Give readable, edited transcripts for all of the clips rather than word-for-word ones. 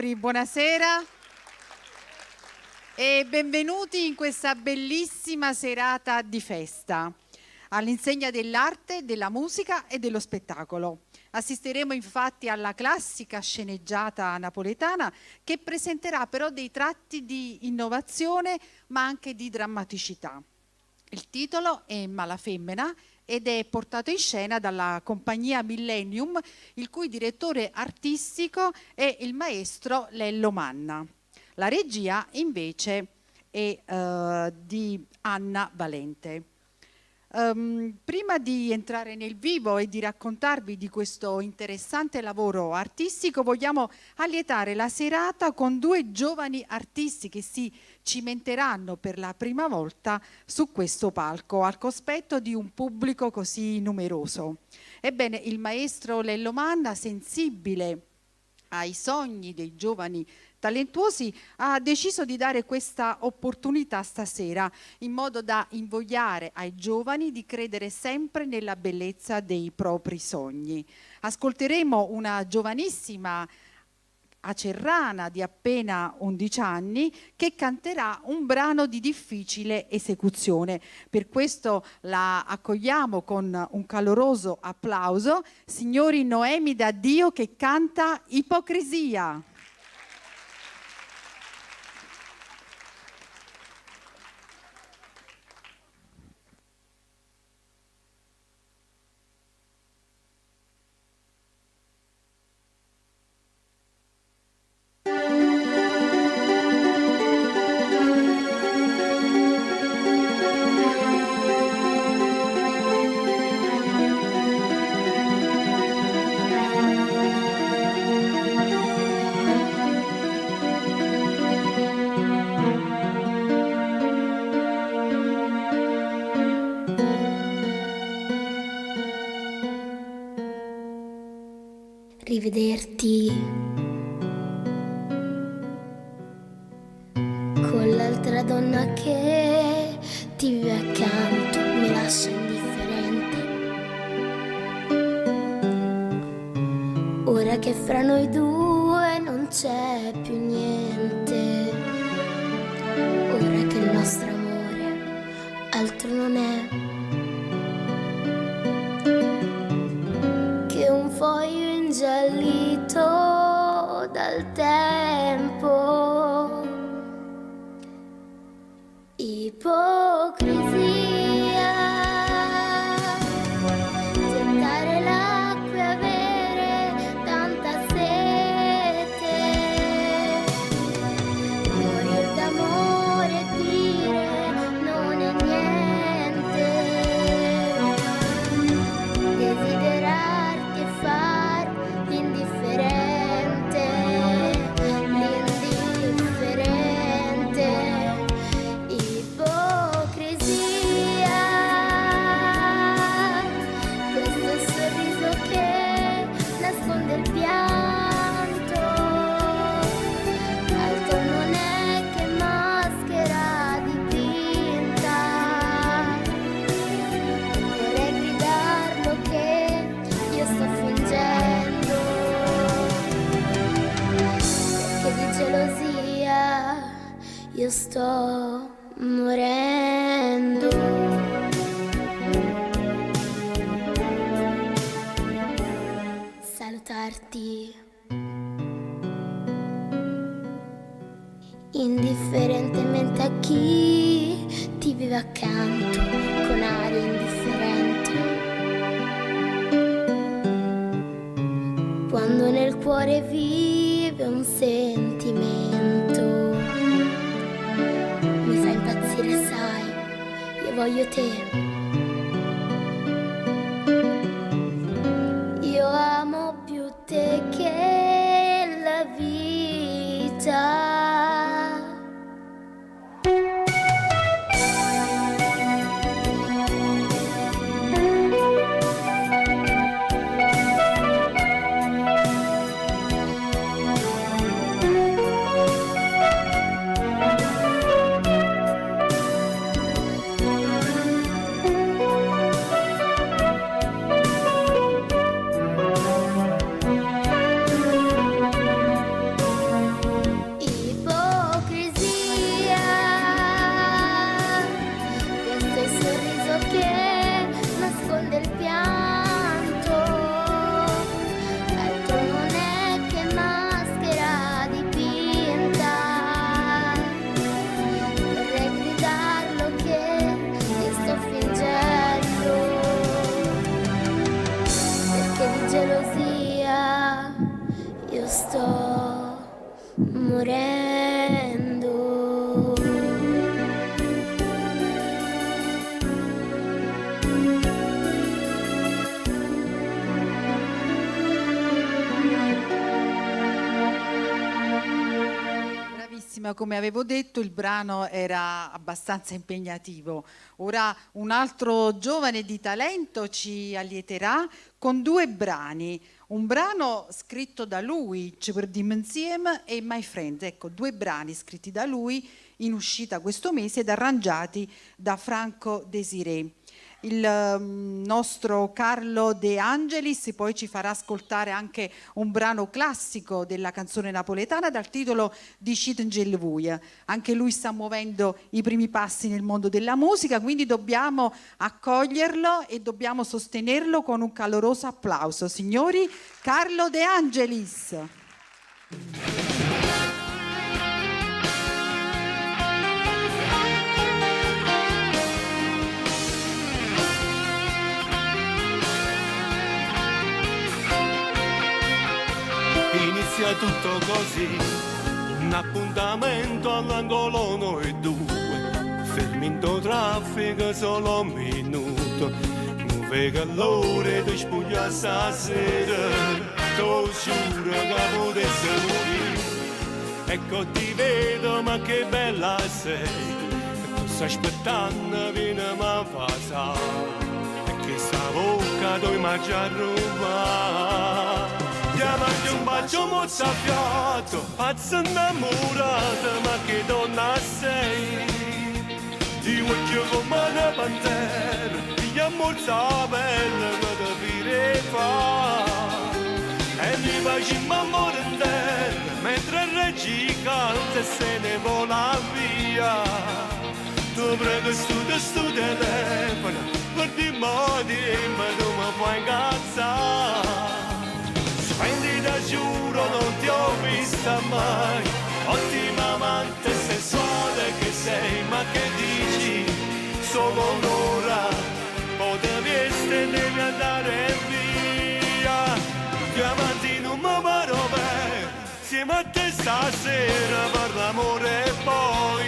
Signori, buonasera e benvenuti in questa bellissima serata di festa all'insegna dell'arte, della musica e dello spettacolo. Assisteremo infatti alla classica sceneggiata napoletana che presenterà però dei tratti di innovazione ma anche di drammaticità. Il titolo è Malafemmena ed è portato in scena dalla compagnia Millennium, il cui direttore artistico è il maestro Lello Manna. La regia invece è di Anna Valente. Prima di entrare nel vivo e di raccontarvi di questo interessante lavoro artistico, vogliamo allietare la serata con due giovani artisti che si cimenteranno per la prima volta su questo palco, al cospetto di un pubblico così numeroso. Ebbene, il maestro Lello Manna, sensibile ai sogni dei giovani talentuosi, ha deciso di dare questa opportunità stasera in modo da invogliare ai giovani di credere sempre nella bellezza dei propri sogni. Ascolteremo una giovanissima acerrana di appena 11 anni che canterà un brano di difficile esecuzione. Per questo la accogliamo con un caloroso applauso. Signori, Noemi D'Addio che canta Ipocrisia. Rivederti con l'altra donna che ti vive accanto mi lascia indifferente. Ora che fra noi due non c'è più niente, ora che il nostro amore altro non è che un foglio ingiallito dal tempo. Ipocrisia, gettare l'acqua e avere tanta sete, morir d'amore e dire non è niente, desiderarti e far l'indifferente, l'indifferente. Ipocrisia, questo sorriso che nasconde il pianto, altro non è che maschera dipinta. Vorrei gridarlo che io sto fingendo, perché di gelosia io sto morendo. Salutarti indifferentemente a chi ti vive accanto con aria indifferente, quando nel cuore vive un sentimento mi fa impazzire, sai, io voglio te. Io amo più te che la vita. Allora, come avevo detto, il brano era abbastanza impegnativo. Ora un altro giovane di talento ci allieterà con due brani. Un brano scritto da lui, Ce perdimm insieme, e My Friend. Ecco, due brani scritti da lui in uscita questo mese ed arrangiati da Franco Desiré. Il nostro Carlo De Angelis poi ci farà ascoltare anche un brano classico della canzone napoletana dal titolo Dicitencell vuje. Anche lui sta muovendo i primi passi nel mondo della musica, quindi dobbiamo accoglierlo e dobbiamo sostenerlo con un caloroso applauso. Signori, Carlo De Angelis. Inizia tutto così, un appuntamento all'angolo noi due, fermi in traffico solo un minuto, non vedo l'ora di spogliare stasera, tu giuro che potessi morire, ecco ti vedo ma che bella sei, tu stai aspettando vieni a passare, e che sta bocca tu mi già rubato. Diamante un bacio mozzafiato, pazza innamorata, ma che donna sei? Ti voglio come una pantera, ti ammorza bella che ti fa. E mi facciamo amore in terra, mentre reggi canta e se ne vola via. Tu prego stu stu telefono, per di modi, ma tu mi fai incazzare. Splendida giuro non ti ho vista mai, ottima amante sensuale che sei, ma che dici? Solo un'ora, poi devi e devi andare via. Diamanti non mi paro bene, insieme a te stasera per l'amore e poi.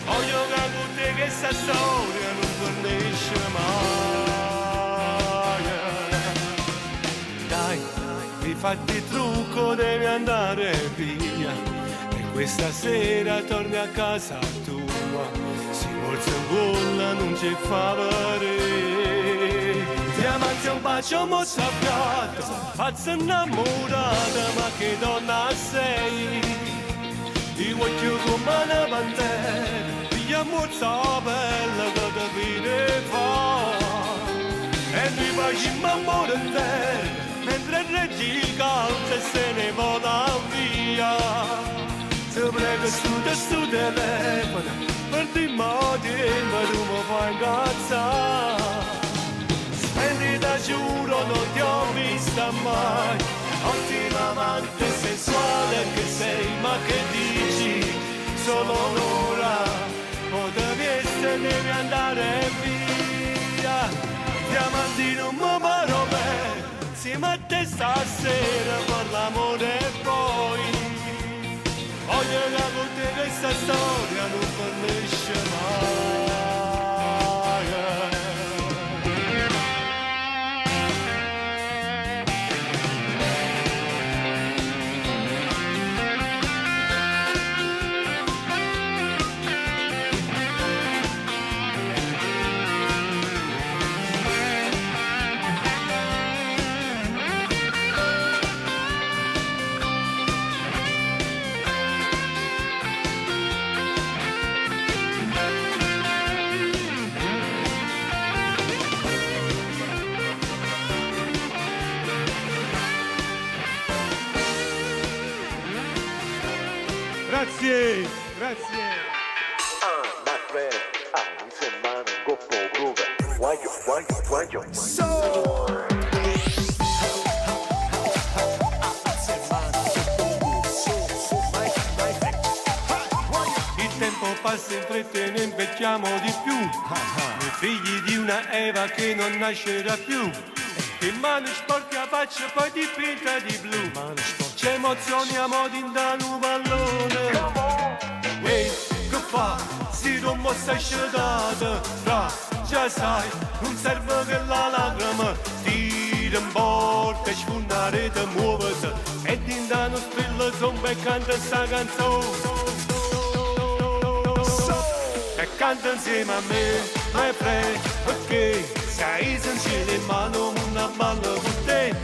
Voglio che con te che sta storia non finisce mai. Dai, mi fatti trucco, devi andare via. E questa sera torni a casa tua. Si forse in gola non ci fa vedere. Diamanti un bacio mozzafiato, pazza innamorata, ma che donna sei? Ti voglio come una pantera, ti ammorza bella che ti vede fa. E noi facciamo amore in terra, mentre reggi calza e se ne vola via. Ti prego stu stu telefono, per di modi, ma tu mi fai incazzare. Splendida giuro non ti ho vista mai, ottima amante sensuale che sei, ma che dici? Solo un'ora, poi devi essere, devi andare via. Diamanti non mi paro bene, insieme a te stasera per l'amore e poi. Voglio che con te questa storia non finisce mai. Grazie, grazie. My friend, ah, mano, go groove. Guayo, guayo, guayo. Il tempo passa in fretta e ne invecchiamo di più. Noi figli di una Eva che non nascerà più. Che mano sporca faccia poi dipinta di blu. Ci emozioniamo din da un pallone. Ehi, che fa? Si non mo stai scetata. Fra, già sai, non serve che la lacrima tira in porta e sfondare te muovete. E dint' 'nu strillo zompa e canta 'sta canzone. E canta insieme a me, my friend, perché se aiza 'ncielo 'e mano 'o munno abballa cu te.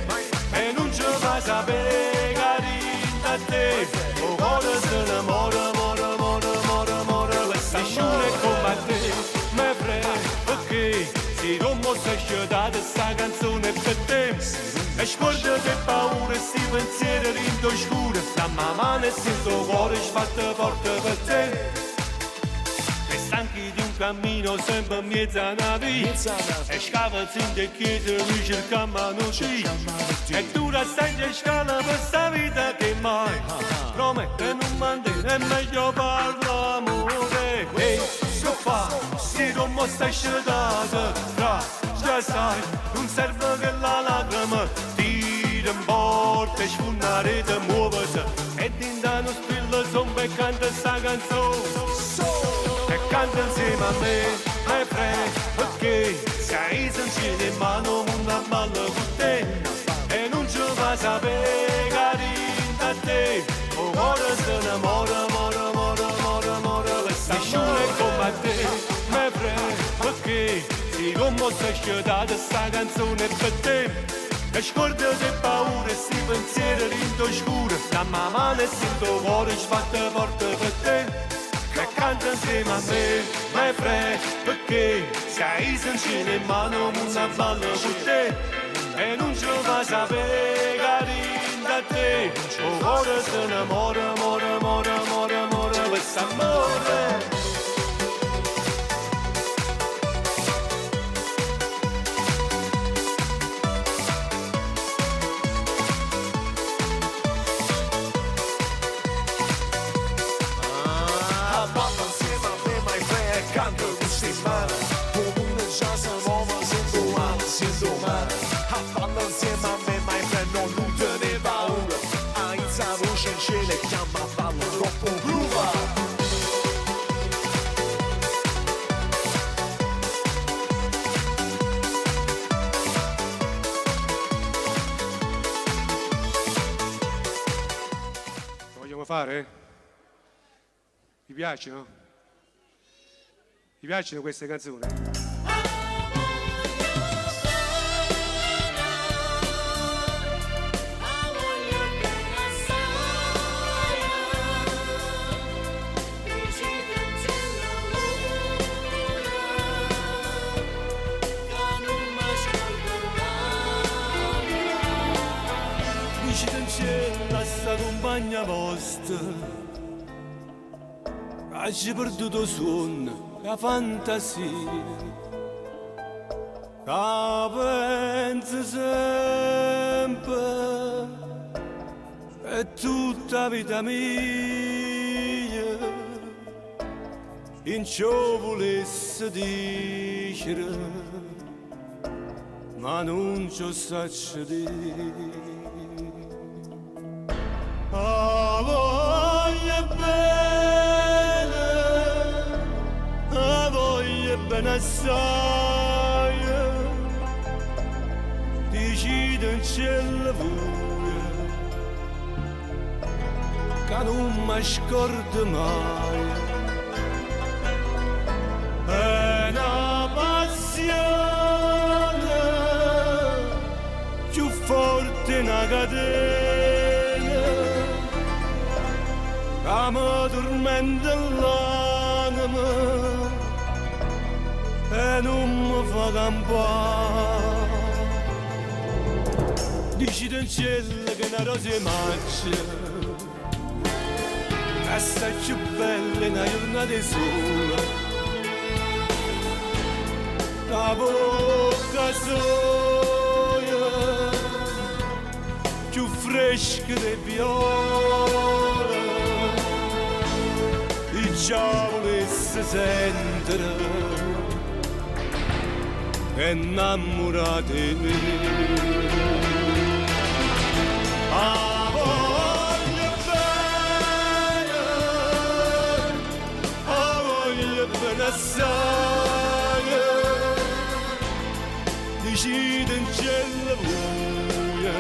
E nun ce fa sapè ca dint' a te 'o core se ne more, more, more, more, more. Nisciuno è comme a te, my friend, perché si tu mo stai scetato 'sta canzone è per te. E scuordate 'e paure e 'sti pensieri dint' 'o scuro, damme 'a mano e siente 'o core sbatte forte per te. E stanchi di un cammino sempre in mezzo a una via E scavazi in te chiese noi cerchiamo a noi E tu da stai in scala per sta vita che mai Promette non mantiene è meglio parla amore E che fa? Se tu mo stai scetato Tra, già sai, non serve che la lacrima Tira in porta e sfonda rete muovete E dint' 'nu strillo zompa e canta 'sta canzone E canta insieme a me, my friend, perché se aiza 'ncielo 'e mano 'o munno abballa cu te. E nun ce fa sapè ca dint' a te 'o core se ne more, more, more, more, more. Nisciuno è comme a te, my friend, perché si tu mo stai scetato 'sta canzone è per te. E scuordate 'e paure e 'sti pensieri dint' 'o scuro, damme 'a mano e siente 'o core sbatte forte per te. E canta insieme a me, my friend, perché se aiza 'ncielo 'e mano 'o munno abballa cu te. E nun ce fa sapè ca dint' a te 'o core se ne more, more, more, more, more per st'ammore. Balla insieme a me, my friend, canta con queste mani. O mondo già si muove, sento male, sento male. Balla insieme a me, my friend, no, non te ne paura. Aiza 'a voce in cielo e chiama balla troppo groove. Lo vogliamo fare? Vi piacciono? Vi piacciono queste canzoni? Dicitencella a 'sta cumpagna vosta C'aggio perduto 'o suonno e 'a fantasia Ca penzo sempe È tutta 'a vita mia I' nce 'o vulesse dicere Ma nun ce 'o saccio di'. 'A voglio bene, 'a voglio bene assaje. Dicitencella vuje ca nun m' 'a scordo maje. È 'na passione cchiù forte 'e 'na catena ca me turmenta l'anema e nun me fa campà. Dicitencella che 'na rosa 'e maggio è assaje cchiù bella 'e 'na jurnata 'e sole. 'A vocca soja cchiù fresca d' 'e viole I' già vulesse sentere è 'nnammurata 'e me. 'A voglio bene, 'a voglio bene assaje. Dicitencella vuje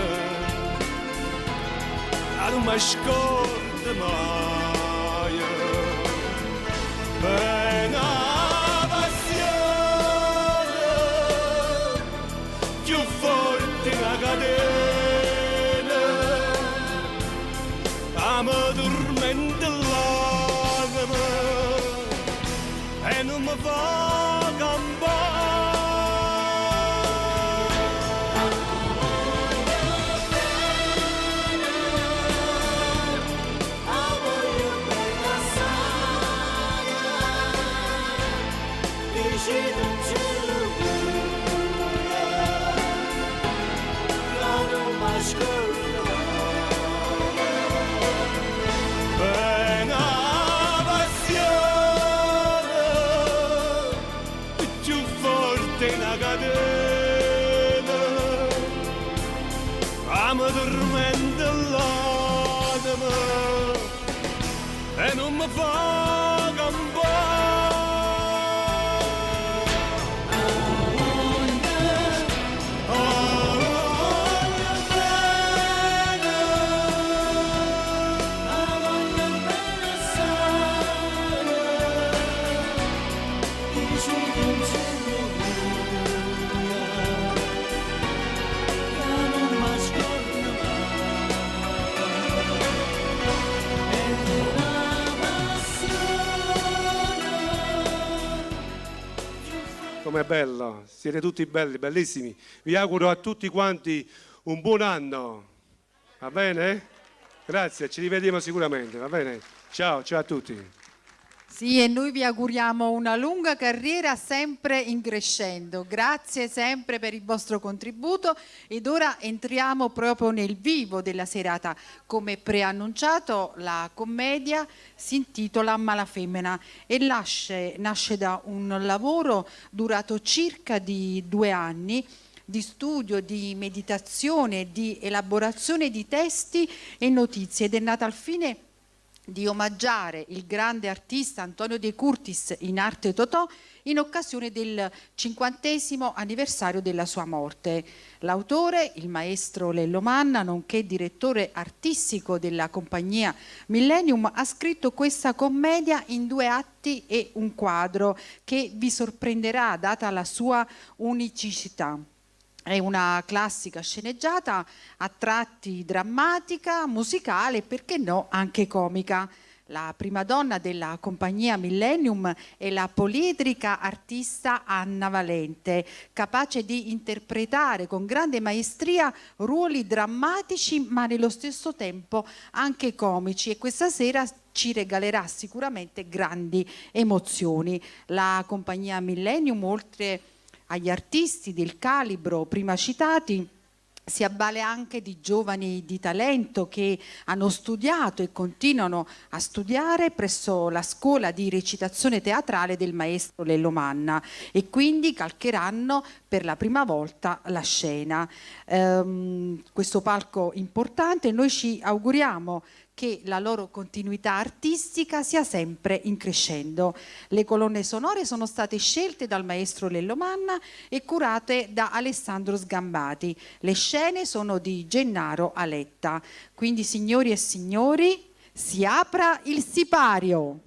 Che non mi scordo mai. È una passione più forte una catena, che mi tormenta l'anima e non mi fa campare. È una passione più forte una catena, che mi tormenta l'anima e non mi fa campare. Com'è bello, siete tutti belli, bellissimi. Vi auguro a tutti quanti un buon anno. Va bene? Grazie, ci rivediamo sicuramente, va bene? Ciao, ciao a tutti. Sì, e noi vi auguriamo una lunga carriera sempre in crescendo. Grazie sempre per il vostro contributo ed ora entriamo proprio nel vivo della serata. Come preannunciato, la commedia si intitola Malafemmena e nasce da un lavoro durato circa di 2 anni di studio, di meditazione, di elaborazione di testi e notizie ed è nata al fine di omaggiare il grande artista Antonio De Curtis in arte Totò in occasione del 50° anniversario della sua morte. L'autore, il maestro Lello Manna, nonché direttore artistico della compagnia Millennium, ha scritto questa commedia in 2 atti e un quadro che vi sorprenderà data la sua unicità. È una classica sceneggiata a tratti drammatica, musicale e perché no anche comica. La prima donna della compagnia Millennium è la poliedrica artista Anna Valente, capace di interpretare con grande maestria ruoli drammatici ma nello stesso tempo anche comici, e questa sera ci regalerà sicuramente grandi emozioni. La compagnia Millennium, oltre agli artisti del calibro prima citati, si avvale anche di giovani di talento che hanno studiato e continuano a studiare presso la scuola di recitazione teatrale del maestro Lello Manna e quindi calcheranno per la prima volta la scena. Questo palco importante, noi ci auguriamo che la loro continuità artistica sia sempre in crescendo. Le colonne sonore sono state scelte dal maestro Lello Manna e curate da Alessandro Sgambati. Le scene sono di Gennaro Aletta. Quindi, signori e signori, si apra il sipario.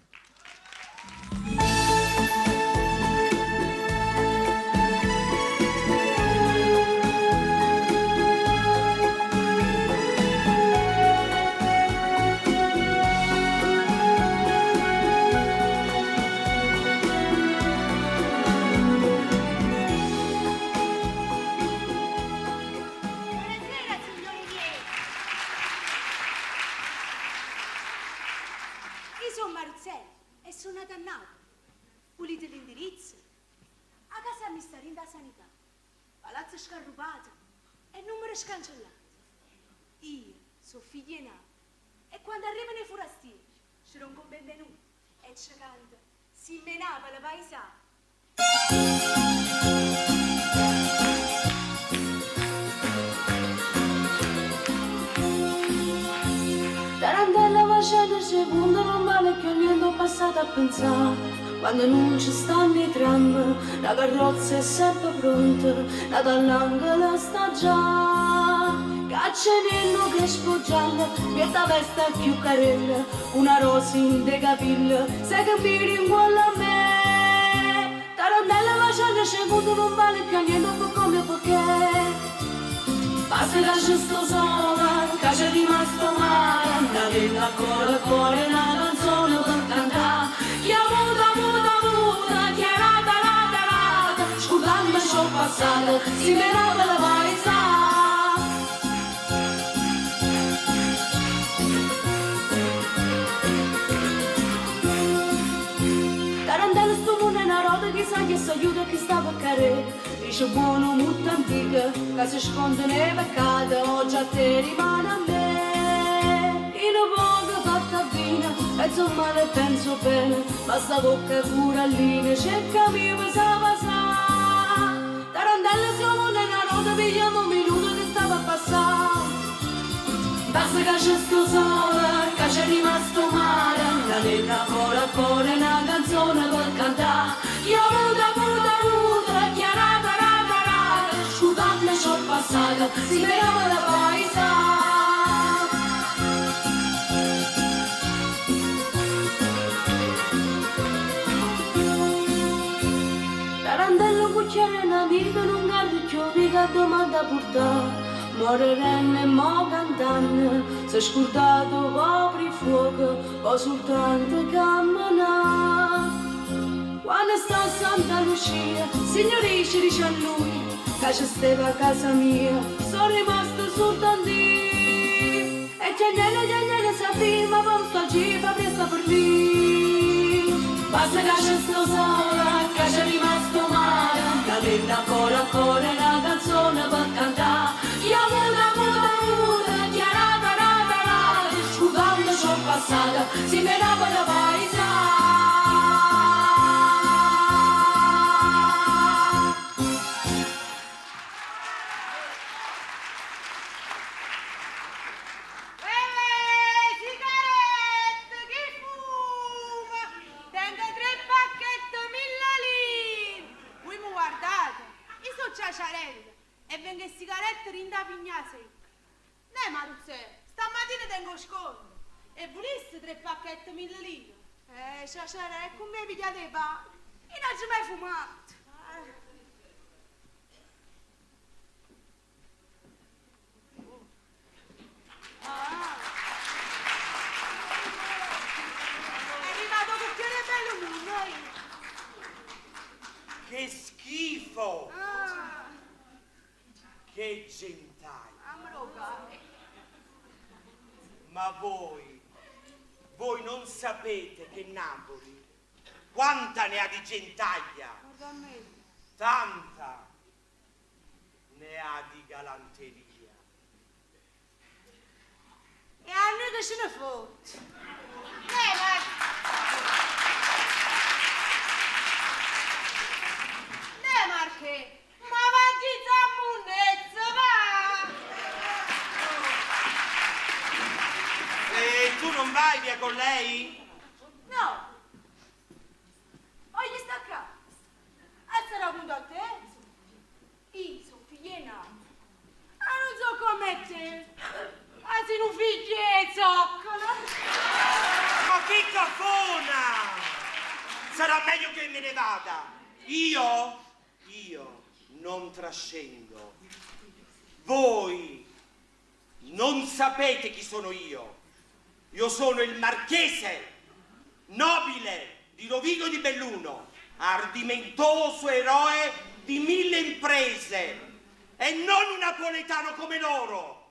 Pulite l'indirizzo. A casa mi sta rinda sanità. Palazzo scarrupato e numero scancellato. Io sono figlia di Napoli e quando arrivano i forestieri ci danno un benvenuto e ci canta Si me Napoli paesà. Tarantella facendo secondo non vale più niente, ho passato a pensare. Quando non ci stanno i tram, la carrozza è sempre pronta, la dall'angolo sta già. Caccia nonno crespo giallo, mietta vesta più carella, una rosa in de capelli, se che mi ringuola a me. Tarantella facendo c'è quando non vale più niente per come perché. Basta che c'è sto sole, che c'è rimasto male, una bella cuore, cuore, una canzone per cantare. Chi ha avuto, avuto, avuto, chi è nata, nata, nata, scusami c'ho passato, si me la la paesa. Tarantella sto mondo è una roda che sa che s'aiuta chi sta per cadere. Dice buono molto antica, che si sconde nei peccati, oggi a te rimane a me. In poco fatta vino, penso male e penso bene, ma sta bocca corallina, cerca mi pesa passare. Tarantella sto mondo è una roda, pigliamo un minuto che stava a passare. Basta che c'è sto sole, che c'è rimasto male, una nonna ancora ancora una canzone per cantare. Io avuto, avuto, avuto, chi è nata, nata, nata, scusami c'ho passato, si me la paesa. Tarantella un cucchiaio un amico non garricchio mica domanda portare. Morerenne e mo cantando, si è scordato copri fuoco, o soltanto camminare. Quando sta a Santa Lucia, signori ci dice a lui, che ci stava a casa mia, sono rimasto soltanto io. E giagnene, giagnene sa prima, poi sto gipa presto per lì. Basta che c'è sto sole, che c'è rimasto male, una nonna ancora ancora una canzone per cantare. Io avuto, avuto, avuto, chi è nata, nata, nata, scusando c'ho passato, si me la la paesa. Sigarette, chi fuma? Tengo 3 pacchetti 1000 lire. Voi mi guardate, io sono ciaciarella e vengo e sigarette rinda pigna secca. Ne Maruzzè, stamattina tengo sconto. E volessi 3 pacchetti 1000 lire? Ciaciarella, come pigliate pa? Io non ci ho mai fumato. Ah. È arrivato cucchiere bello mondo, eh. Che schifo! Ah, Che gentaglia! amroga. Ma voi non sapete che Napoli quanta ne ha di gentaglia? Guarda a me. Tanta ne ha di galanteria. E a noi che ce ne fotte? Ne, Marche, ma va chi munnezza, va! E tu non vai via con lei? No! Voglio sta qua. E sarà venuto a te? Io sono figlia di Napoli. Ah, non so come te. Ah, sei un figlio di zoccola. Ma che cafona! Sarà meglio che me ne vada. Io non trascendo. Voi non sapete chi sono io. Io sono il marchese nobile di Rovigo di Belluno, ardimentoso eroe di 1000 imprese e non un napoletano come loro.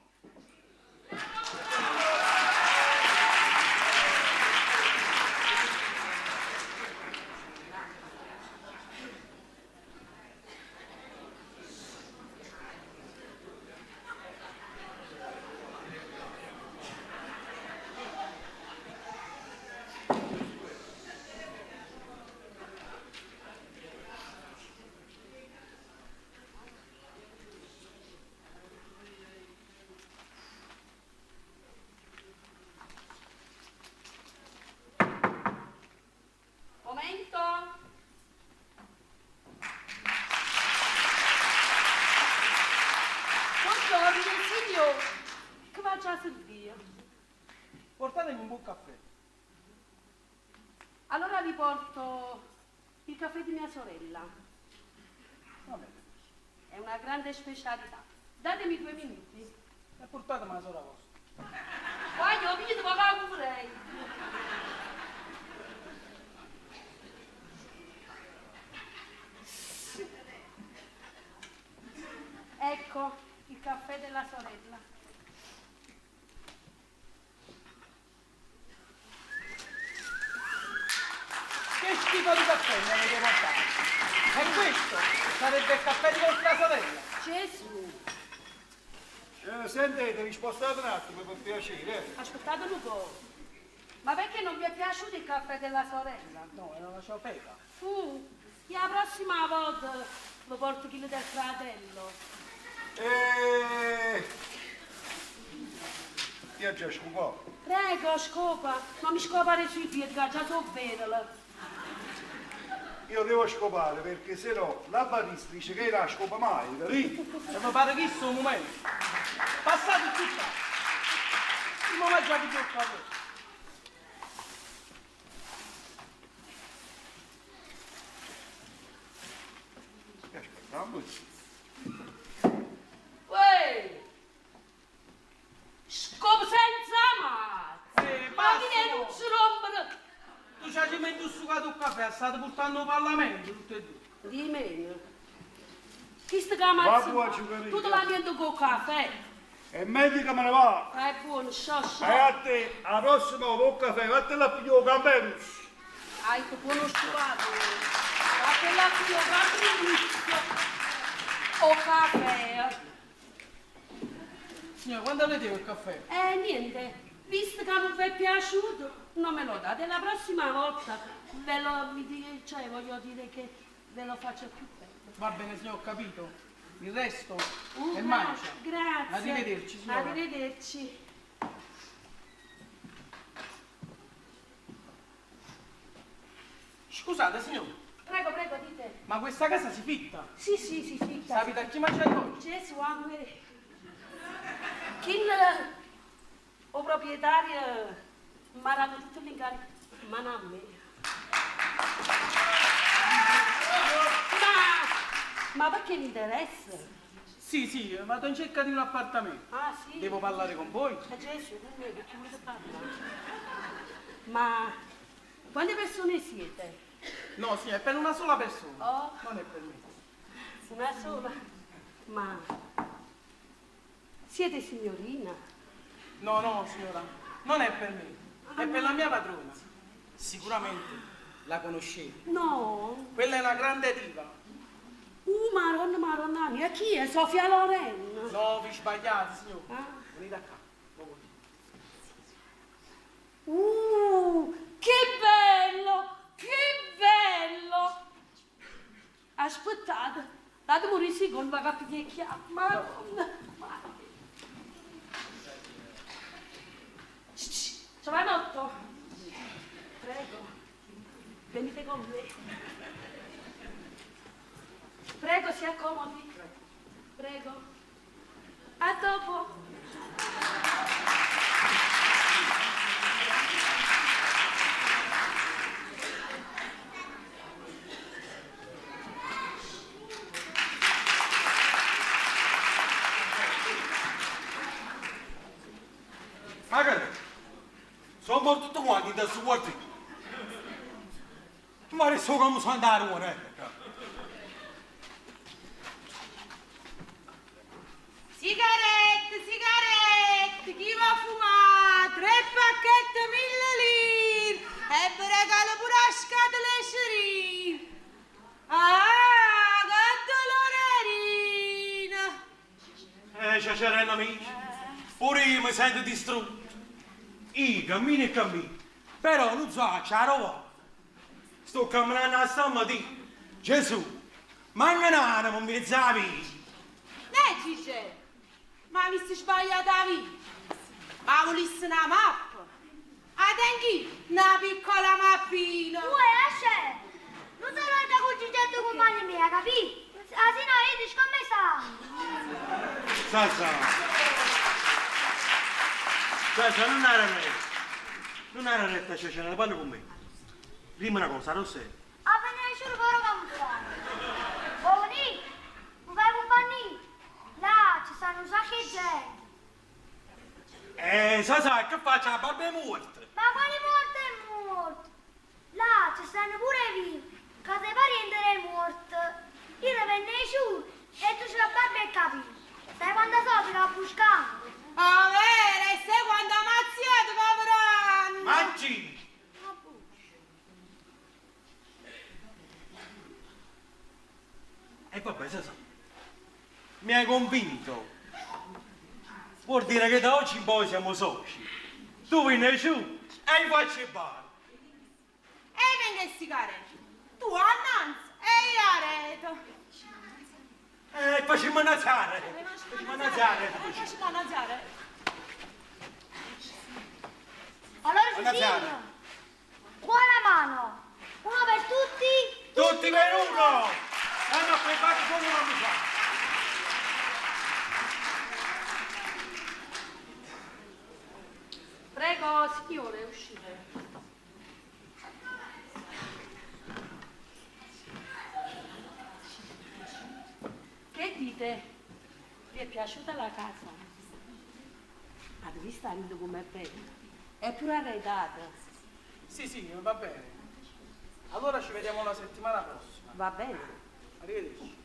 faccio 'a servire. Portatemi un buon caffè. Allora vi porto il caffè di mia sorella. Va bene. È una grande specialità. Datemi due minuti. E portatemi la sola vostra. Voglio, io ti pago vorrei. Ecco il caffè della sorella. Che schifo di caffè mi avete portato? E questo sarebbe il caffè di vostra sorella? Gesù, Sentite, vi spostate un attimo per piacere. aspettate un po'. Ma perché non vi è piaciuto il caffè della sorella? No, era una ciofeca. E la prossima volta lo porto quello del fratello. Io già scopo. Prego, scopa, non mi scopare sui piedi, che già so vederlo. Io devo scopare perché se no la barista dice che la scopa mai, capito? E mi pare che questo è un momento. Passate tutta. Non mi già più il caffè. Aspettiamo. Uè! Scopo senza mazza! Ma chi è non si rompere? Tu ci hai messo succato il caffè, state portando al Parlamento tutte e due. Di meno. Chi sta chiamando? Va buon, giocare. Tu te la mienti col caffè. È meglio che me ne va. È buono, sciò, sciò. E a te, alla prossima volta caffè, vattene a pigliare il campello. Hai che buono sciupato. Vattene a pigliare il O caffè. Signora, quando le devo il caffè? Niente. Visto che non vi è piaciuto, non me lo date. La prossima volta ve lo, vi cioè, voglio dire che ve lo faccio più bello. Va bene, signor, ho capito. Il resto è mancia. Grazie. Arrivederci, signora. Arrivederci. Scusate, signore, Prego, prego, dite. ma questa casa si fitta? Sì, sì, si fitta. Sapete a chi mangia oggi? Gesù, amore. Chi il o proprietario mi ha dato tutto l'incarico, ma non a me. Ma perché mi interessa? Sì, sì, vado in cerca di un appartamento. Ah, sì? Devo parlare con voi? Gesù, con me, perché volete parlare? Ma quante persone siete? No, signore, è per una sola persona. Oh. Non è per me. Una sola? Ma siete signorina? No, no, signora, non è per me. È per la mia padrona. Sicuramente la conoscete. No. Quella è una grande diva. Maronna, maronna mia, chi è? Sofia Loren? No, vi sbagliate, signore. Ah. Venite qua. Che bello! Che bello! Aspettate, datemi un secondo, ma che chiama. Madonna! Giovanotto, prego, venite con me. Prego, si accomodi. Prego. A dopo. Ma che? Sono morto tutti quanti da su guardi. Ma adesso come sono andato, eh? Sigarette, sigarette, chi va a fumare? 3 pacchetti 1000 lire e vi regalo pure la scatola di cerine. Ah, che dolorerina! Ciaciarella amici, pure io mi sento distrutto. Io cammino e cammino, però non so, c'è roba. Sto camminando a stamattina. Gesù, ma non mi mezza la via. Gige, ma mi si sbagliata la via. Ma volessi una mappa? Ah, tengi una piccola mappina. Uè, esce! Non sono andata con Gigetto compagni mia, capì? Ah, sì, no, io dico come sta? Sa, sa. Sasà, nun 'a dà retta. Nun 'a dà retta, Ciaciarella, parla cu me. Dimme na cosa, arò sei? A venì 'e sciure fore camuffate. Vuò venì? Me fai cumpagnia? Là ce sta nu sacco 'e gente. Eh, Sasà, che faccio? 'A barba 'e muorte? Ma quali muorte e muorte? Là ce stanno pure 'e vivi, ca so 'e pariente d' 'e muorte. Io te venne 'e sciure e tu ce 'a barba e capille. Sai quanta soldi ca abbuscammo? A vero, e sai quanta mazziate ca avranno? Maggì! E vabbè, Sasà, mi hai convinto. Vuol dire che da oggi in poi siamo soci. Tu vieni giù e io faccio il bar. E io vengo 'e sigarette. Tu annanz e io aret. E facimmo annanze. Facimmo annanze. Facimmo annanze. Allora Annanze. Cicinho, qua la mano. Uno per tutti. Tutti per uno! Hanno preparato solo una misura. Prego, signore, uscite. Che dite? Vi è piaciuta la casa? Avete visto Anita com'è bella? È pure arredata. Sì, sì, va bene. Allora ci vediamo la settimana prossima. Va bene. Arrivederci.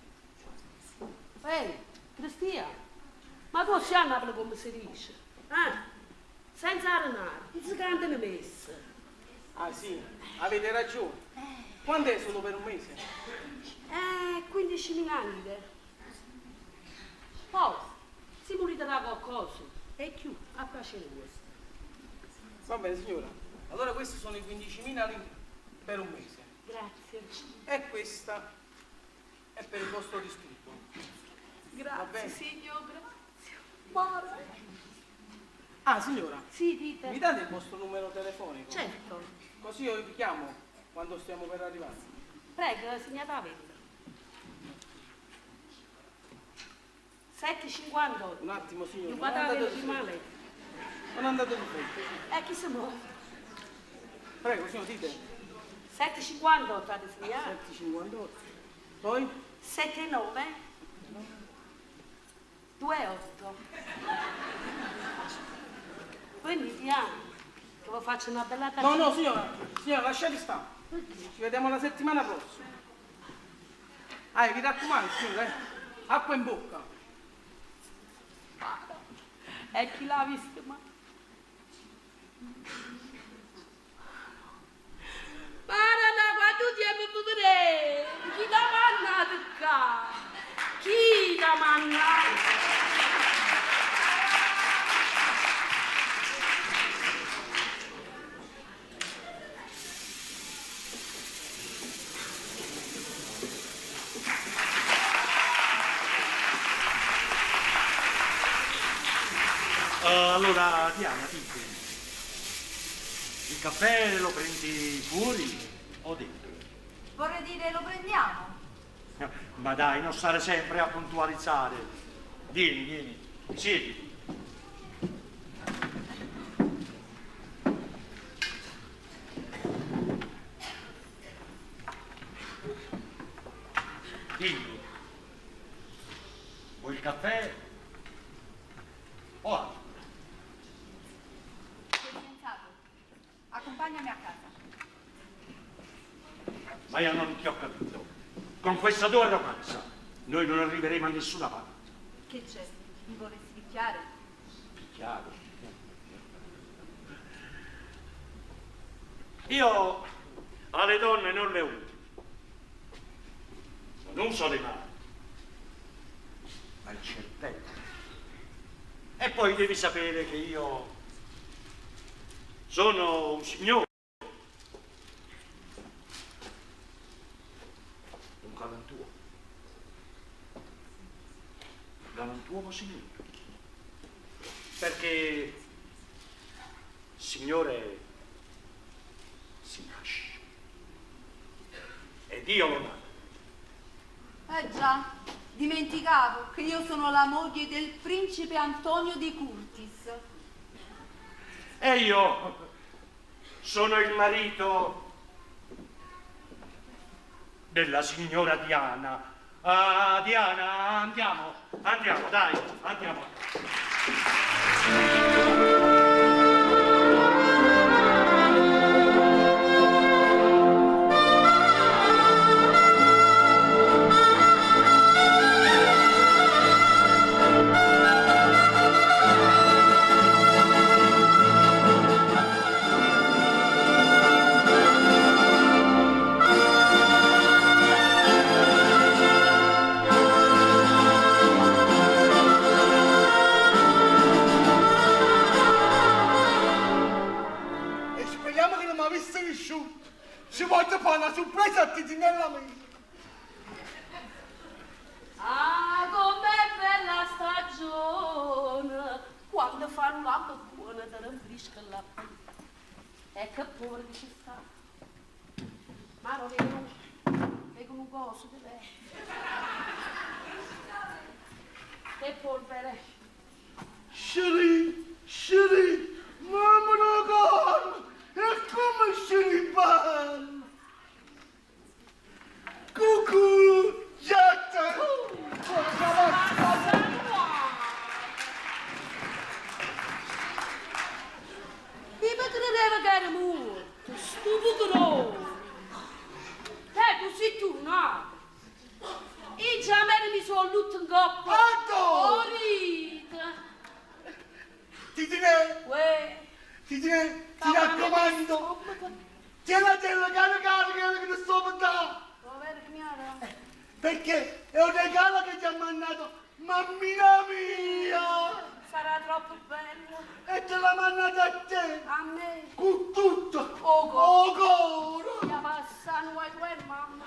Ehi, Cristina, ma tu sei a Napoli come si dice? Eh? Senza arenare, non si cantano messe. Ah sì, avete ragione. Quando è solo per un mese? 15.000 lire. Poi, si morite da qualcosa e chiù, a piacere vostro. Va bene signora. Allora questi sono i 15.000 lire per un mese. Grazie. E questa è per il vostro disturbo. Va Grazie, bene. signor, grazie. Buona. Ah signora, Sì, dite. mi date il vostro numero telefonico? Certo. Così io vi chiamo quando stiamo per arrivare. Prego, segnatavelo. 7,58. Un attimo signora, Non non guardate andate di prima fretta. lei. Non andate di fretta. E chi si muove? Prego, signor, dite. 7,58 avete segnato? 7,58. Poi? 7,9 2,8. Voi mi diamo che vi faccio una bella No, no, signora, signora, lasciate stare. Ci vediamo la settimana prossima. Ah, vi raccomando, signora, eh. Acqua in bocca. E chi l'ha visto? Ma... Guarda, quanto tempo per vedere? Chi l'ha mandato qua? Chi l'ha mandato? Allora, Diana, dimmi. Il caffè lo prendi fuori o dentro? Vorrei dire, lo prendiamo? Ma dai, non stare sempre a puntualizzare. Vieni, vieni, siediti. Dimmi, vuoi il caffè o altro? Sei sensato. Accompagnami a casa. Ma io non ti ho capito. Con questa tua arroganza noi non arriveremo a nessuna parte. Che c'è? Mi vorresti picchiare? Picchiare. Io alle donne non le uso. Non uso le mani, ma il cervello. E poi devi sapere che io sono un signore. Un galantuomo. Galantuomo signore. Perché signore si nasce. E Dio lo dà. Eh già, dimenticavo che io sono la moglie del principe Antonio di Curtis. E io sono il marito della signora Diana. Ah, Diana, andiamo, andiamo, dai, andiamo. E speriamo che non mi avesse nessuno. Ci voglio fare una sorpresa a Titinella mia. Ah, com'è bella stagione! Quando fanno l'acqua buona, te rinfresca l'acqua. E che povero che ci sta. Ma non vedo, vedo un coso, dov'è? Che polvere. Sherry, Sherry, mamma da cor, e come Sherry bella! Cucù, giatta! Mi credevo che era morto, stupido. Te, tu sei tornato. Io già me mi sono lutto in coppa. Otto! Oh, Rita. Titinè, Uè. Titinè, ti raccomando, tieni la cara cara che non sto per dare. Perché è un regalo che ti ha mandato mammina mia! Sarà troppo bello. E te l'ha mandato a te! A me. Con tutto! Oh, Oh, coro! Ya passa, non vuoi tu e mamma.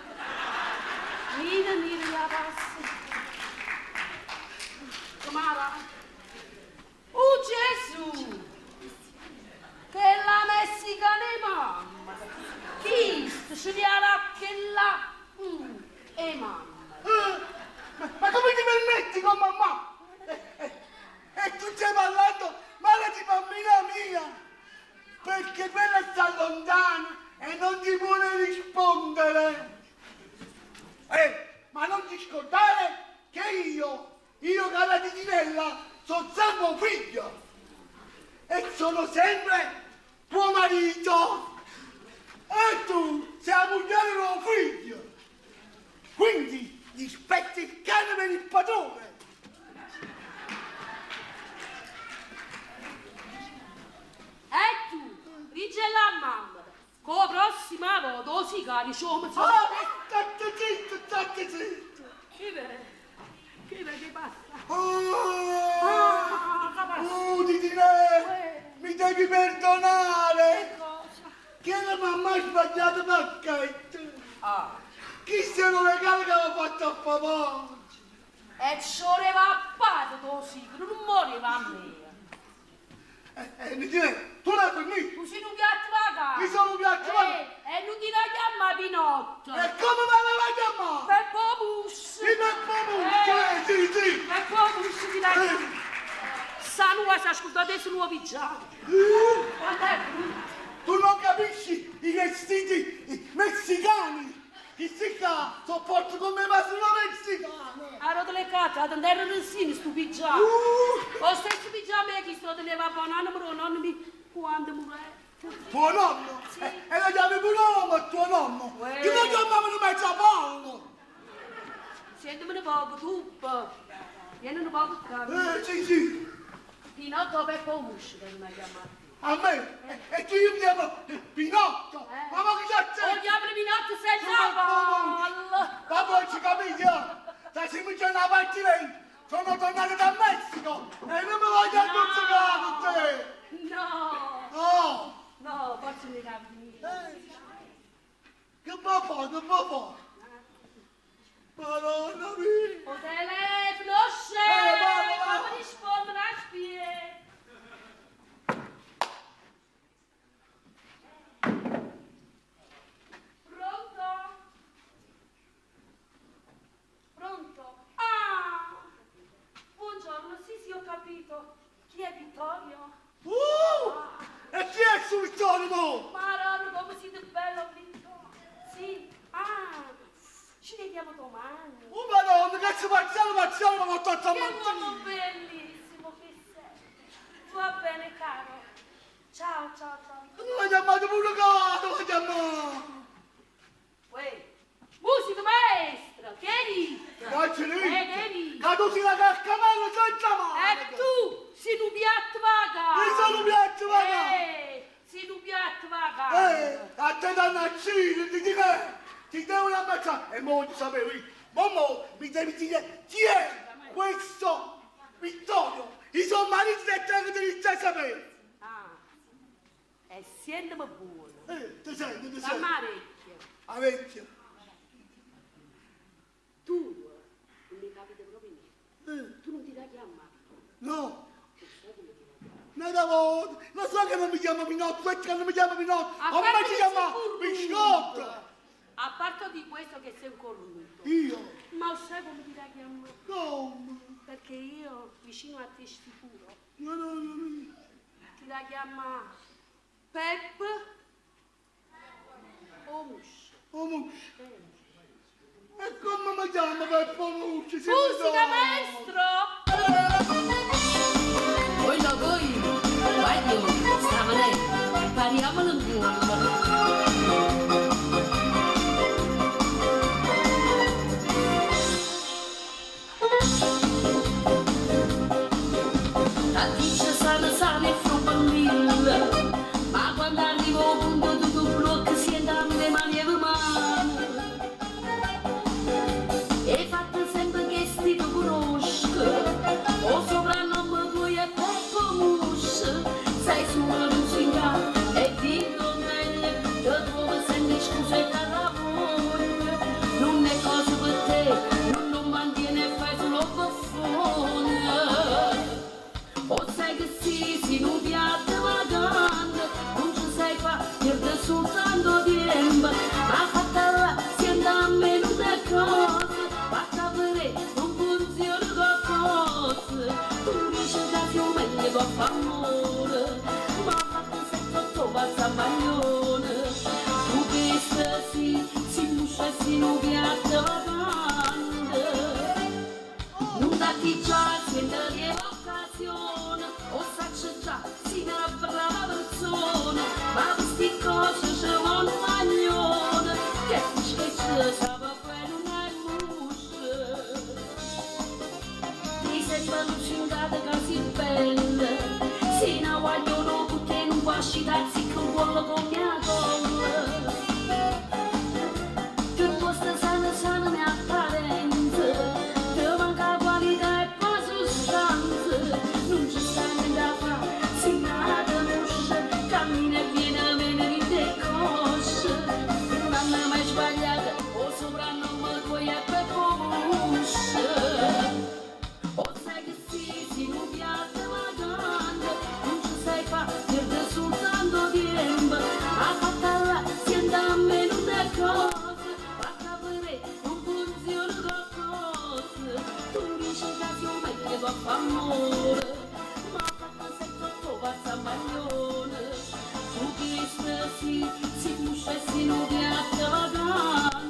Mira, mira, ya passa. Come va? Oh Gesù! Che la messicana è mamma! Chi ci viene che la... e mamma! Eh, ma, come ti permetti con mamma? E, e- e tu stai parlando male di bambina mia! Perché quella sta lontana e non ti vuole rispondere! Eh, ma non ti scordare che io cara Titinella, sono sempre un figlio! E sono sempre tuo marito! E tu sei la moglie del figlio! Quindi rispetti il cane per il padrone! E tu, dice la mamma, con la prossima volta si cani, ci ho Ah, state zitto, state zitto! Che è? Che è che passa? Oh, Ah, che passa? oh, Titinè, mi devi perdonare! Che cosa? Che la mamma ha sbagliato pacchetto! Ah. Chi se lo regalo che avevo fatto a papà? E ci voleva a padre così, che non moriva a me. Titinè, tu l'hai finito? Tu sei un piatto vaga. Io sono un piatto vaga. E non ti la chiama Pinotto. E come me la vai a chiamare? Peppo Mussi. Il Peppo Mussi, sì, sì. Peppo Mussi ti la chiama. Sa nuova, si ascolta adesso nuovo pigiama. Quanto è brutto. Tu non capisci i vestiti messicani! Chi si ca sopporto come ma sono messicano! Ha rotto le carte, ha terra ressini sto pigiama. Lo stesso pigiama che sto teneva a nonno, però nonno mi quando muore. Tuo nonno? Sì. E lo chiami pure nome tuo nonno? Uè. Che lo chiamavano mezza Paolo? Sentimi un poco, tu. Vieni un poco qua. Sì, sì. Pinotto Peppo Musci che mi ha chiamato. A me? E tu io mi chiamo Pinotto? Ma ma che c'è? O chiamo Pinotto senza palla. Ma poi ci capite? Da se mi c'è una partita, sono tornato dal Messico e non mi voglio annuzzicare con te! No! No! No, forse mi capito. Che papà, che papà? Madonna mia! O telefono, scemo! Va, va, va. Come rispondere a spie? Pronto? Pronto? Ah! Buongiorno, sì, sì, ho capito. Chi è Vittorio? E vediamo domani. Oh madonna, che ci facciamo, facciamo, ma porto Che stamattina. uomo bellissimo che sei. Va bene, caro. Ciao, ciao, ciao. Mi ha chiamato pure caro, mi ha chiamato. Uè, musica maestra, che dici? Che ci dici? Eh, che dici? Che tu sei la cascamella senza mano. E tu sei un piatto vagante. Io sono un piatto vagante. Eh, sei un piatto vagante. Eh, a te danno a Cile, ti dico, ti devono ammazzare. E mo ti sapevo io. Mo mo mi devi dire chi è questo Vittorio. I suoi mariti e te che devi già sapere. Ah, e sentimi buono. Eh, ti sento, ti Dammi sento. orecchio. A vecchia. Tu non mi capita proprio niente. Tu non ti dai chiamare. No. Ma da volta, lo so che non mi chiama Pinotto, questo che non mi chiama Pinotto, A ma parte mi che chiama sei Biscotto. cornuto. A parte di questo che sei un cornuto. Io? Ma sai come ti dai chiamare? Come? Perché io vicino a te sicuro. No, no, no, no. Ti da chiama Pep o Muscio. O Muscio. E come mi chiama Peppo Muscio? Sì, Musica Madonna. maestro! Oi no, voi, guardi, stamattina, parliamo un po'. La dice sana sana e fruballilla, ma quando arrivo al punto di tu blocco si entra le mani e le mani. E fatta sempre che sti tu conosco, o soprannome tuo è Peppo Muscio, sei solo lusingato e dico meglio, ti trovo sempre scusa e caravoglia. Non è cosa per te, non lo mantiene e fai solo buffone. O sai che sì, sì, non piace vagante, non ci sai fa, pierde soltanto tempo, ma fatta là, si andà a meno da cosa, fatta vedere, non funziona qualcosa, tu dici che più meglio che fa amore, ma fatta se tutto pazza maglione, tu che sì, si muscia si non piace vagante. Non dati già, sente che l'occasione, o saccio già, si una brava persona, ma queste cose ci vuole un maglione, che che ci sa fare non è muscia. Ti sembra lucingata che sei bella, se una guaglione con te non può scitarsi con quello con mia colla. Che posta sana sana ne apparenza, ti manca qualità e poi sostanza, non ci sta niente da fare, si nata moscia, cammina e viene meno di te cosce, non hanno mai sbagliato, o soprannome tuo è Peppo Muscia. O sai che sì, sì, non piace vagante, non ci sai fa, pierde soltanto tempo, ma fatta là, si andà a meno da cosa, fatta vedere, non funziona qualcosa, tu dici che sei un meglio che fa amore, ma fatta se tutto pazza maglione, tu che sì, si muscia e si non piace vagante.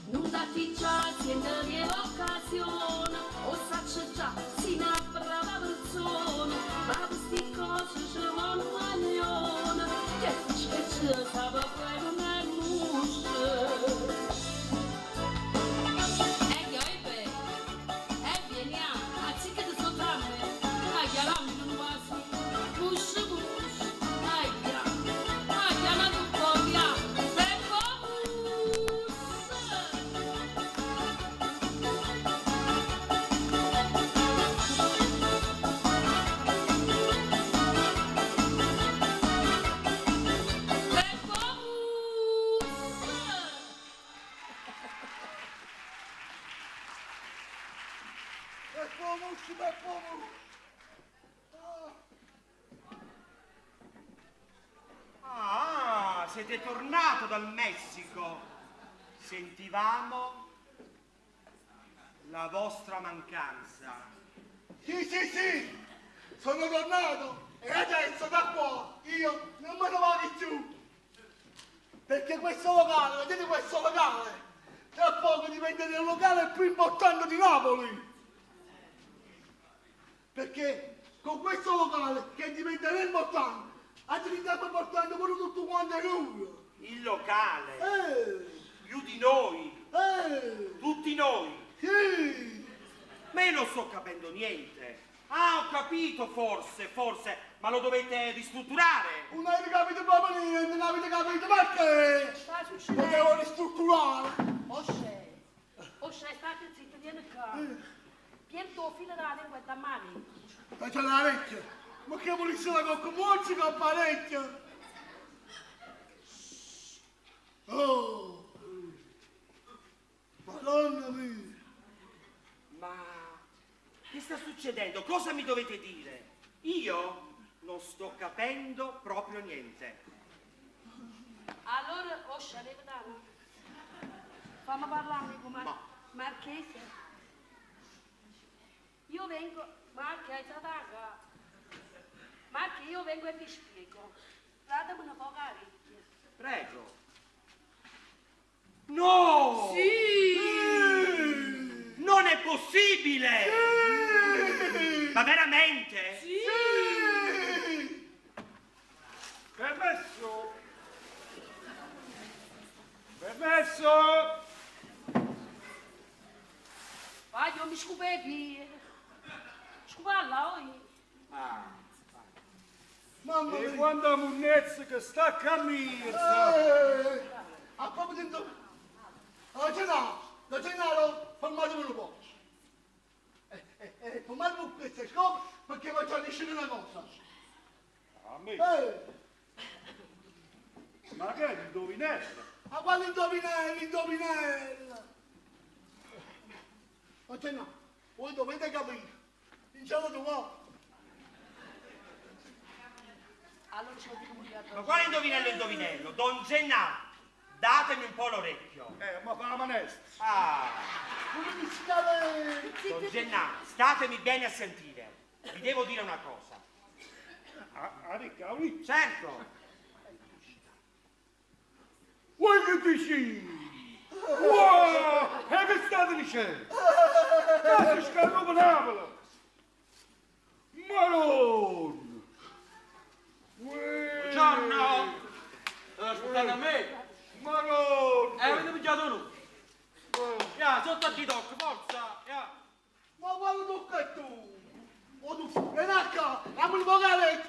Non dati già, siente che l'occasione, o saccio già, si una brava persona, ma queste cose ci vuole un maglione, che che ci sa fare non è muscia. E che oi e vieni a, anziché ti sottramme, a chiamarmi non quasi, muscia muscia, aia, aia, ma tu copia, Peppo Muscia. Peppo Muscia. Peppo Muscio, Peppo Muscio. Ah, siete tornato dal Messico. Sentivamo la vostra mancanza. Sì, sì, sì, sono tornato e adesso da qua io non me ne vado più. Perché questo locale, vedete questo locale? poco diventerà il locale più importante di Napoli. Perché con questo locale che diventerà importante, diventiamo importante pure tutto quanto noi. Il locale? Eh. Più di noi? Eh. Tutti noi? Sì. Ma io non sto capendo niente. Ah, ho capito forse, forse, ma lo dovete ristrutturare. Non avete capito proprio niente, non avete capito perché? Sta Lo succedendo? devo ristrutturare. Osce, osce, state zitto, vieni qua. Pianto filo della lingua da mani. Ma c'è la vecchia. Ma che volessi la cocca mozzica apparecchia? Oh! Madonna mia! Ma che sta succedendo? Cosa mi dovete dire? Io non sto capendo proprio niente. Allora, osce, levati. Fammi parlare come marchese. Io vengo, marchese, attacca. Marche, io vengo e vi spiego. Datemi una poca orecchia. Prego. No! Sì! Non è possibile! Ma veramente? Sì! Permesso? Permesso? Vai, io mi scupepi. Scupalla, oi. Ah. Mamma E mia! quanta munnezza che sta a mezzo! A proprio dentro... Ah, Gennaro, da Gennaro, fermatevi un po'. Fermatevi queste scope perché faccio riuscire una cosa. A me? Eh, Ma che è l'indovinello? ma quale indovinello, indovinello? Ma Gennaro, voi dovete capire, diciamo tu qua. Allora ce lo dico pure Ma quale indovinello indovinello? Don Gennà, datemi un po' l'orecchio. Ma fa la manestra. Ah, Come mi state... Don Gennà, statemi bene a sentire. Vi devo dire una cosa. Ah, ricca, ui. Certo. Vuoi che dici? Wow! E che state dicendo? Che si scarrupa Napoli? Madonna! Buongiorno! Aspettate a me! Madonna! Avete pigliato noi! Ya, sotto a chi tocca, forza! Ya! Ma quale tocca tu? O tu, vieni a qua, dammi un po'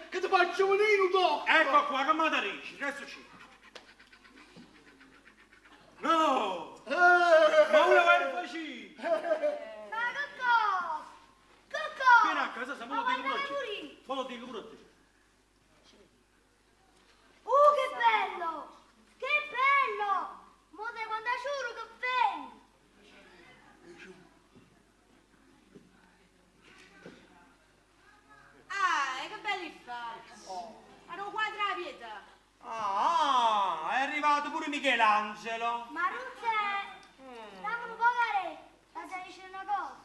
che ti faccio venire un tocco. Ecco qua, che mi dici? Che succede? No! Ma una va a facile! Ma che cosa? Che cosa? Vieni a casa, me lo Ma dico pure a guardate te. pure! Me lo dico pure a te. Oh, che bello! Che bello! Mo te quando giuro che vengo! Ah, e che belli fatti. Hanno quadra la pietra. Ah, è arrivato pure Michelangelo. Maruzze, dammi un po' che la devi dire una cosa.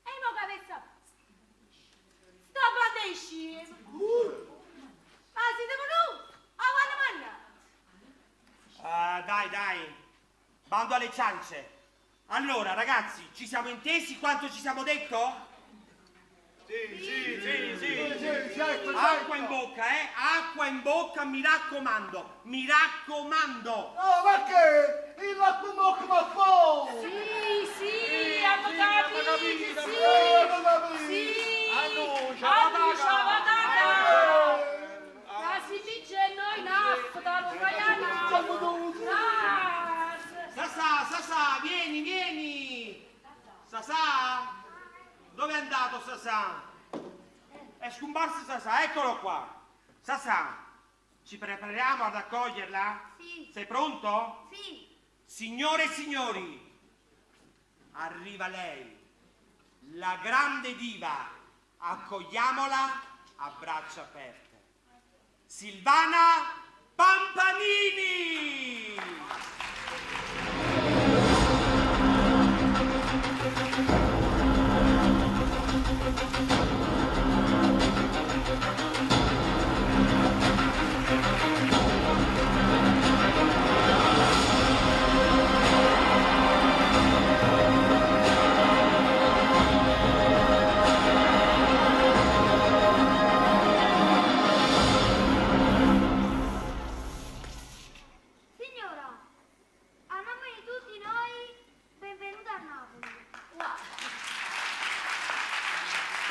E mo cabeza. Sta bande scemo. Ma siete venuti? Ah, guarda, manna. Ah, dai, dai. Bando alle ciance. Allora, ragazzi, ci siamo intesi quanto ci siamo detto? Sì, sì, sì, sì. Sì, certo, Acqua in certo. bocca, eh? Acqua in bocca, mi raccomando. Mi raccomando. No, perché? Il l'acqua in bocca ma fuori! Sì, sì, hanno capito, sì. Abbiamo capito. Sì. Annuncia, Annuncia, patata. patata. La si dice noi nafta, lo fai a Siamo dovuti. Sasà, Sasà, vieni, vieni. Sasà? Dove è andato Sasà? È scomparso Sasà, eccolo qua. Sasà, ci prepariamo ad accoglierla? Sì. Sei pronto? Sì. Signore e signori, arriva lei, la grande diva. Accogliamola a braccia aperte. Silvana Pampanini! Thank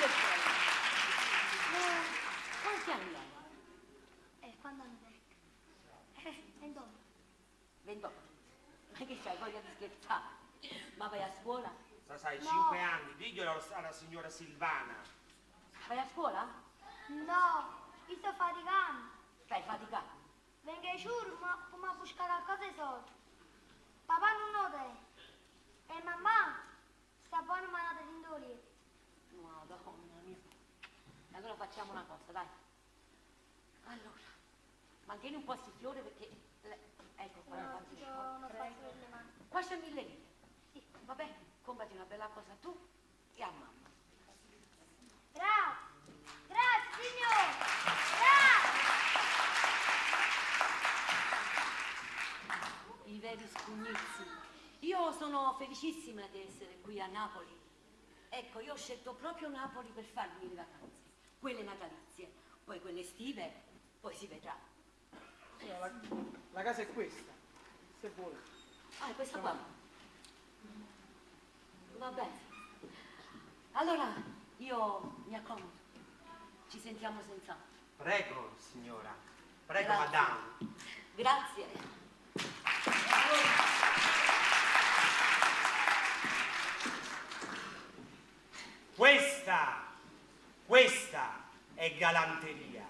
Che bello. Ma quanti anni hai? Eh, quando anni tengo? 28. 28. Ma che c'hai voglia di scherzare? Ma vai a scuola? Sasà, hai No. 5 anni, diglielo alla signora Silvana. Vai a scuola? No, io sto faticando. Stai faticando. Vengo ai ciur, ma come a buscare qualcosa di soldi. Papà non lo te. E mamma sta buona manata di letto. Madonna mia. Allora facciamo una cosa, dai. Allora, mantieni un po' sti fiori perché... Ecco qua, No, faccio c'ho uno spazio per le mani. Qua c'è 1000 lire. Sì. Va bene, comprati una bella cosa tu e a mamma. Grazie, grazie signore. Grazie. I veri scugnizzi. Io sono felicissima di essere qui a Napoli. Ecco, io ho scelto proprio Napoli per farmi le vacanze. Quelle natalizie, poi quelle estive, poi si vedrà. Signora, la casa è questa, se vuole. Ah, è questa qua. Va bene. Allora, io mi accomodo. Ci sentiamo senz'altro. Prego, signora. Prego, Grazie. madame. Grazie. Questa, questa è galanteria.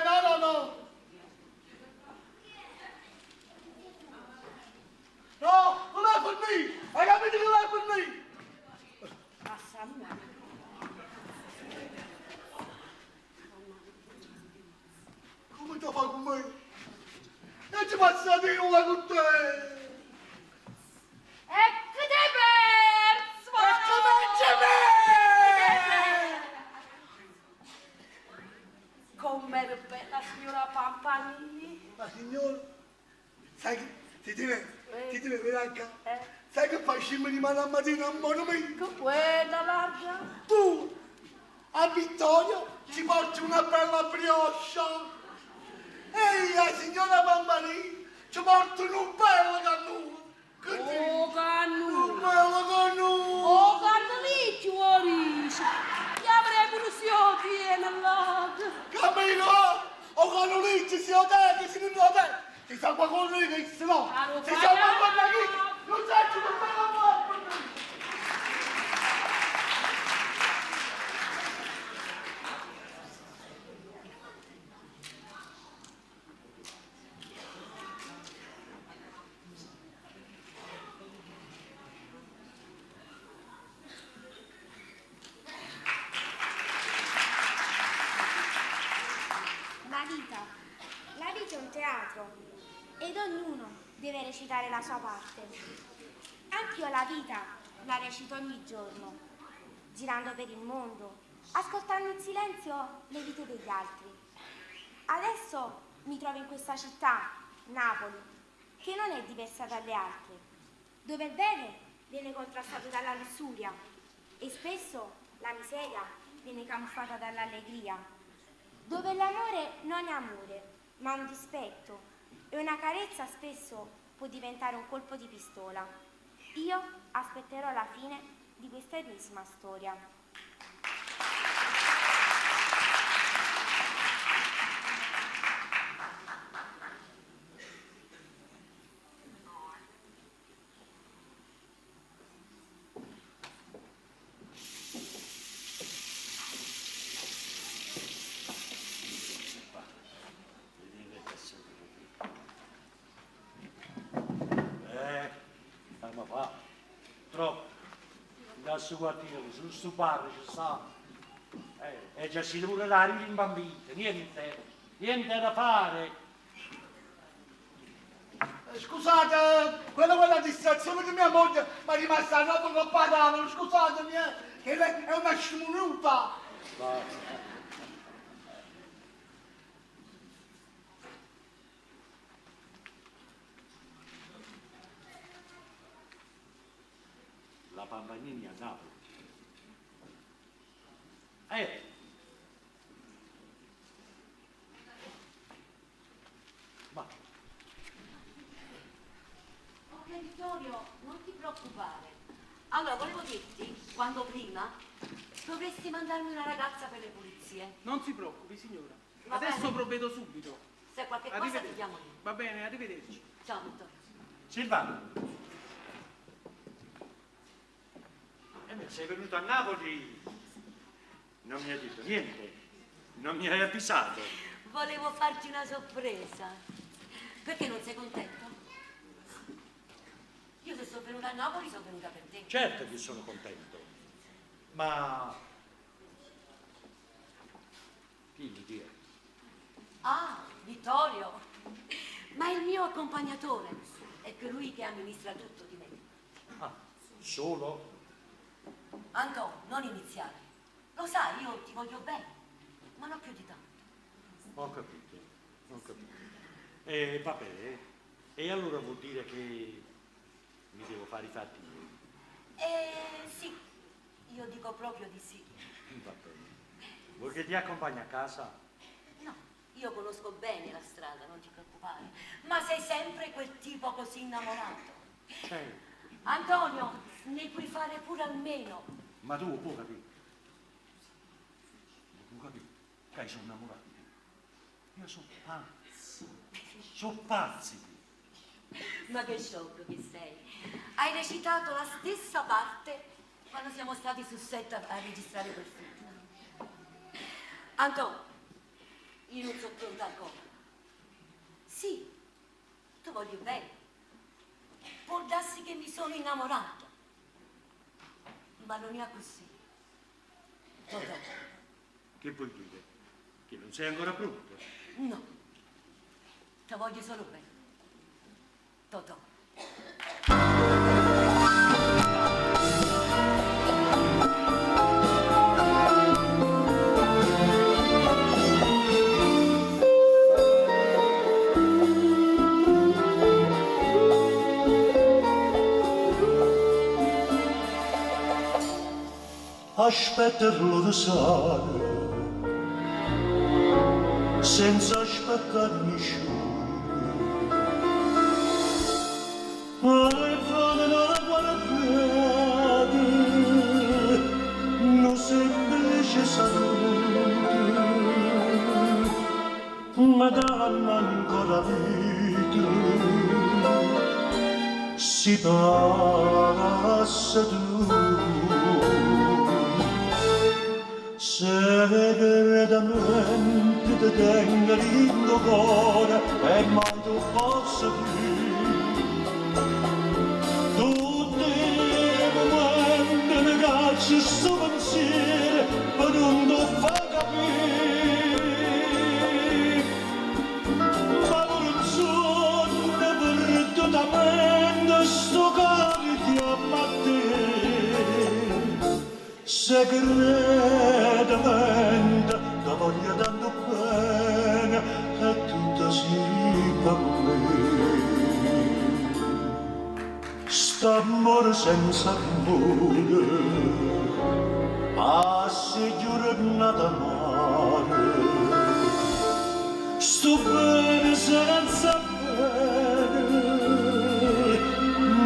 No, no, no. No, non è per me. Hai capito che non è per me? Come ti fa con me? E ci passa di una con te. E che te perso! E come ci Com'era bella signora Pampanini. Ma signora, sai che ti deve vedere anche? Sai che facciamo di mano a mattina a monumento? Quella larga. Tu, a Vittorio, ci porti una bella brioche. E la signora Pampanini ci porta un bello cannuto. Che dici? Oh, cannuto. Un bello cannuto. Oh, cannuliccio, vuoi? Che avrei pure se io tiene là. Cammino, o cannuliccio, se lo te, se non lo te. Ti sa qua con lui che se no. Ti sa qua con la chi. Non c'è che bello morto. La vita. La vita è un teatro ed ognuno deve recitare la sua parte. Anch'io la vita la recito ogni giorno, girando per il mondo, ascoltando in silenzio le vite degli altri. Adesso mi trovo in questa città, Napoli, che non è diversa dalle altre, dove il bene viene contrastato dalla lussuria e spesso la miseria viene camuffata dall'allegria, dove l'amore non è amore, ma un dispetto e una carezza spesso può diventare un colpo di pistola. Io aspetterò la fine di questa ennesima storia. Ma fa troppo. Da questo quartiere, su sto bar ci sta. E già si pure la rimbambita, niente, niente da fare. Scusate, quella distrazione di mia moglie mi è rimasta roba con patata, scusatemi, che lei è una scimunuta. La Pampanini a Napoli. Ma Vittorio, non ti preoccupare. Allora, volevo dirti, quando prima, dovresti mandarmi una ragazza per le pulizie. Non si preoccupi, signora. Va Adesso bene. provvedo subito. Se qualche cosa ti Arrivederci. chiamo io. Va bene, arrivederci. Ciao Vittorio. Silvano. Eh beh, sei venuto a Napoli, non mi hai detto niente, non mi hai avvisato. Volevo farti una sorpresa. Perché non sei contento? Io se sono venuta a Napoli sono venuta per te. Certo che sono contento, ma... Chi chi è? Ah, Vittorio! Ma è il mio accompagnatore. È colui che amministra tutto di me. Ah, solo? Anton, non iniziare. Lo sai, io ti voglio bene, ma non più di tanto. Ho capito, ho capito. Eh, va bene, e allora vuol dire che mi devo fare i fatti miei. Eh, sì, io dico proprio di sì. Va bene. Vuoi che ti accompagni a casa? No, io conosco bene la strada, non ti preoccupare. Ma sei sempre quel tipo così innamorato. Certo. Antonio, ne puoi fare pure almeno. Ma tu puoi capire. Lo puoi capire che io sono innamorato di te. Io sono pazzo. Sono pazzi. Ma che sciocco che sei. Hai recitato la stessa parte quando siamo stati su set a, a registrare quel film. Antonio, io non sono pronta ancora. Sì, ti voglio bene. Può darsi che mi sono innamorata, ma non è così. Totò, Che vuoi dire? Che non sei ancora pronto? no. Ti voglio solo bene. Totò. Aspetta lo sale senza aspettare nessuno. E fanno la guardate, non semplice salute, ma danno ancora vita, si passa tu. Segretamente ti tengo in cuore e mai tu posso più. Tutti i momenti mi cacci sto pensiero per non ti fa capire. Ma non sono perdutamente sto che chiama a te. Segretamente ti voglio tanto bene e tutto si per me. St'amore senza amore, passi giornata amare. Sto bene senza bene,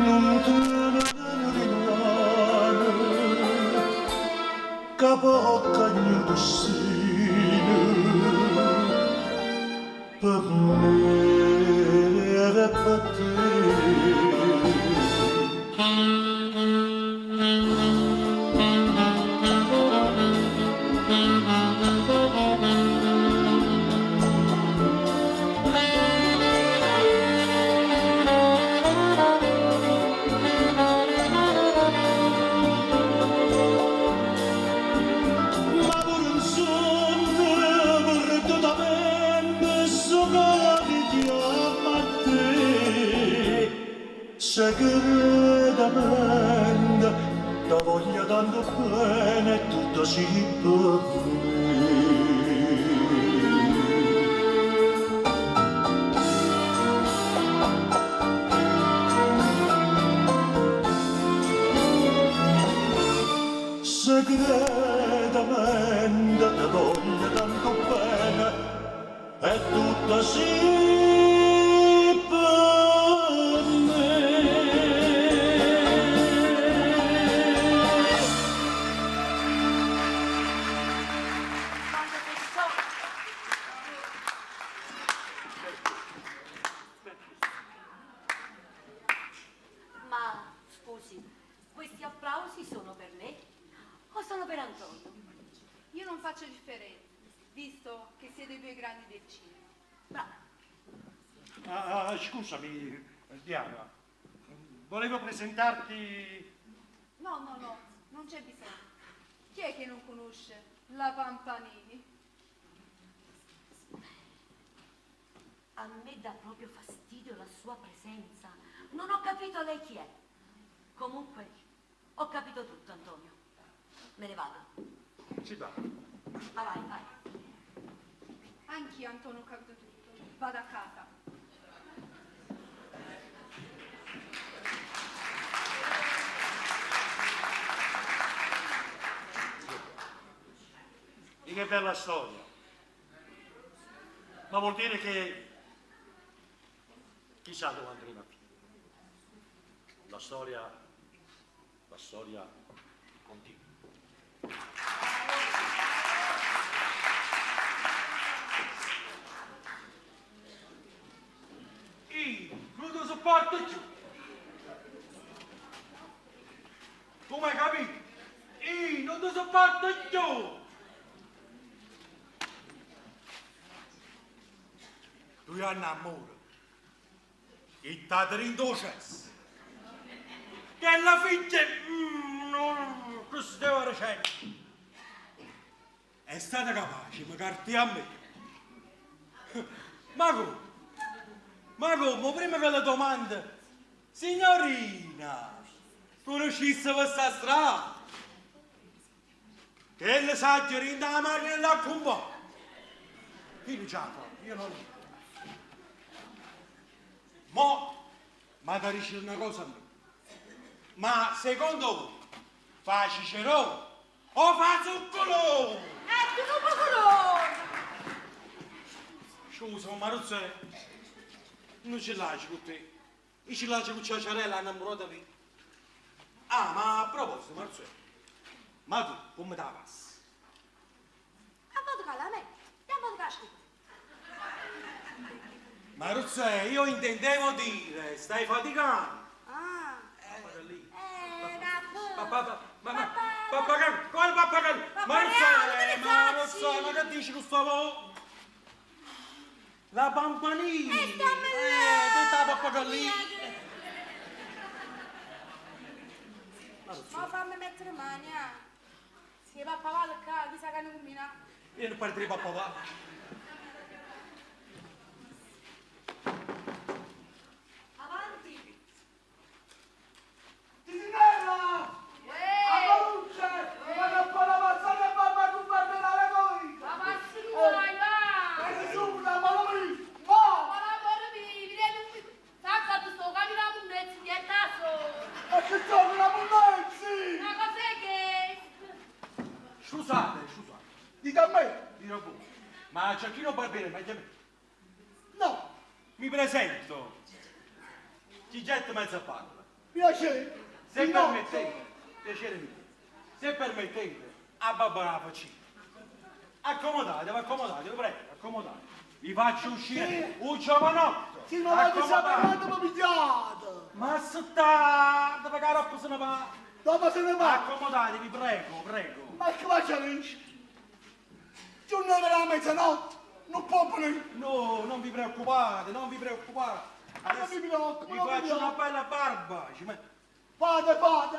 non te ne rinare, capocca mio destino, per me e per te. Ma pure un sogno perdutamente sto che chiama a te. Segretamente ti voglio tanto bene e tutto si per me. Segretamente ti voglio tanto bene e tutto si per me. faccio differenza, visto che siete i due grandi del cinema. Bravo. Ah, scusami, Diana. Volevo presentarti. No, no, no, non c'è bisogno. Chi è che non conosce la Pampanini? A me dà proprio fastidio la sua presenza. Non ho capito lei chi è. Comunque, ho capito tutto, Antonio. Me ne vado. Si va. Ma vai, vai. Anch'io, Antonio, ho capito tutto. Vado a casa. Di che bella storia. Ma vuol dire che chissà dove andremo a finire. La storia, la storia continua. Io non ti sopporto più. Tu mi hai capito? Io non ti sopporto più. Tu hai amore. E t'ha dentro cesso. Che la figlia... no, che stavo dicendo? È stata capace di carti a me. Ma come? Ma come? Prima che la domanda, signorina, conoscisse questa strada? Che le sa girare la macchina e la combo? Chi non ce la fa? Io non lo Mo, ma da dicere una cosa a me. Ma secondo voi fa Cicerone o fa Zuccolo? Ecco, tu pocolone! Scusa, Maruzza, non ce l'hai con te. Io ce l'ho con Ciaciarella innamorata mia. Ah, ma a proposito, Maruzza, ma tu come te la passi? A vodka la metto, e a vodka la scrivo. Maruzza, io intendevo dire, stai faticando. Ah, Eh, eh, la Papà, ma, ma, pappagallo, quale pappagallo? Maruzza, Maruzza, ma che dici questo vo? La pampanina! E stammi Eh, tutta la pappagallina! Ma fammi mettere mani, eh. Se pappagallo qua, chissà che ne combina. Io non parlo di pappagallo. Avanti. Tisinella! Uè! A luce! Vado a fare la mazzata e mamma tu guarderà la coita! Ma passi tu, vai, va! E si su, ma non mi... Va! Ma la vorrei vivere, sa quando sto capito la munnezza di tasso. E che sono la munnezza? Ma cos'è che... Scusate, scusate. Dite a me! Dite a voi. Ma Giacchino Barbiere, ma chiami? No! Mi presento. Gigetto Mezzaparla. Piacere! Se Di no. permettete, piacere mio, se permettete, a Barbara Faccini. Accomodatevi, accomodatevi, prego, accomodatevi. Vi faccio uscire un giovanotto. Sì, ma vado sapere Accomodatevi. quando mi pigliate! Ma state, perché dopo se ne va. Dopo se ne va! Accomodatevi, prego, prego. Ma che faccio dici? Giorno della mezzanotte! Non può venire! No, non vi preoccupate, non vi preoccupate. Non mi preoccupo, Vi non mi faccio una preoccupo. bella barba. ci met- Fate, fate!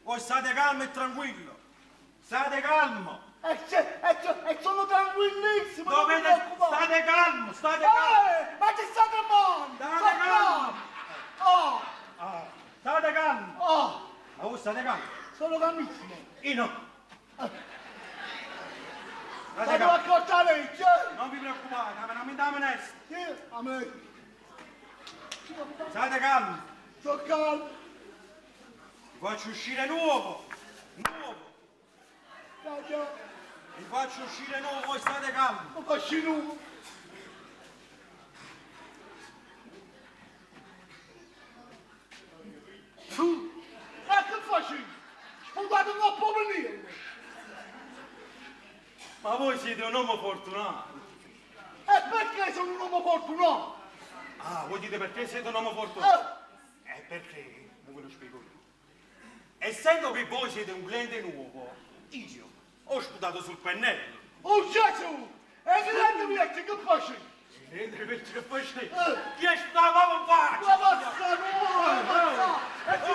Voi state calmo e tranquillo. State calmo. E, c'è, e, c'è, e sono tranquillissimo, non mi Dovete, preoccupate! state calmo, state calmo. Eh, ma ci state male! State calmo. Oh, Ah, state calmo. oh, Ma voi state calmo. sono calmissimo! Io no. State State calmo. accorta legge! Non vi preoccupate, ma non mi dà minestra. Sì, a me! State calmi. Sono calmo! Vi faccio uscire nuovo. Nuovo. Dai, dai. Vi faccio uscire nuovo, voi state calmi. Ma facci nuovo! Ma che facci? Sputate troppo venire! Ma voi siete un uomo fortunato. E perché sono un uomo fortunato? Ah, voi dite perché siete un uomo fortunato? Eh, perché? Mo ve lo spiego io. Essendo che voi siete un cliente nuovo, io Ho sputato sul pennello. Oh Gesù! E che l'hanno messo che facevi? Niente, invece che facevi? Chi è sputava in faccia? Ma basta, no! Basta! E ti E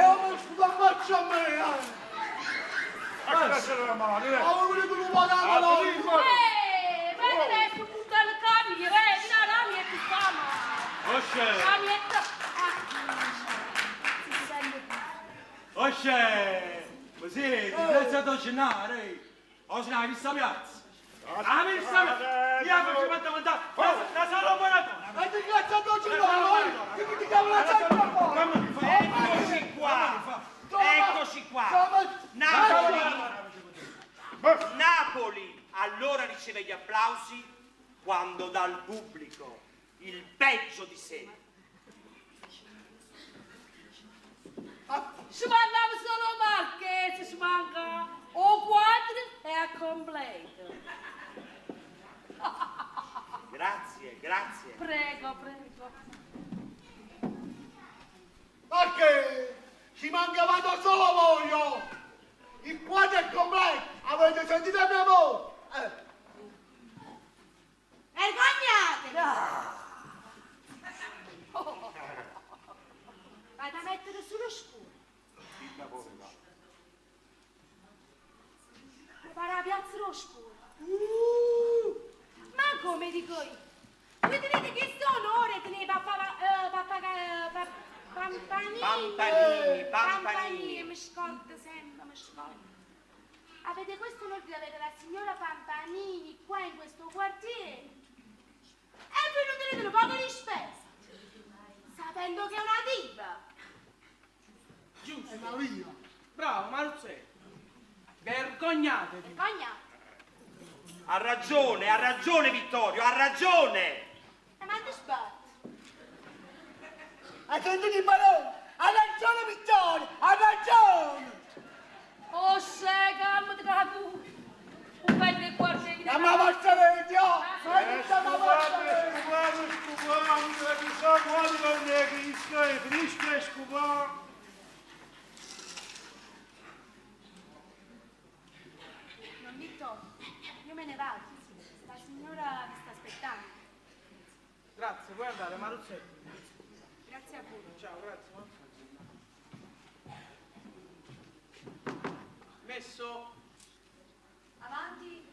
ho messo la faccia a me! Ho voluto rubare la mano! Eh, vedi adesso butta il camion, vedi, la ramia ti fa male. Osce! Ramietta. Osce! Ma senti, senza tornare! Oggi non hai visto la piazza! La vista piazza! Io faccio quanto mandare! La sola maratona! E ti cazzo non ci vai! Ti ti chiamo la testa Eccoci qua! Eccoci qua! Napoli! Napoli allora riceve gli applausi quando dal pubblico il peggio di sé. Ci mancava solo Marchese, ci manca o quadro e a completo. Grazie, grazie. Prego, prego. Perché ci mancavate solo voi! oh! Il quadro è completo! Avete sentito la mia voce? Eh. Vergognatevi! Vado a mettere sullo scuro. Mi pare la piazza dello scuro. Ma come dico io? Voi tenete questo onore, tenete papà, eh, papà, eh, pa- pampanini. Pampanini, pampanini. Pampanini, mi scordo sempre, mi scordo. Avete questo onore di avere la signora Pampanini qua in questo quartiere? E voi non tenete un poco di spesa, sapendo che è una diva. Giusto. Bravo, Maruzzello. Vergognatevi. Vergogna. Ha ragione Vittorio, ha ragione! E ma ti sbatti. Hai sentito il barone? Ha ragione Vittorio! Ha ragione! Oh, se, calmati, tu. Un bel quartiere. La mamma sta meglio! Ma tutta la vostra meglio! Nonnito, io me ne vado. La signora vi sta aspettando. Grazie, puoi andare, Maruzzello. Grazie a voi. Ciao, grazie. Messo. Avanti.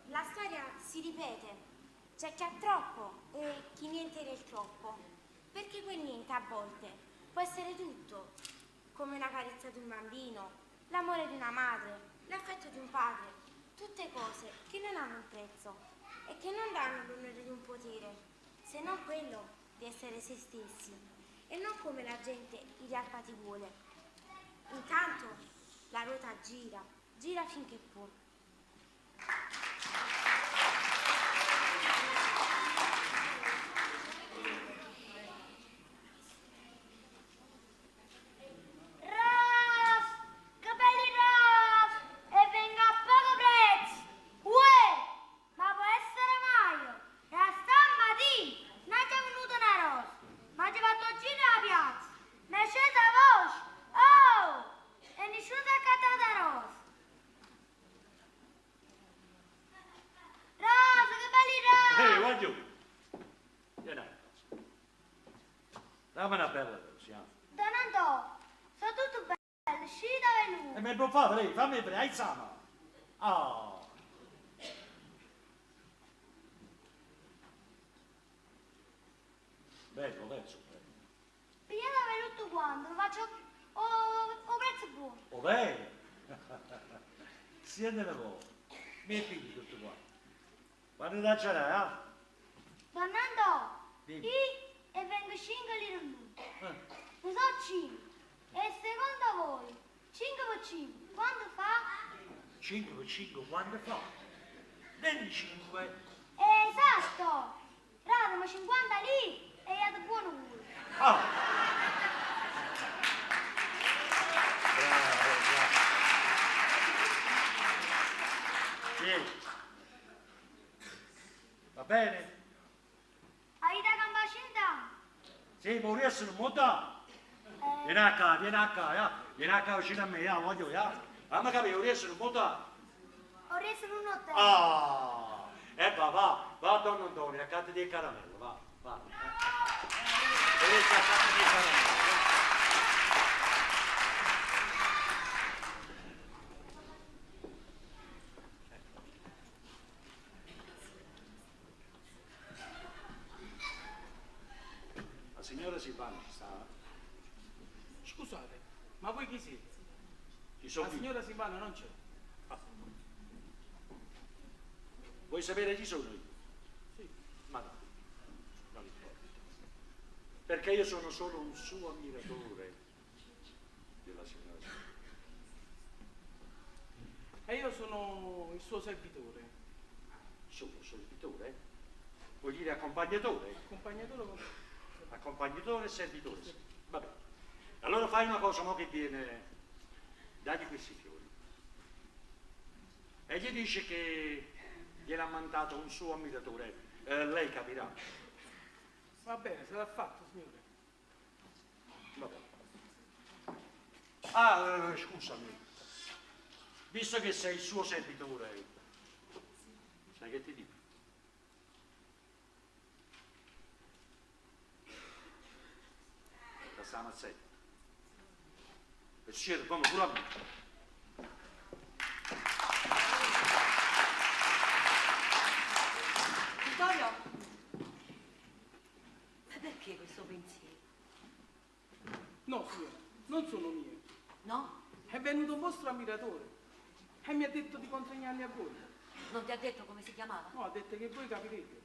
La storia si ripete. C'è chi ha troppo e chi niente del troppo. Perché quel niente a volte può essere tutto, come una carezza di un bambino, l'amore di una madre, l'affetto di un padre, tutte cose che non hanno un prezzo e che non danno l'onore di un potere, se non quello di essere se stessi e non come la gente in realtà ti vuole. Intanto la ruota gira, gira finché può. Ras, che belli ras, e venga a poco prezzo. Uè, ma può essere mai? Da stamattina non c'è venuta una rosa, ma ci fatto giro la piazza, mi è scesa voce, oh, e nessuno si è accattato la rosa. Rosa, che belli ras! Ehi, guarda giù. Vieni una cosa. Dammi una bella cosa, eh. Don Antò, sono tutto bello, uscita venuta. E mi può fare lei, fammi vedere, aizzama. Oh. Bello, verso, bello. Pigliate tutto quanto, lo faccio o, o prezzo buono. Oh, vero? Siete voi. Mi pigli tutto qua. Quando da c'era, eh? Don Antò, Dimmi. io e vengo 5 lire l'uno. Ne so 5. E secondo voi, 5 per 5, quanto fa? 5 per 5 quando fa? 25. Esatto! Ratemi 50 lire e iate buono culo. Ah. Bravo, bravo. Sì, ma 'o riesto nun m' 'o dà. Vieni a ccà, vieni a ccà, ja. Vieni a ccà vicino a me, ja, voglio, ja. Fammi capì, 'o riesto nun m' 'o dà. 'O riesto nun 'o tengo. Ah! E va, va, va a Don Antonio, accattati 'e caramelle, va, va. 'O riesto accattati 'e caramelle, va. La signora Silvana ci sta? Scusate, ma voi chi siete? Chi sono La io? signora Silvana non c'è. Vuoi sapere chi sono io? Sì. Ma no, non importa. Perché io sono solo un suo ammiratore della signora Silvana. E io sono il suo servitore. Suo servitore? Vuoi dire accompagnatore? Accompagnatore con... Accompagnatore e servitore. sì. Va bene. Allora fai una cosa, mo che viene, dagli questi fiori. E gli dice che gliel'ha mandato un suo ammiratore. Eh, lei capirà. Va bene, se l'ha fatto, signore. Va bene. Ah, scusami. Visto che sei il suo servitore, sai che ti dico? Da sta mazzetta. E c'era come pure a me. Vittorio, ma perché questo pensiero? No, signora, non sono mie. No? È venuto un vostro ammiratore e mi ha detto di consegnarli a voi. Non ti ha detto come si chiamava? No, ha detto che voi capirete.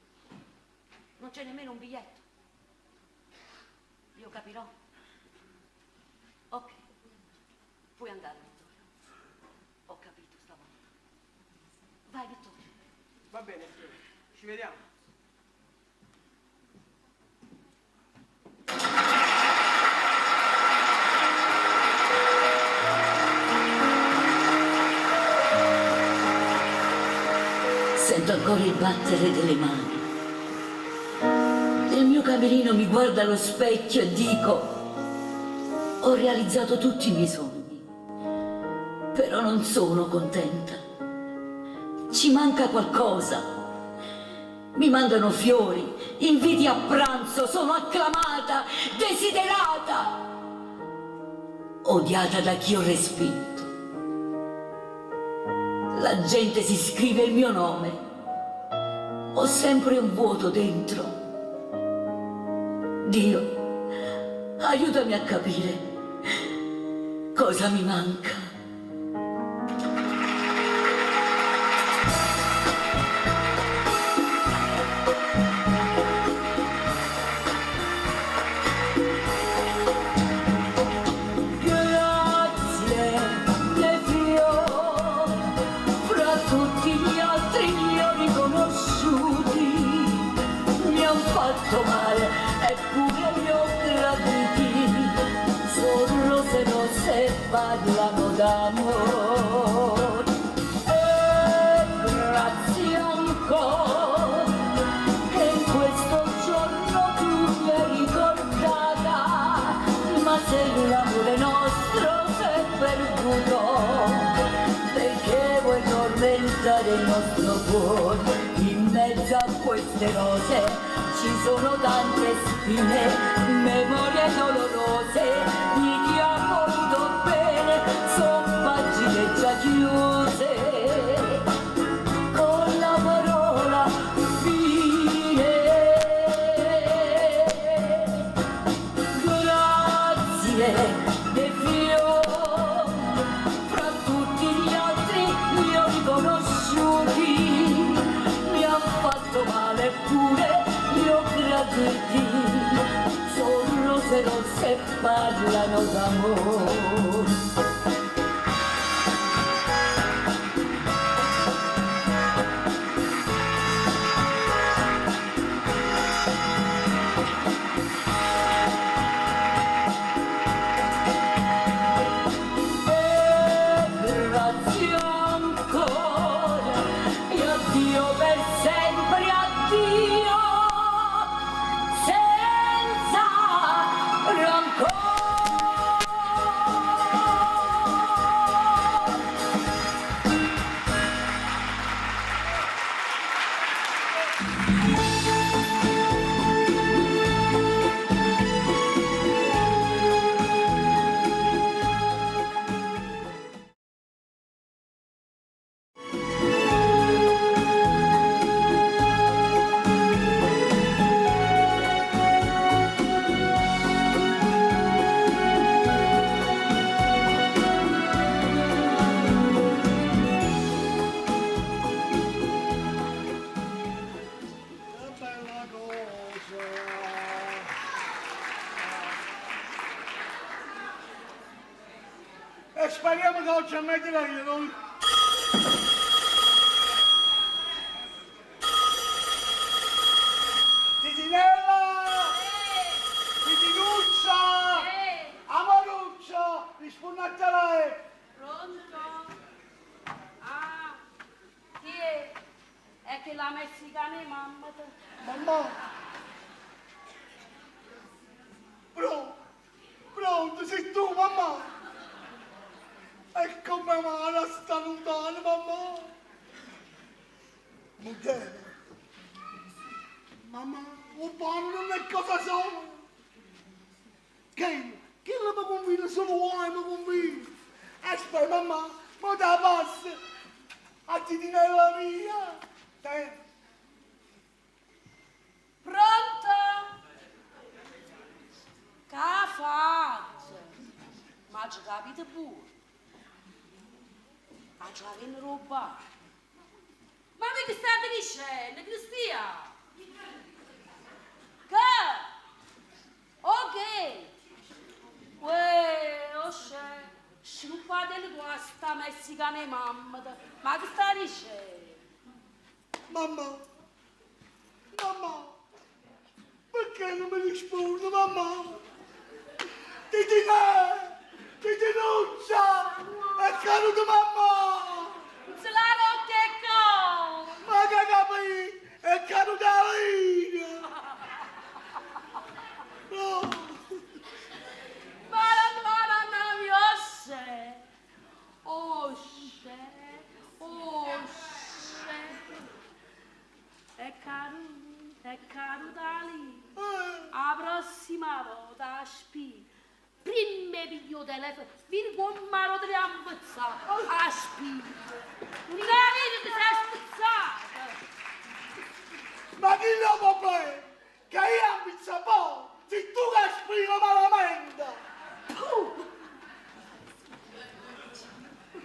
Non c'è nemmeno un biglietto. Io capirò. Ok, puoi andare, Vittorio. Ho capito stavolta. Vai, Vittorio. Va bene, signora. Ci vediamo. Sento ancora il battere delle mani. Nel mio camerino mi guardo allo specchio e dico, ho realizzato tutti i miei sogni, però non sono contenta. Ci manca qualcosa. Mi mandano fiori, inviti a pranzo, sono acclamata, desiderata, odiata da chi ho respinto. La gente si scrive il mio nome. Ho sempre un vuoto dentro. Dio, aiutami a capire cosa mi manca. Grazie de fior, fra tutti gli altri li ho riconosciuti, mi han fatto male eppure li ho graditi, sono rose rosse parlano d'amore. E grazie ancora che in questo giorno tu mi hai ricordata, ma se l'amore nostro si è perduto, perché vuoi tormentare il nostro cuore? In mezzo a queste rose ci sono tante spine, memorie dolorose di chi ha voluto bene, son pagine già chiuse con la parola fine. Grazie dei fiori, fra tutti gli altri li ho riconosciuti, mi han fatto male eppure li ho graditi, sono rose rosse e parlano d'amore. E grazie ancora, e addio per sempre, addio, senza E speriamo che oggi a meglio lei, non... Titinella! Titinuccia! Amaruccia! Rispondi a telefono! Pronto? Ah, chi è? È che la messicana è mamma. Mamma! Pronto? Pronto, sei tu, mamma? E come male sta lontano, mamma? Moglie, mamma, o pane non è cosa sola. Che, che la mi conviene solo vuoi, mi conviene. Aspetta, mamma, ma te la passa. A titinella mia. Te. Pronto? Che faccio? Ma ci capite pure? Ma ce la viene roba? Ma voi che state dicendo, Cristian? Che? Ok. Uè, osce, sciuppate qua sta messicana e mamma. Ma che sta dicendo? Mamma, mamma, perché non mi rispondi, mamma? Titinè, Titinuccia, è caduta mamma! Se la rotta è cosa? Ma che capì? È caduta la linea! No! Ma la mia osce, osce, osce. È caduta, è caduta lì. La prossima volta spia. Prima piglio il telefono, vieni con me lo dobbiamo ammazzare. A spia. Non capito che sei spezzato. Ma chi lo può fare? Che io ammazzo poi, sei tu che esprimi malamente!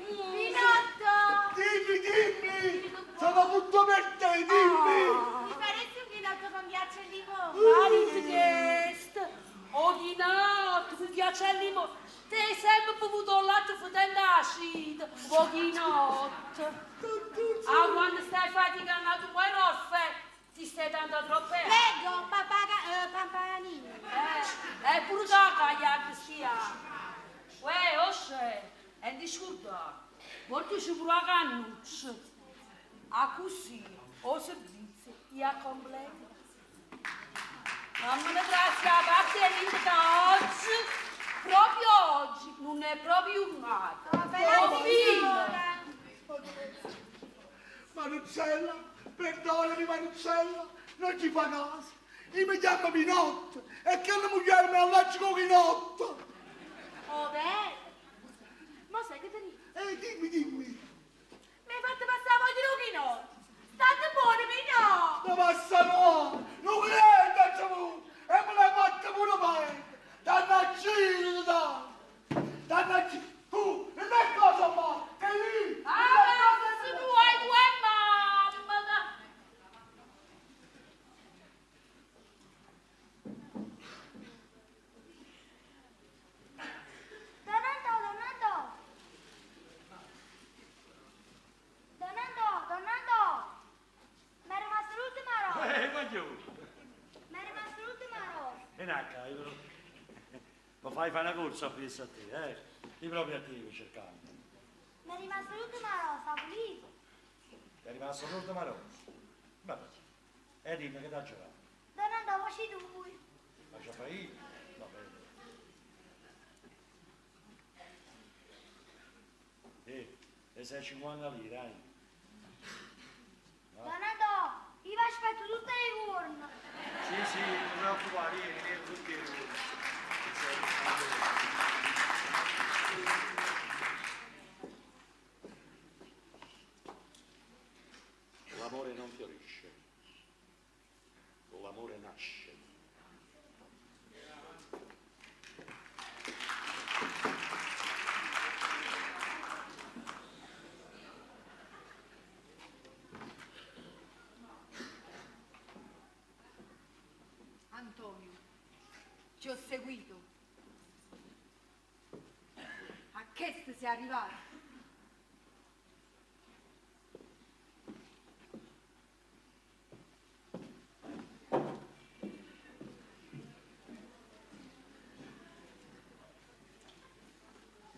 Pinotto! Dimmi, dimmi! Sono tutto per te, dimmi! Mi faresti un chinotto con ghiaccio e limone? Ma dite che sta? Oh, chinotto con ghiaccio e limone. Te hai sempre bevuto il latte fotendo acida. Oh, chinotto. Ah, quando stai faticando tu puoi roffe, ti stai dando troppo. Prego, papà, pampanini. È pure da che sia. Uè, osce, e di scorda. Portici pure la cannuccia. A così, o servizio, e a completo. Mamma grazie a parte che oggi, proprio oggi, non è proprio un nato. Bella signora. Maruzzella, perdonami Maruzzella, non ci fa caso. Io mi chiamo Pinotto e che la moglie mi allaccia con Pinotto. Oh, beh. Ma sai che ti dico? Dimmi, dimmi. Mi hai fatto passare voglia di chinotto. State buoni, Pinotto. Ma passa no, non credo, c'è e me l'hai fatta pure bene. Dannaccino, da. Dannaccino. Tu, non è cosa fa, che lì. Ah, ma se tu hai due mamma. Donato, Donato! Donato, Donato! Mi è rimasta l'ultima rosa! Voglio. Mi è rimasta l'ultima rosa! E nacca, io... Ma fai fare una corsa appresso a te, eh? Io proprio a te mi cercando. Mi è rimasta l'ultima rosa, pulita! Ti è rimasta l'ultima rosa. Vabbè. E dimmi che t'ha giocato. Donato, voci tu! Ma ce fai io? Va bene. E 6,50 lire, eh? No? Donato, io vi aspetto tutte le giorni! Sì, sì, non ti preoccupare, vieni, vieni tutti i giorni. L'amore non fiorisce, l'amore nasce. Antonio. Ci ho seguito. A che sei arrivato?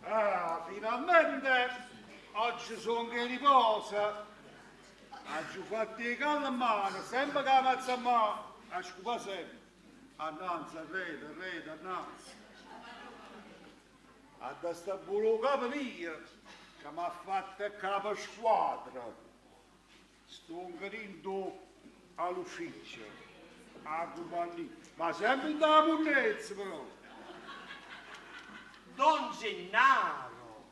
Ah, finalmente oggi sono che riposa. Oggi ho fatto i calli in mano, sempre che la mazza in mano, a scupa sempre. Annanzi, arredo, arredo, annanzi. A da sta pure capo mio, che mi ha fatto capo squadra. Sto dentro all'ufficio, a compagnia, ma sempre in da monnezza però. Don Gennaro!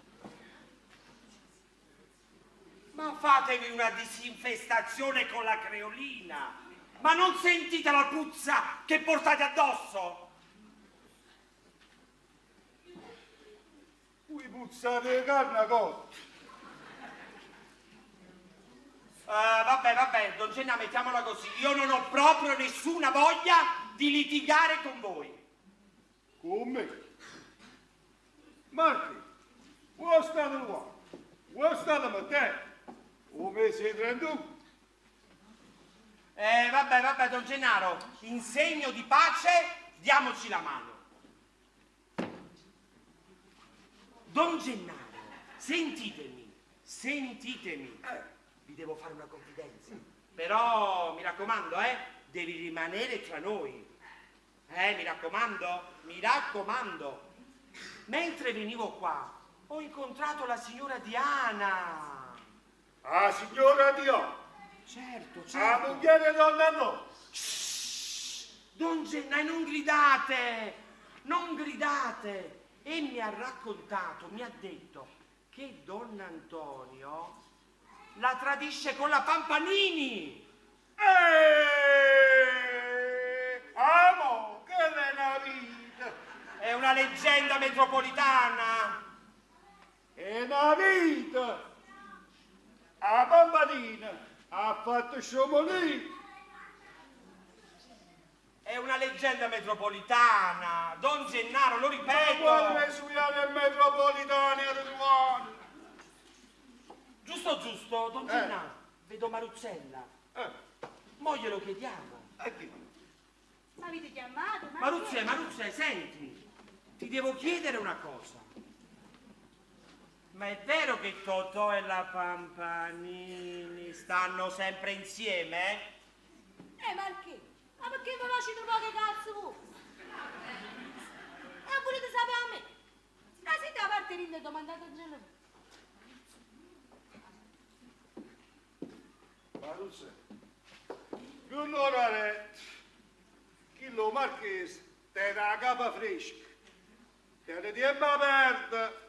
Ma fatevi una disinfestazione con la creolina! Ma non sentite la puzza che portate addosso? Voi puzzate di carne cotta. Vabbè, vabbè, Don Gennaro, mettiamola così. Io non ho proprio nessuna voglia di litigare con voi. Con me? Marchi, vuoi stare qua? Vuoi stare con te? O mese 31? Vabbè, vabbè, Don Gennaro, in segno di pace, diamoci la mano. Don Gennaro, sentitemi, sentitemi. Vi devo fare una confidenza. Però, mi raccomando, devi rimanere tra noi. Mi raccomando, mi raccomando. Mentre venivo qua, ho incontrato la signora Diana. La signora Diana? Certo, La certo. moglie di donna no. Shh, Don Gennaro, non gridate, non gridate. E mi ha raccontato, mi ha detto che Don Antonio la tradisce con la Pampanini. Amo, che è una vita. È una leggenda metropolitana. È una vita. La Pampanina ha fatto sciomolì. È una leggenda metropolitana. Don Gennaro, lo ripeto. Ma quale sulle metropolitane di Tuono? Giusto, giusto, Don Gennaro. Vedo Maruzzella. Mo glielo chiediamo. Ma avete chiamato? Ma Maruzzè, Maruzzè, senti, ti devo chiedere una cosa. Ma è vero che Totò e la Pampanini stanno sempre insieme? Ma perché? Ma perché vi facete poche cazzo voi? E volete sapere a me? La siete a parte rinde domandate a Gelo. Maruzzè, più non retto, chi lo marchese te la capa fresca, te ne tempo aperta.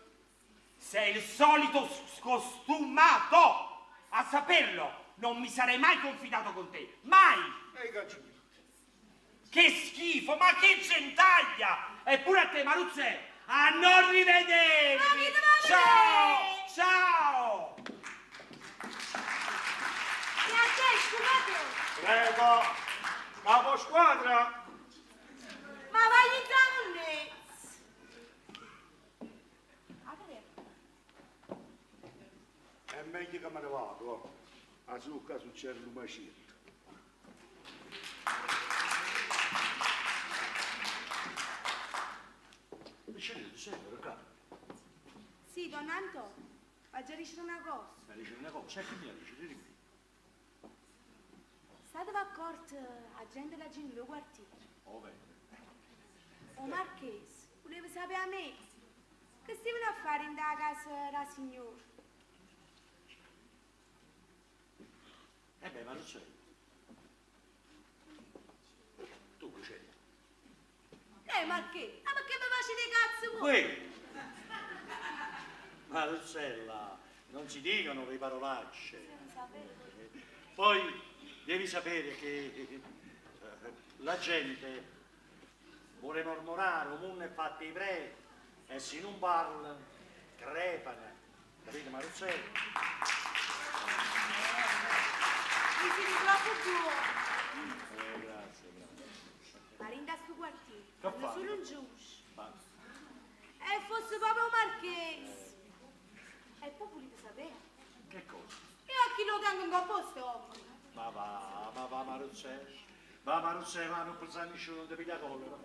Sei il solito scostumato! A saperlo, non mi sarei mai confidato con te, mai! Ehi, cacciuto. Che schifo, ma che gentaglia! Eppure a te, Maruzzè, a non rivedervi! Ciao! Ciao! E a te, scusate! Prego, capo squadra! Ma vai in tavole! È meglio che me ne vado, a zucca succede un macello. Sì, don Antonio, ma già dice una cosa. Ma dice una cosa, e che mi dice? Dimmi. Statevi accorti a gente da Ginevra quartiere. Oh, bene. O Marchese, voleva sapere a me che stavano a fare in da casa da signora. Eh beh, ma non c'è. Tu che c'eri? Ma che? Ma perché mi facete cazzo voi? Uè! Marcella, non si dicono le parolacce. Poi devi sapere che la gente vuole mormorare, o mondo è fatto i preti, e se non parla, crepano. Capito, Marcella? Mi siete troppo buoni. Grazie, grazie. Ma pure un giusto. E fosse proprio un marchese. E poi volete sapere? Che cosa? Io a chi lo tengo in composto uomo. Ma va, ma va Maruzzè. Va Maruzzè, ma non pensare a nessuno, non ti piglia collera.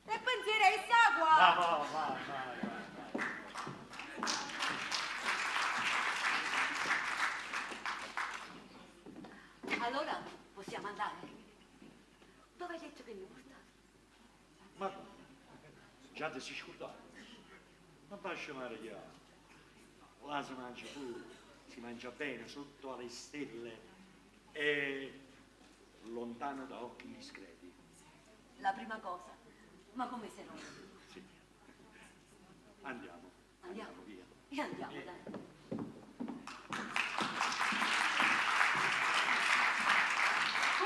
E pensiero è sta qua. Va, va, va, vai, vai. Allora possiamo andare. Dove hai detto che mi portavi? Ma già ti sei scordato? Ma faccio male chiaro. Là si mangia pure, si mangia bene sotto alle stelle e lontano da occhi indiscreti. La prima cosa. Ma come se no? Sì. Andiamo. Andiamo. via. E andiamo, dai.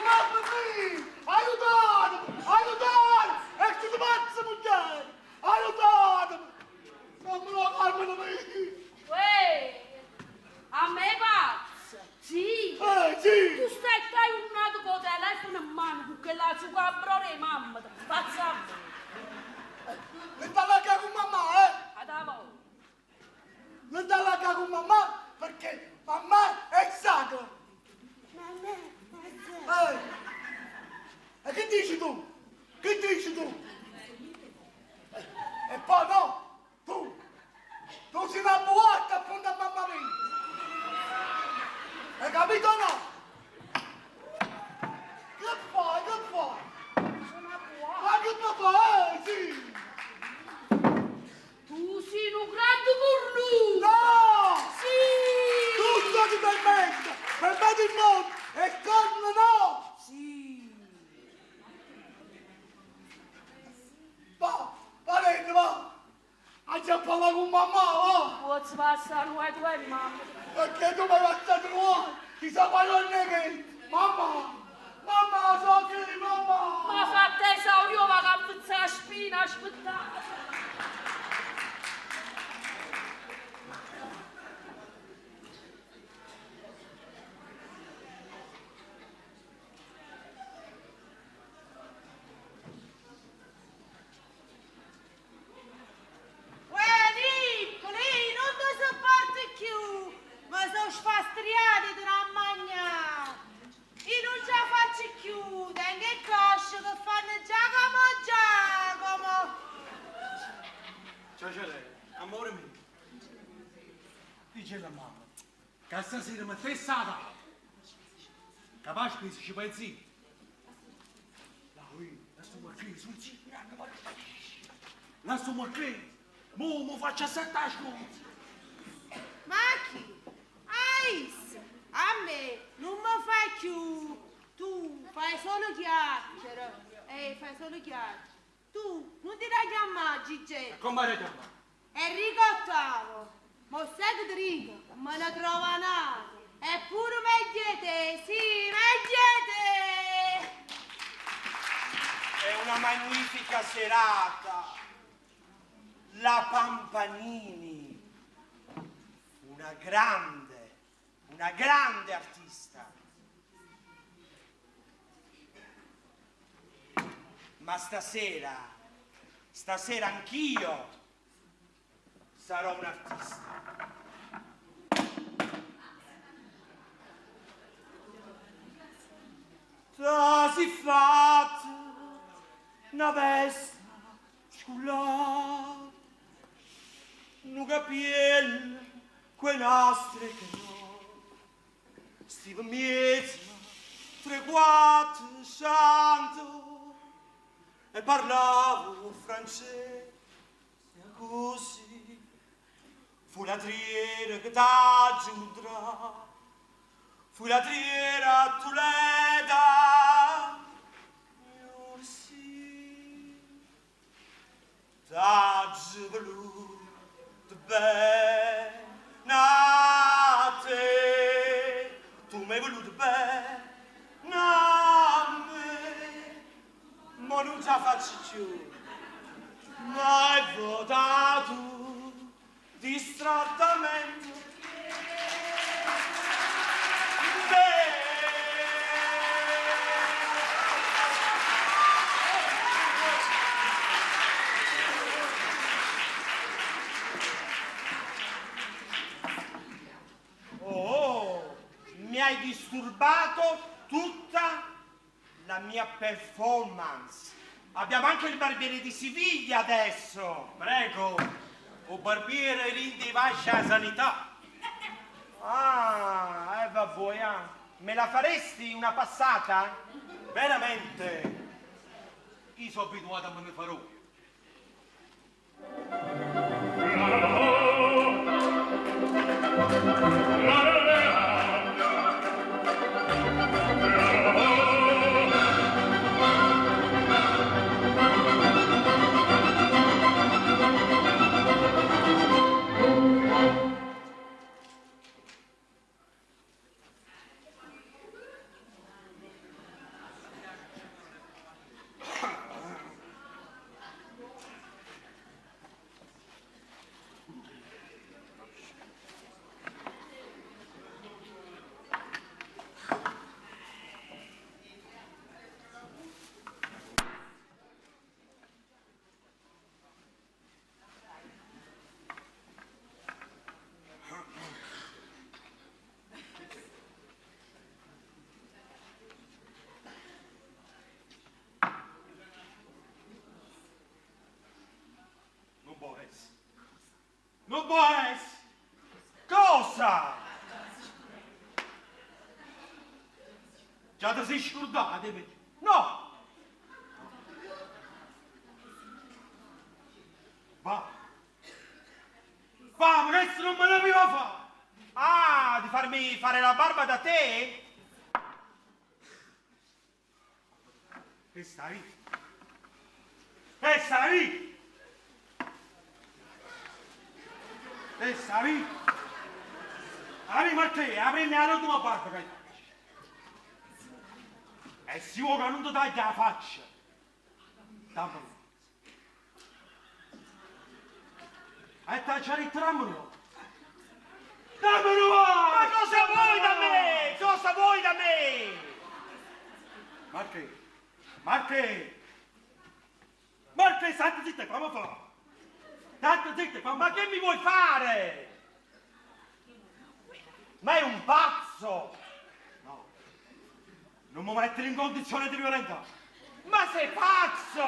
Mamma mia! Aiutatemi! Aiutatemi! E siete pazzi, moglie! Aiutatemi! Non me lo calmano mio! Uè, a me pazza! Sì! Eh, sì! Tu stai qua un nato col telefono in mano con quella succabrone di mamma, pazza a me! Non dalla ca con mamma, eh! A tavola! Non dalla ca con mamma perché mamma è sacra! Mamma, Eh! E che dici tu? Che dici tu? E poi no! Tu! Tu sei una buatta appunto a mamma mia! Hai capito o no? Che fai? Che fai? Ma che fai? Eh, sì! Tu sei un grande cornuto! No! Sì! Tutto ti permette! Permette il mondo! E il corno no! Sì! Va! Va dentro, va! A già parlare con mamma, va! Posso passare un tu e mamma? Perché tu mi hai passato l'uomo? Chissà quando non è che... Mamma! Mamma, so che mamma! Ma fatta esaurio, va a la spina, aspettate! Uè, Niccoli, non ti sopporto più! Mi sono sfastriata di non mangiare! Io non ce la faccio più, tengo le cosce che fanno Giacomo Giacomo! Ciao Ciao, amore mio. Dice la mamma, che stasera mi stessa a tavola. Capace che ci pensi? La qui, la sto marchese, sul giro, la sto marchese. Mo, mo faccio sette a scuola. Ma chi? Ais! A me non mi fai più! Tu fai solo chiacchiere! Fai solo chiacchiere! Tu non ti dai chiamare Gigetto! Come la chiama? Enrico VIII, ma sai che ti dico? Me ne trova un altro. Eppure meglio te, sì, meglio te! È una magnifica serata. La Pampanini, una grande, una grande artista. Ma stasera, stasera anch'io sarò un artista. Ta si fatta una veste scullata, un capello, quei nastri che no, stiva mezzo, tre, quattro, cento, e parlavo francese così. Fu la triera che t'aggiungerà, fu la triera a Toledo, io sì, t'aggi voluto bene a te, tu mi hai voluto bene a me, ma non ce la faccio più, ma hai votato distrattamente. disturbato tutta la mia performance. Abbiamo anche il barbiere di Siviglia adesso. Prego, 'o barbiere dint' 'e vasce 'a Sanità. Ah, eh vabbuò, ja. Me la faresti una passata? Veramente, io sono abituato a me ne farò. Nun po' essere. Nun po' essere. Cosa? Già ti sei scordato, eh? No! Va. Va, ma questo non me l'aveva fatto. Ah, di farmi fare la barba da te? E stai? E stai? E stai? Apri Matteo, apri la tua barba che faccio. E se vuoi che non ti taglia la faccia, dammelo. E taglia il dammelo. Dammelo! Ma cosa vuoi da me? Cosa vuoi da me? Marche, Marche, Marche, state zitta, fammi fare. State zitta, fammi Ma che mi vuoi fare? Ma è un pazzo! No, non mi mettere in condizione di violenza. Ma sei pazzo!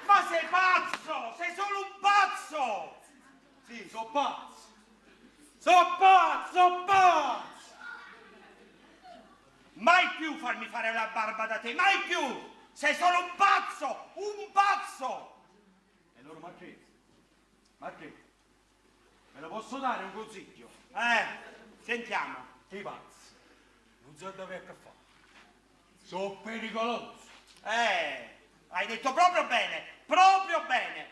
Ma sei pazzo! Sei solo un pazzo! Sì, sono pazzo. Sono pazzo, sono pazzo! Mai più farmi fare la barba da te, mai più! Sei solo un pazzo! Un pazzo! E allora Marchese, Marchese, me lo posso dare un consiglio? Sentiamo. Ti pazzi, non so dove è che fa. Sono pericoloso. Hai detto proprio bene, proprio bene.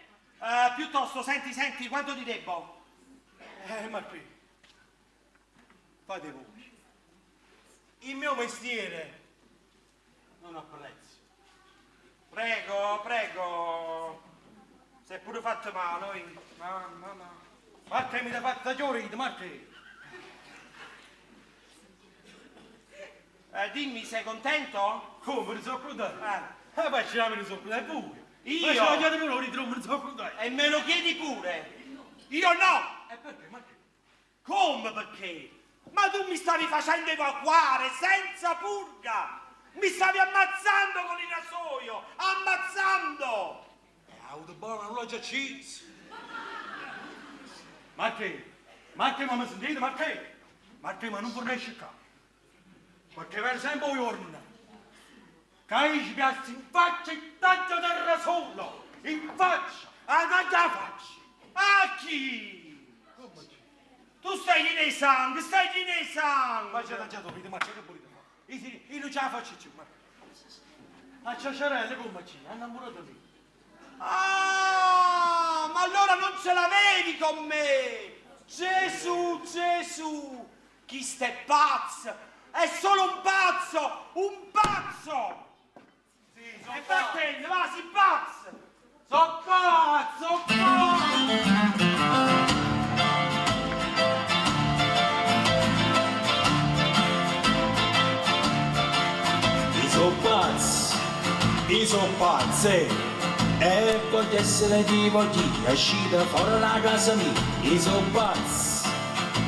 Piuttosto, senti, senti, quanto ti debbo? Marchese, fate voi. Il mio mestiere non ha prezzo. Prego, prego. Si è pure fatto male, oi. Mamma, mamma. Marche mi ha fatto giorno, Marche. Dimmi, sei contento? Come, ne sono contento? Ma ce la me ne sono contento pure. Io? Ma ce la chiede pure, non me ne sono contento. E me lo chiedi pure? Io no! E perché, Marche? Come perché? Ma tu mi stavi facendo evacuare senza purga! Mi stavi ammazzando con il rasoio! Ammazzando! Auto buona, non l'ho già acceso. Marche, Marche, ma mi sentite, Marche? Marche, ma non fornisce qua. Perché per sempre un giorno che io ci piazzo in faccia il taglio del rasoio! In faccia! A taglia la faccia! A chi? Come chi? Tu stai lì nei sangue, stai lì nei sangue! Ma c'è tagliato, ma c'è che volete fare? Io non ce la faccio più, ma... A Ciaciarella come ci? Hanno innamorato lì. Ah, ma allora non ce l'avevi con me! Gesù, Gesù! Chi sta pazzo? È solo un pazzo! Un pazzo! Sì, sono E vattene, va, si pazzo! Sono pazzo, pazzo! Io sono pazzo, io sono pazzo, e voglio essere di voglio, uscita fuori da casa mia. Io sono pazzo,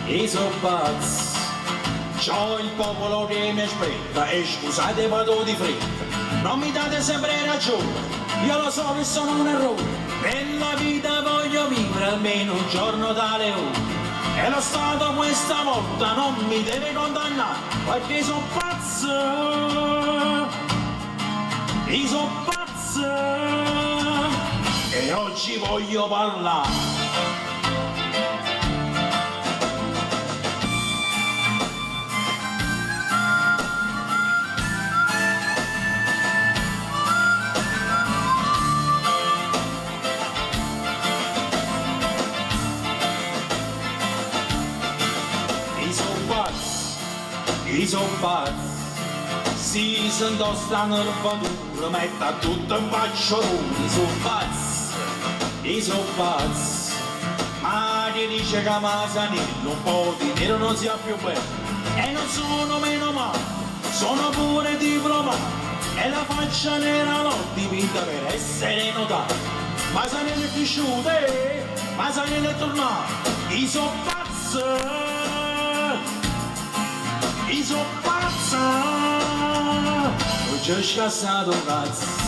io sono pazzo. C'ho il popolo che mi aspetta e scusate vado di fretta. Non mi date sempre ragione, io lo so che sono un errore. Nella vita voglio vivere almeno un giorno da leone. E lo Stato questa volta non mi deve condannare, perché sono pazzo. Io sono pazzo. E oggi voglio parlare. I son pazzi, i son pazzi, si sento sta nervatura, metta tutto in faccia I son pazzi, i son pazzi, ma chi dice che Masanello un po' di nero non sia più bello, e non sono meno male, sono pure diplomato, e la faccia nera l'ho dipinta per essere notato. Masanello è cresciuto, eh, Masanello è tornato, i son pazzo, i son pazzo, ho già scassato un cazzo.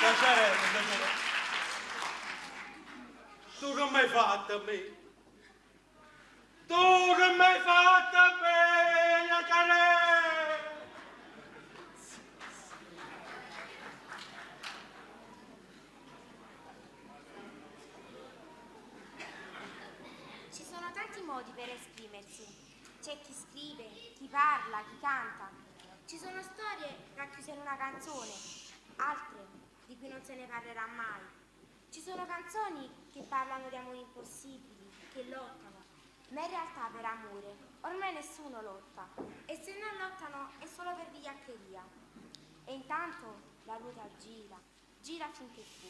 Piacere, piacere. Tu che mi hai fatto a me? Tu che mi hai fatto a me, piacere? Ci sono tanti modi per esprimersi. C'è chi scrive, chi parla, chi canta. Ci sono storie racchiuse in una canzone, altre di cui non se ne parlerà mai. Ci sono canzoni che parlano di amori impossibili, che lottano, ma in realtà per amore ormai nessuno lotta e se non lottano è solo per vigliaccheria. E intanto la ruota gira, gira finché fu.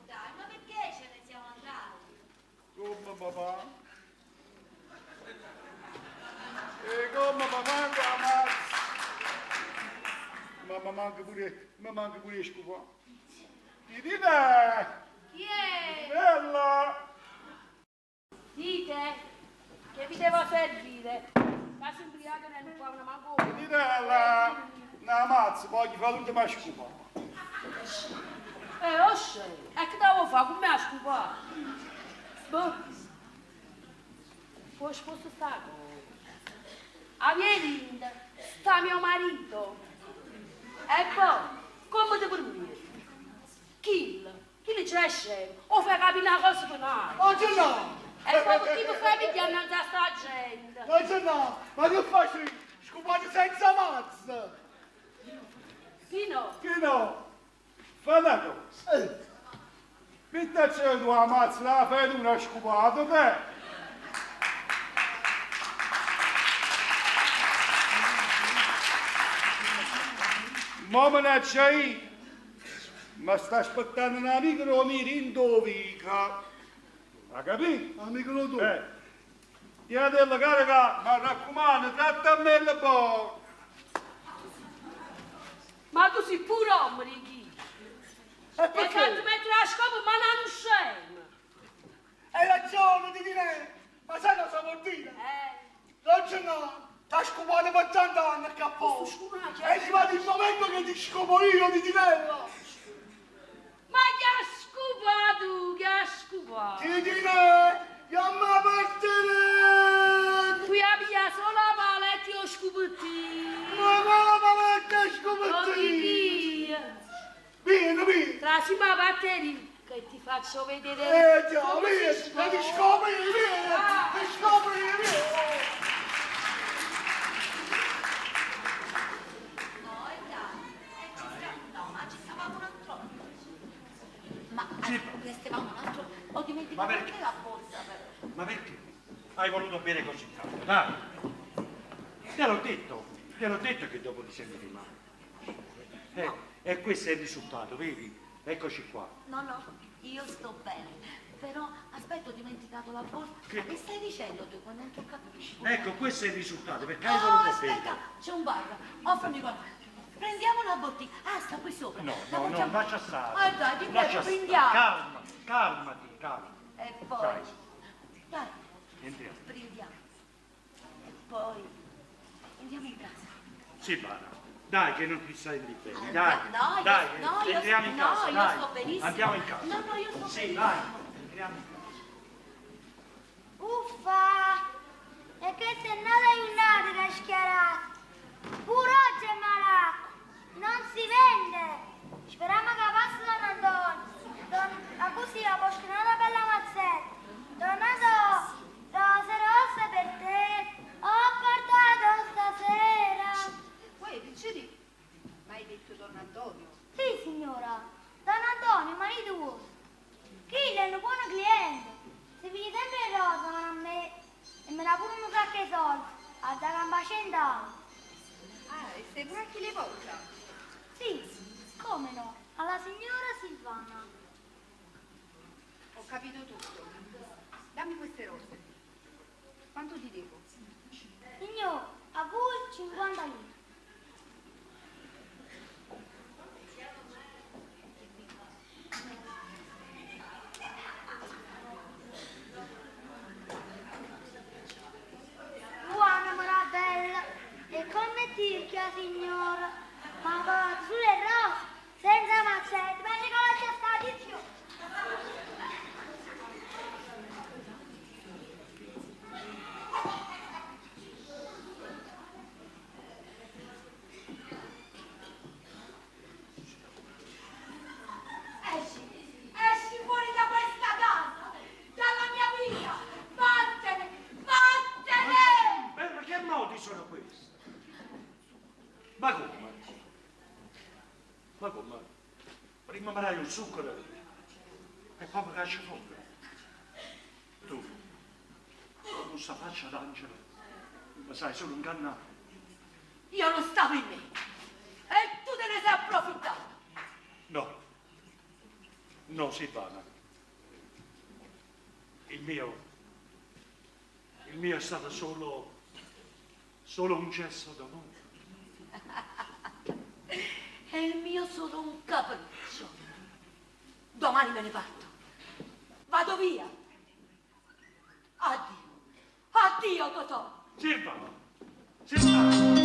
Dai, ma perché ce ne siamo andati? Come papà? E come papà manca la mazza? Ma mi manca pure, mi manca pure scupa. Titina! Chi è? Bella! Dite che vi devo servire. Ma sono ubriaca e non fa una manco. Titinella! Una mazza, voglio fare tutta ma scupa. Osce, e che devo fare? Come a scupare? Boh. Poi posso stare. A mia linda sta mio marito. E poi, come ti permetti? Chi? Chi c'è scemo? O fai capire una cosa per noi? Oggi no! E poi chi mi fai pigliare innanzi a sta gente? Oggi no! Ma che faccio io? Scupate senza mazza! Chi no? Chi no? Fa una cosa. Mettacci la tua mazza, la fai tu una scupata, te. Mo me ne c'è Ma sta aspettando un amico lo mio in Dovica. Ha capito? Amico lo tu. Tieni della carica, ma raccomando, tratta me il buono. Ma tu sei pure uomo di chi? E Hai perché? fatto mettere la scopa ma non scemo. Hai ragione di dire, ma sai cosa vuol dire? Oggi no, t'ha scopato per tanti anni cappone. È arrivato il momento che ti scopo io di Tinella. Ma chi ha scopato? Chi ha scopato? Ti dire, chiama partire. Qui a piglia solo la paletta e lo scopettino. Ma ma la paletta e Oh, scopettino. Vieni, vieni. Trasi ma batteria che ti faccio vedere. Già, come vieni, si e ti scopa. scopri, vieni, ti scopri, vieni. No, e dai, ci sta- no, ma ci stavamo un altro. Ma ne stavamo un altro. Ho dimenticato Ma perché? anche la borsa però. Ma perché? Hai voluto bere così tanto, dai. Te l'ho detto, te l'ho detto che dopo ti senti male. E questo è il risultato, vedi? Eccoci qua. No, no, io sto bene. Però, aspetta, ho dimenticato la borsa. Che- Ma che stai dicendo tu qua? Non ti ho capito. scusa. Ecco, questo è il risultato, perché hai Oh, voluto aspetta, bene. c'è un bar. Offrimi qualcosa. Prendiamo una bottiglia. Ah, sta qui sopra. No, La no, no, portiamo- lascia stare. Ah, dai, ti prego, Lascia stare. prendiamo. Calma, calmati, calma. E poi, Dai, dai, entriamo. prendiamo. E poi andiamo in casa. Silvana, dai che non ti stai lì bene, Ah, dai. no, io- dai, no, io- entriamo in no, casa, io dai. sto benissimo. Andiamo in casa. No, no, io sto Sì, benissimo. dai, entriamo in casa. Uffa! E questa è nata giornata che è schiarata. Pure oggi è malacco. Non si vende. Speriamo che passa Don Antonio. Don, a così la posso una bella mazzetta. Don Antonio, rose rosse per te. Ho portato stasera. Uè, piccini, ma hai detto Don Antonio? Sì, signora. Don Antonio, marito vostro. Chi è un buon cliente. Se viene sempre in rosa, ma a me. E me la pure un sacco di soldi. A da gamba cent'anni. Ah, e sei pure a chi le porta? Sì, come no? Alla signora Silvana. Ho capito tutto. Dammi queste rose. Quanto ti devo? Signor, a voi 50 lire. Buona bella, e come tirchia, signora? Ma va sulle rose, senza mazzette, ma che cosa sta dicendo? Esci, esci fuori da questa casa, dalla mia vita. Vattene, vattene! Beh, ma che modi sono questi? Ma come? Ma come? Prima mi dai un zucchero e poi mi cacci fuori. Tu, con questa faccia d'angelo, mi sai solo ingannare. Io non stavo in me. E tu te ne sei approfittato. No, no, Silvana. Il mio, il mio è stato solo, solo un gesto d'amore. E il mio solo un capriccio. Domani me ne parto. Vado via. Addio. Addio, Totò. Silvana, Silvana.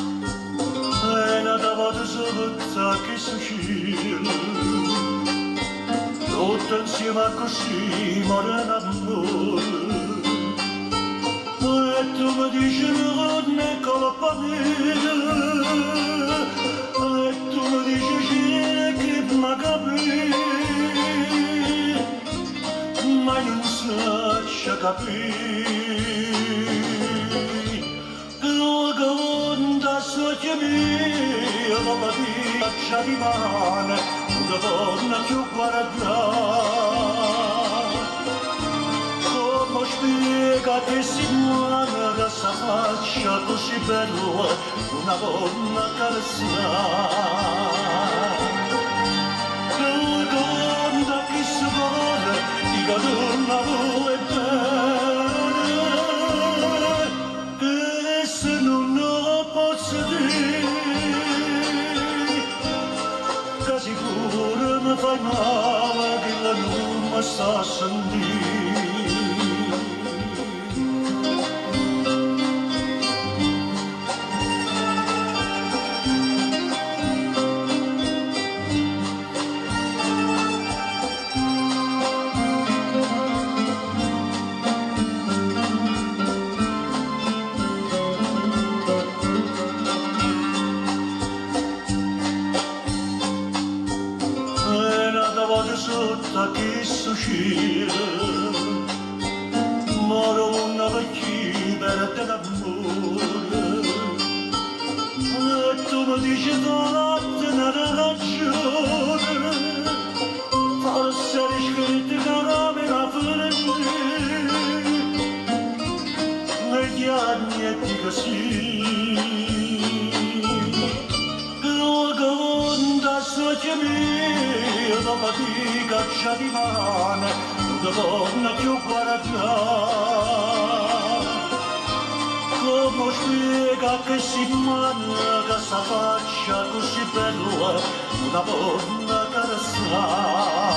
E una volta sotto che succede Tutto insieme così muore l'amore E tu mi dici non è colpa mia E tu mi dici sì che mi capì Ma io non so capire Conta sotto mia, la faccia di mano, non donna più guardare. Come spiega che si muore da sta faccia così bella, una donna carezzare. Conta chi si vuole, dica donna vuole bene, che se non lo posso dire, che sicuro mi fai male, che la non mi sta a sentire. E una volta sotto che succede, moro una vecchia per l'amore. E caccia di mano, non ti ponno più guardare. Come spiega che si manca questa faccia così bella, una donna carezzare.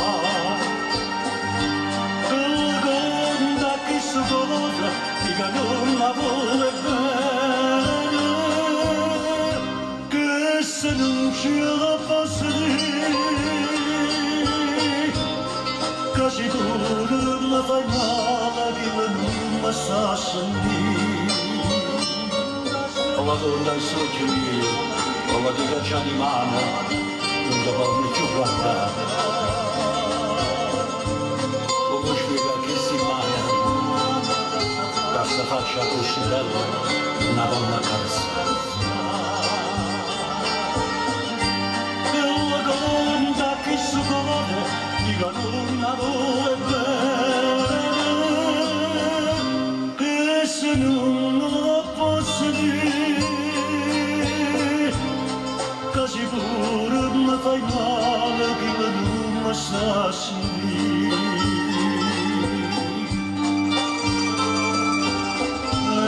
Che conta che si vuole, dica non la vuole bene, che se non ce la posso dire, che sicuro mi fai male, che non mi sa sentire. La donna è soggi, o la ti caccia di mano, non ti voglio più guardare. Come spiega che si mano, questa faccia così bella, una donna carezzata. E la conta che si vuole, dica non la vuole bene, che se non la posso dire, che sicuro mi fai male, che non mi sa sentire.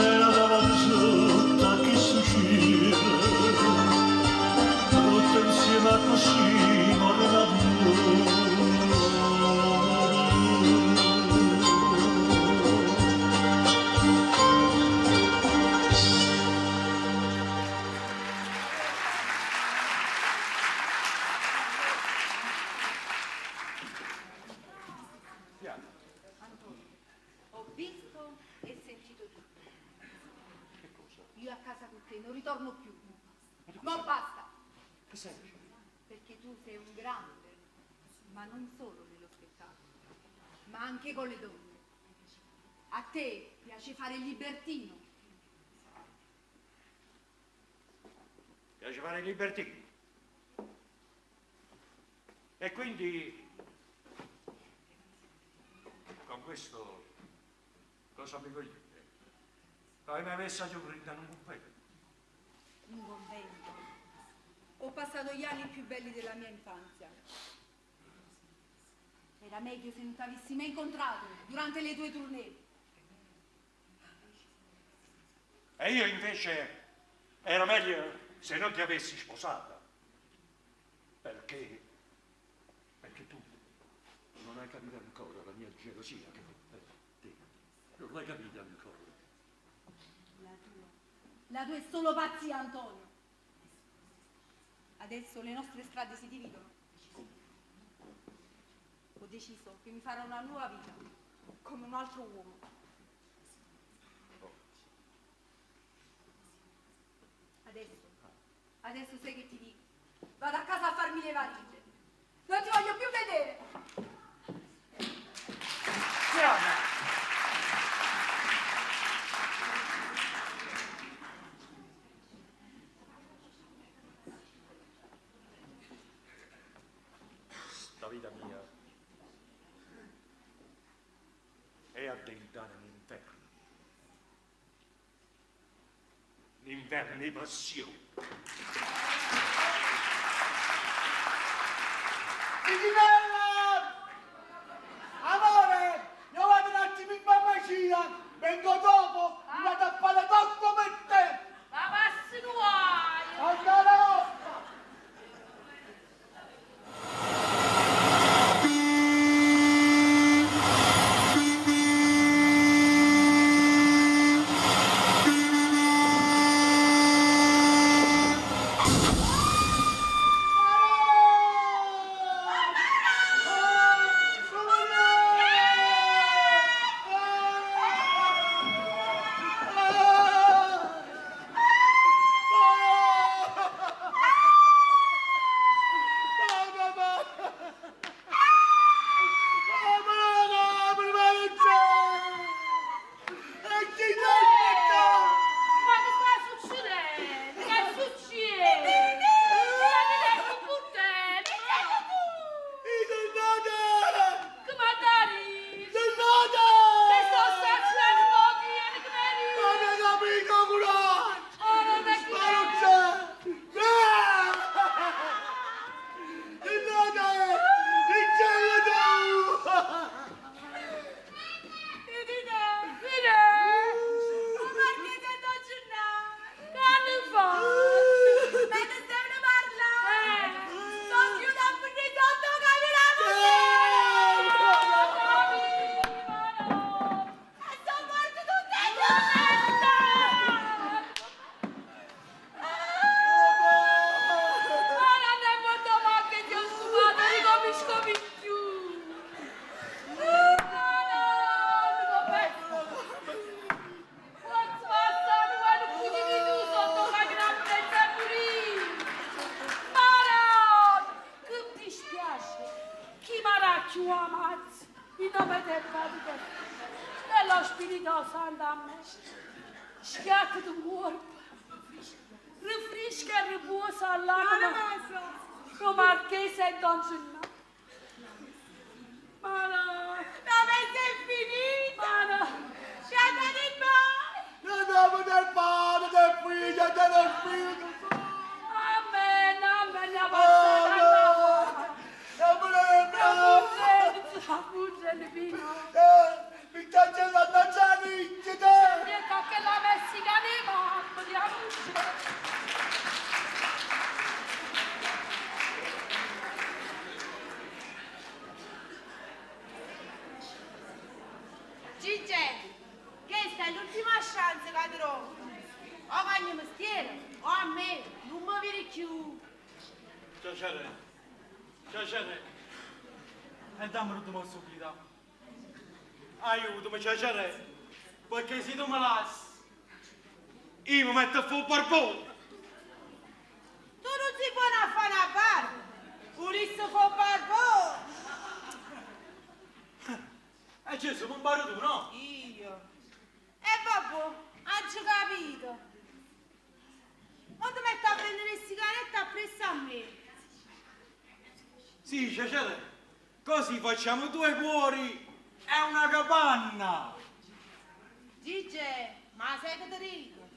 E la davanti sotto che succede, tutte insieme così morrerà Ho visto e sentito tutto. Io a casa con te non ritorno più. Ma basta! Che stai dicendo? Perché tu sei un grande, ma non solo nello spettacolo, ma anche con le donne. A te piace fare il libertino. Piace fare il libertino. E quindi con questo cosa mi vuoi dire? Hai mai messo a giocare in un convento? Un convento. Ho passato gli anni più belli della mia infanzia. Era meglio se non ti avessi mai incontrato durante le tue tournée. E io invece era meglio se non ti avessi sposata. Perché? Perché tu non hai capito ancora la mia gelosia che ho per te. Non l'hai capita ancora. La tua. La tua è solo pazzia, Antonio. Adesso le nostre strade si dividono. Ho deciso che mi farò una nuova vita, come un altro uomo. Adesso, adesso sai che ti dico? Vado a casa a farmi le valigie. Non ti voglio più vedere. Chiama! Sta vita mia è addentata nell'inferno. L'inferno di passione. Pichinella! Amore, io vado un attimo in farmacia, vengo dopo, mi vado a fare tutto per te! Ma passi guai! Andare! Padre e lo Spirito Santo, amen. Schiattati un corpo, rinfresca e riposa all'anima do Marchese e Don Gennaro. Ma no, La messa è finita! ma no, Siete di mare! Nel nome del Padre, del Figlio e dello Spirito Santo. amen, amen, la passata Buggele, Pino. Mi piace la mangiare, Che la messicana mamma, di la Gigi, questa è l'ultima chance che trovo. O cagno mestiere, o a me, non mi vedi più. Piacere, piacere. E dammi l'ultima possibilità. Aiutami, piacere. Perché se tu mi lasci, io mi metto a fuoco barbone. Tu non sei buona a fare una barba. Volessi fare barbone. E Gesù, non parli tu, no? Io. E vabbè, ho capito. Ma ti metto a prendere le sigarette appresso a me. Sì, piacere. Così facciamo due cuori e una capanna. Gigi, ma sai che ti dico?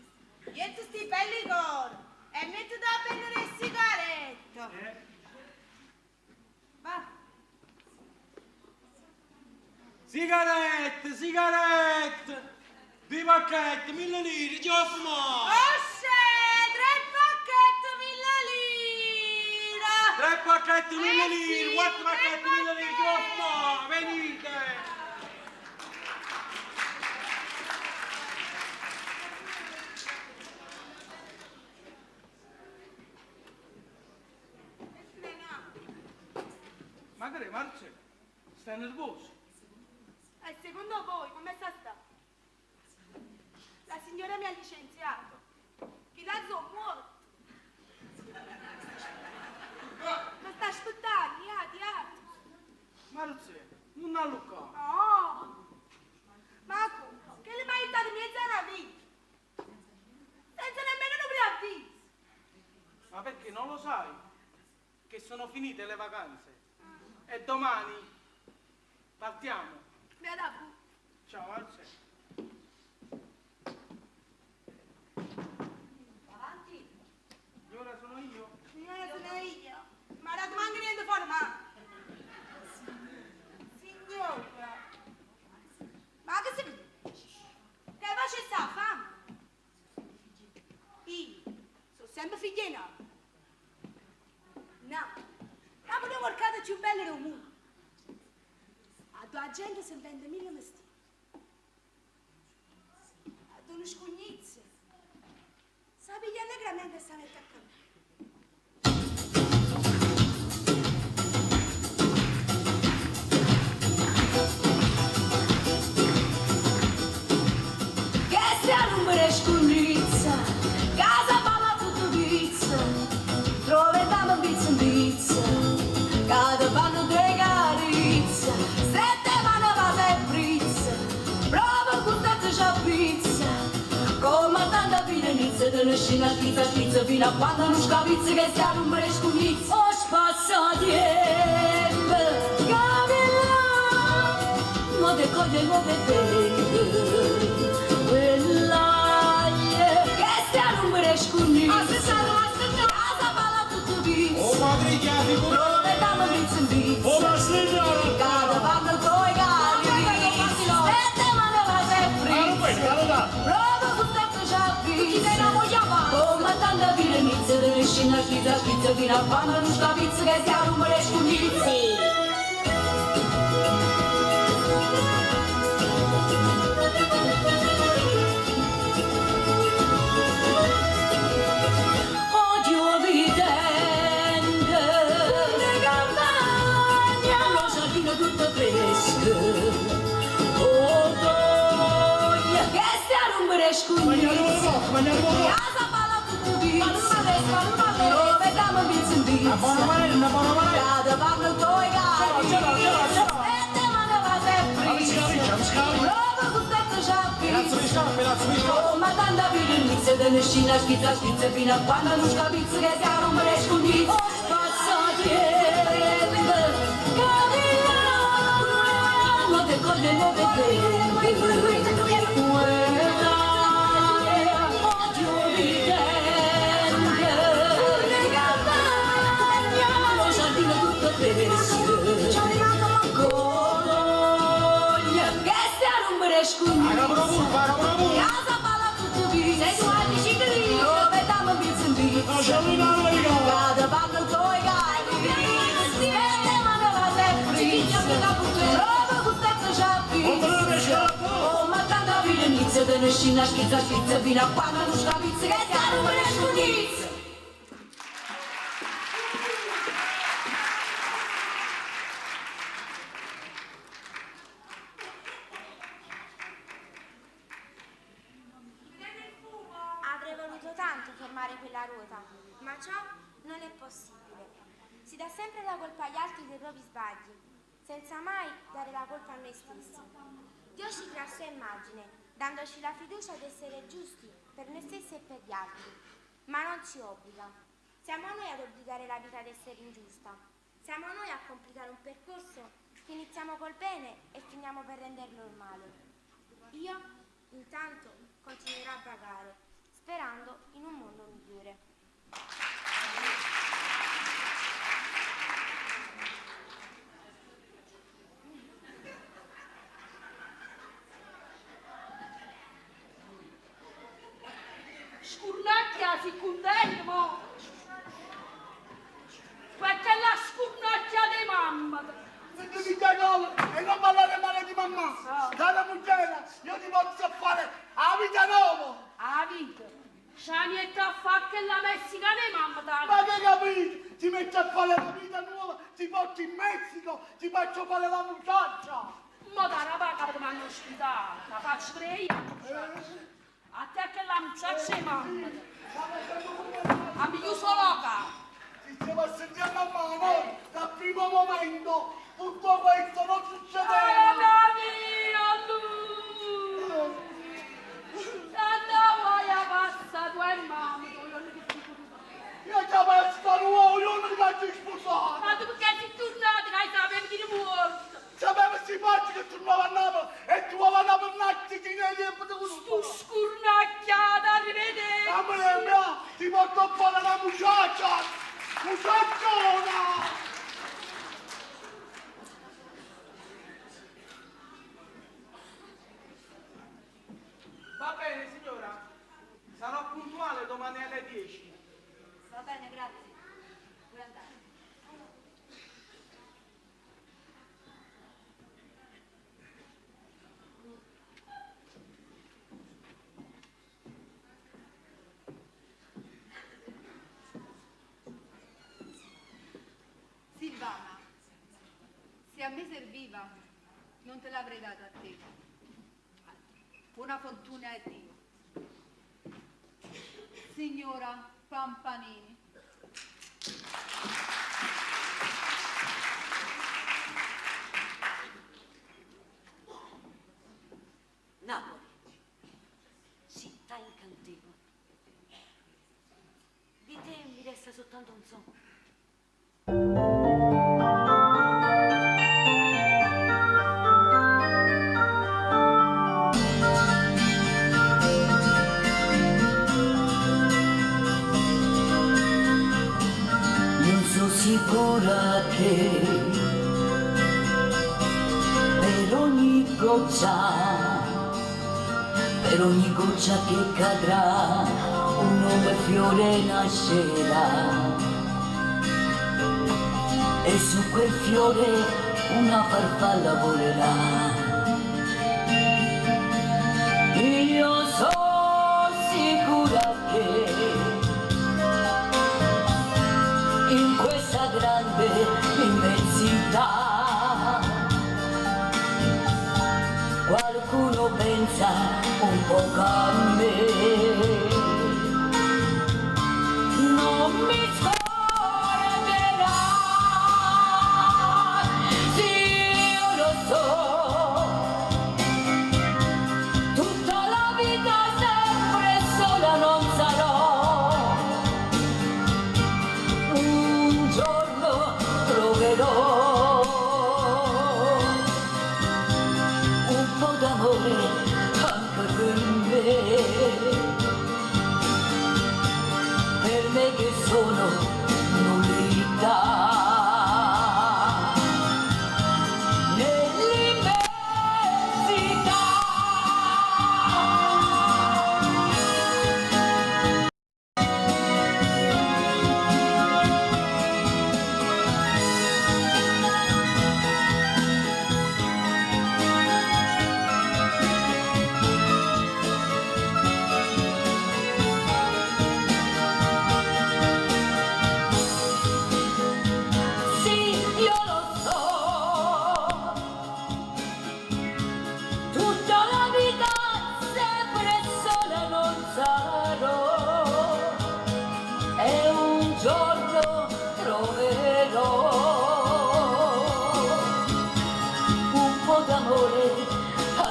Io ti sti belli cori e mettiti a prendere le sigarette. Va. Sigarette, sigarette! Due pacchetti, mille lire, già fumato! Osce, tre pacchetti, mille lire! Tre pacchetti, mille Eh lire, sì, quattro tre pacchetti, mille lire, già fumato! Venite! Ma che Marcello? Stai nervoso? E secondo voi come sta sta? La signora mi ha licenziato. Chi la so morto. Ma sta aspettando, iati, iati. Marcello, non alluccare. No! Ma come? Che le mai dato mezza una vita? Senza nemmeno un preavviso. Ma perché non lo sai? Che sono finite le vacanze. E domani partiamo. Mi ha dato. Ciao Marcello. Avanti. Signora sono io? Signora sono io. Ma la domanda niente fuori, ma... Signora. Ma che si... Che voce sta fame? Io sono sempre figlia di nonna. No. Ma pure mercato più bello del mondo. A tua gente si inventa mille mestieri. A tu non scognizzi. Sa piglia allegramente e sa mette a camminare. Che sia numero scugnizza, casa balla tutto pizza, trova dama pizza in pizza, cada fanno due carizze, sette mani va e brizza, prova con te c'è pizza, come tanta fine inizia, te ne scina schizza schizza, fino a quando non scapizza che sia numero scugnizza. Oh spassa tempo, capilla, mo te coglie mo te quella che sia numero scugnizza, casa balla tutto pizza. Oh, madriglia, figura! Dove dammo pizza in pizza? Oh, ma signora! Cada fanno coi cari, sette mani va sempre. Prova con te c'è pizza. Come tanta fine inizia, te ne scina schizza schizza, fino a quando non scapizza che sia numero scugnizza. Odio evidente, le campagne, lo giardino tutto fresco. Oh, dogna, che sia numero scugnizza. Casa balla tutto pizza, dove dammo pizza in pizza. Cada fanno coi cari, sette mani va sempre. Ma tanta vita te ne scina schizza schizza fino a quando non scapizza che si rompe le scondizze. Passa tempo, camminando, te coglie nuove Scina schizza schizza fino a quando non scapizza che si rompe le scondizze. Avrei voluto tanto fermare quella ruota, ma ciò non è possibile. Si dà sempre la colpa agli altri dei propri sbagli, senza mai dare la colpa a noi stessi. Dio ci crea a sua immagine, dandoci la fiducia di essere giusti per noi stessi e per gli altri, ma non ci obbliga. Siamo noi ad obbligare la vita ad essere ingiusta. Siamo noi a complicare un percorso che iniziamo col bene e finiamo per renderlo il male. Io, intanto, continuerò a vagare, sperando in un mondo migliore. Scurnacchia si contenta, mo. Questa è la scurnacchia di mamma. Senti Giacomo, e non parlare male di mamma. Cara moglie, io ti posso fare la vita nuova. La vita? C'ha niente a fare che la messicana di mamma t'ha. Ma che capite? Ti metti a fare la vita nuova, ti porto in Messico, ti faccio fare la mucciaccia. Mo da una paga ti mando all'ospedale, la faccio pure io. A te che la mucciaccia di mamma. A mi chiuso l'oca. Si stiamo a sentire mamma, noi dal primo momento tutto questo non succedeva. Mamma mia, lui! Quando vuoi passa tu e mamma, tu io non ti Io già penso nuovo, io non ti faccio sposare. Ma tu perché sei tornato che sapevi che eri morto? Sapevo sti pazzi che tornava a Napoli e tu a Napoli nasci di niente. Stu scurnacchiata, arrivederci. Mamma mia, ti porto a fare la mucciaccia! Mucciacciona! Va bene, signora. Sarò puntuale domani alle 10. Va bene, grazie. Puoi andare. Silvana, se a me serviva, non te l'avrei data a te. Buona fortuna a Dio. Signora Pampanini. Napoli, città incantevole. Di te mi resta soltanto un sogno. Non sono sicura che per ogni goccia, per ogni goccia che cadrà, un nuovo fiore nascerà. E su quel fiore una farfalla volerà. Io sono sicura che in questa grande immensità qualcuno pensa un po' a me. Non mi scorderà, sì, io lo so, tutta la vita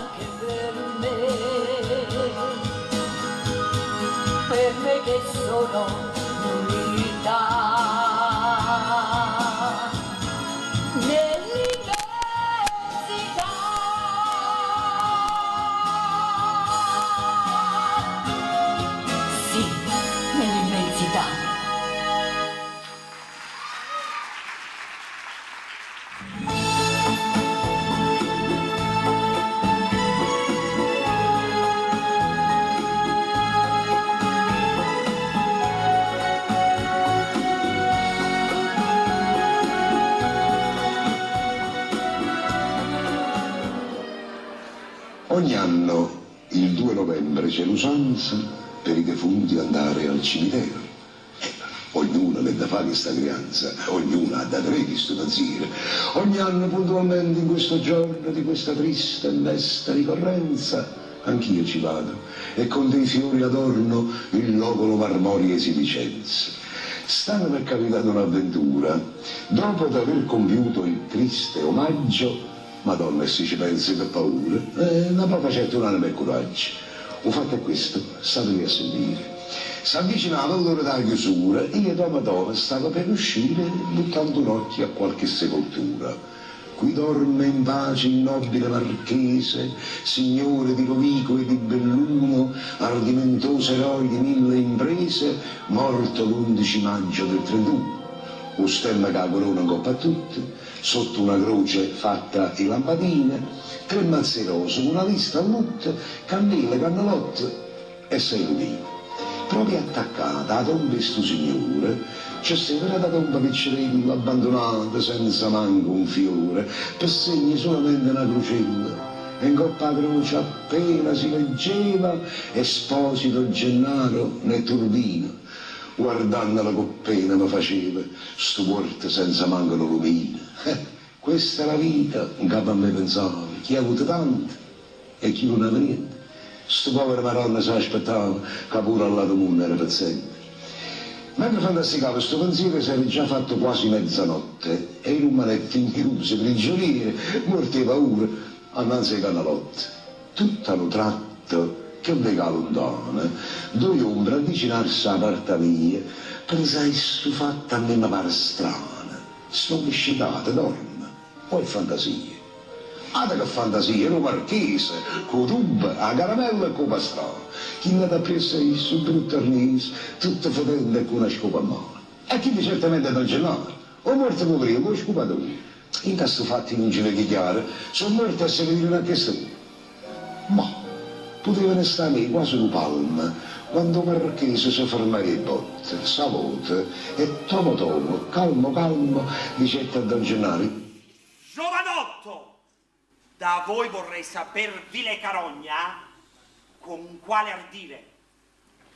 anche per me, per me che sono nullità. Nell'immensità. Sì, nell'immensità. Ogni anno, il 2 novembre, c'è l'usanza per i defunti andare al cimitero. Ognuno l'è da fare questa creanza, ognuno ha da tre questo pensiero. Ogni anno puntualmente in questo giorno di questa triste e mesta ricorrenza, anch'io ci vado e con dei fiori adorno il logoro marmoreo 'e Vicenza. St'anno mi è capitata un'avventura, dopo d'aver compiuto il triste omaggio, Madonna e si ci pensi che paura, eh, ma poi facette un'anima e coraggio. 'O fatto è questo, statemi a sentire. S'avvicinava l'ora della chiusura, io dopo dopo stavo per uscire buttando un occhio a qualche sepoltura. Qui dorme in pace il nobile marchese, signore di Rovigo e di Belluno, ardimentoso eroe di mille imprese, morto l'11 maggio del 31. 'O stemma cu 'a corona 'ncoppa a tutti, sotto una croce fatta 'e lampadine, tre mazze 'e rose cu una lista a lutto, cannele, cannelotte e sei lupine. Proprio attaccata 'a tomba 'e stu signore ce steva n'ata tomba piccerella abbandunata senza manco un fiore, pe segno solamente na crucella e 'ncoppa 'a croce appena si leggeva Esposito Gennaro Netturbino. Guardannola cu pena me faceva stu muorto senza manco nu lumino. Eh, questa è la vita, 'ncapa a me pensavo, chi ha avuto tanto e chi nun ave niente. Stu povero Maronna s'aspettava ca pure all'ato munno era pezzente. Mentre fantasticavo stu pensiero s'era già fatto quasi mezzanotte e io rummanette 'nchiuso, prigioniero, muorto 'e paura, annanze 'e canalotte. Tutto a nu tratto, che veco 'a luntano, doje ombre avvicinarse 'a parta mia, pensai stu fatto a me me pare strano, stongo scetato, dormo, o è fantasia? Ata che fantasia, era 'o marchese, cu 'o tubbo, 'a caramella e cu 'o pastrano, chill'ato appriesso a isso, 'o brutto arnese, tutto fetente e cu na scopa mmano. E chillo certamente è Don Gennaro, 'o muorto puveriello, 'o scupatore. Int'a stu fatto io nun ce veco chiaro, so' muorte e se ritirano a chest'ora. Ma putevano sta 'a me quase nu palmo quando 'o marchese se fermaje 'e botte, s'avota e tomo tomo, calmo calmo, dicette a Don Gennaro. Giovanotto, da voi vorrei saper, vile carogna, con quale ardire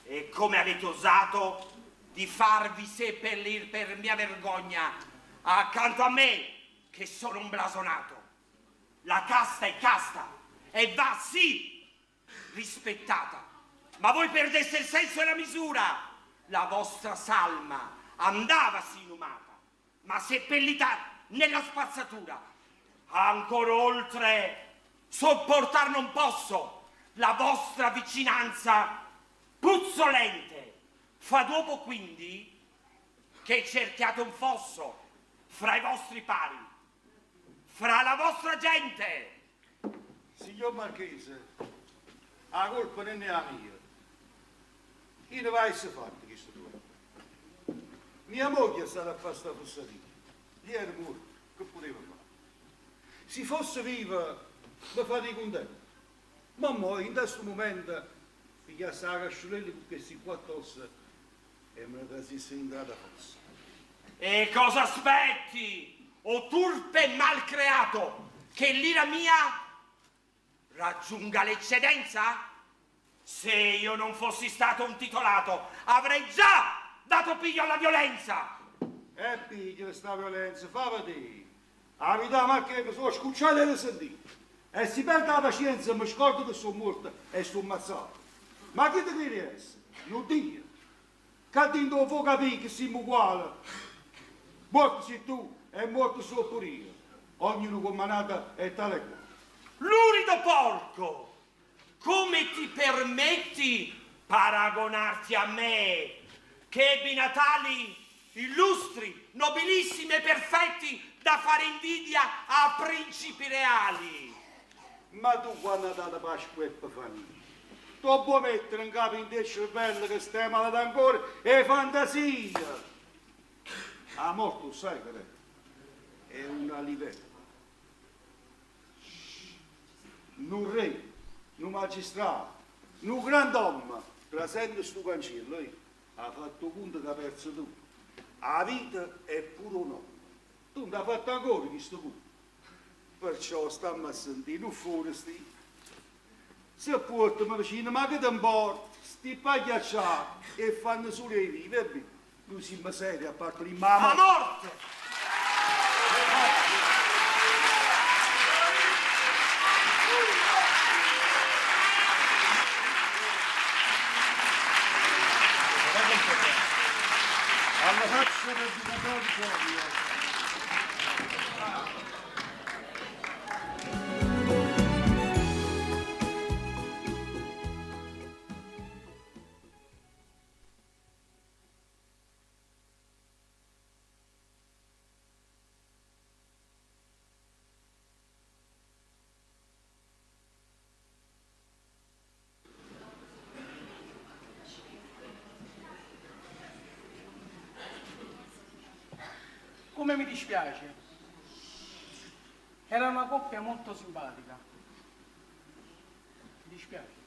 e come avete osato di farvi seppellir per mia vergogna accanto a me che sono un blasonato. La casta è casta e va sì rispettata, ma voi perdeste il senso e la misura. La vostra salma andava sì inumata, ma seppellita nella spazzatura. Ancora oltre sopportar non posso la vostra vicinanza puzzolente. Fa dopo quindi che cerchiate un fosso fra i vostri pari, fra la vostra gente. Signor Marchese, 'a colpa nun è 'a mia. Io nun v'avesse fatto chisto tuorto. Mia moglie è stata a fà sta fessaria. Io ero muorto, che putevo fà? Si fosse viva, me farria cuntento. Ma mo, dint' a stu mumento, pigliasse 'a casciulella cu chesti quatt'ossa e me ne trasesse dint' 'ata fossa. E cosa aspetti, o turpe malcreato, che l'ira mia raggiunga l'eccedenza? Se io non fossi stato un titolato, avrei già dato piglio alla violenza! E piglia sta violenza, fa vedè. 'A verità, Marchè, me so' scucciato 'e te sentì. E si perdo 'a pacienza me scordo che so' muorto e sto ammazzato. Ma chi te cride 'e essere? Nu Dio? Ccà dinto 'o vuò capì che simmo uguale? Muorto si tu e muorto so' pure io. Ognuno comm'a n'ato è tale e quale. Lurido porco! Porco! Come ti permetti paragonarti a me, che ebbi natali illustri, nobilissimi e perfetti da fare invidia a principi reali? Ma tu quando hai dato Pasqua e Epifania, tu puoi mettere in capo in te cervello che stai malato ancora e fantasia. La morte, sai che è? È una livella. Un re, un magistrato, un grand'uomo, presente sto cancello, ha fatto conto che ha perso tutto. La vita è pure un uomo. Tu non hai fatto ancora questo conto. Perciò stiamo a sentire, non fuori sti. Se portano vicino, ma che ti importa? Sti pagliacciati e fanno solo i vivi. Noi siamo seri a parte di mamma. La morte! Alla faccia del giocatore. Come mi dispiace. Era una coppia molto simpatica. Mi dispiace.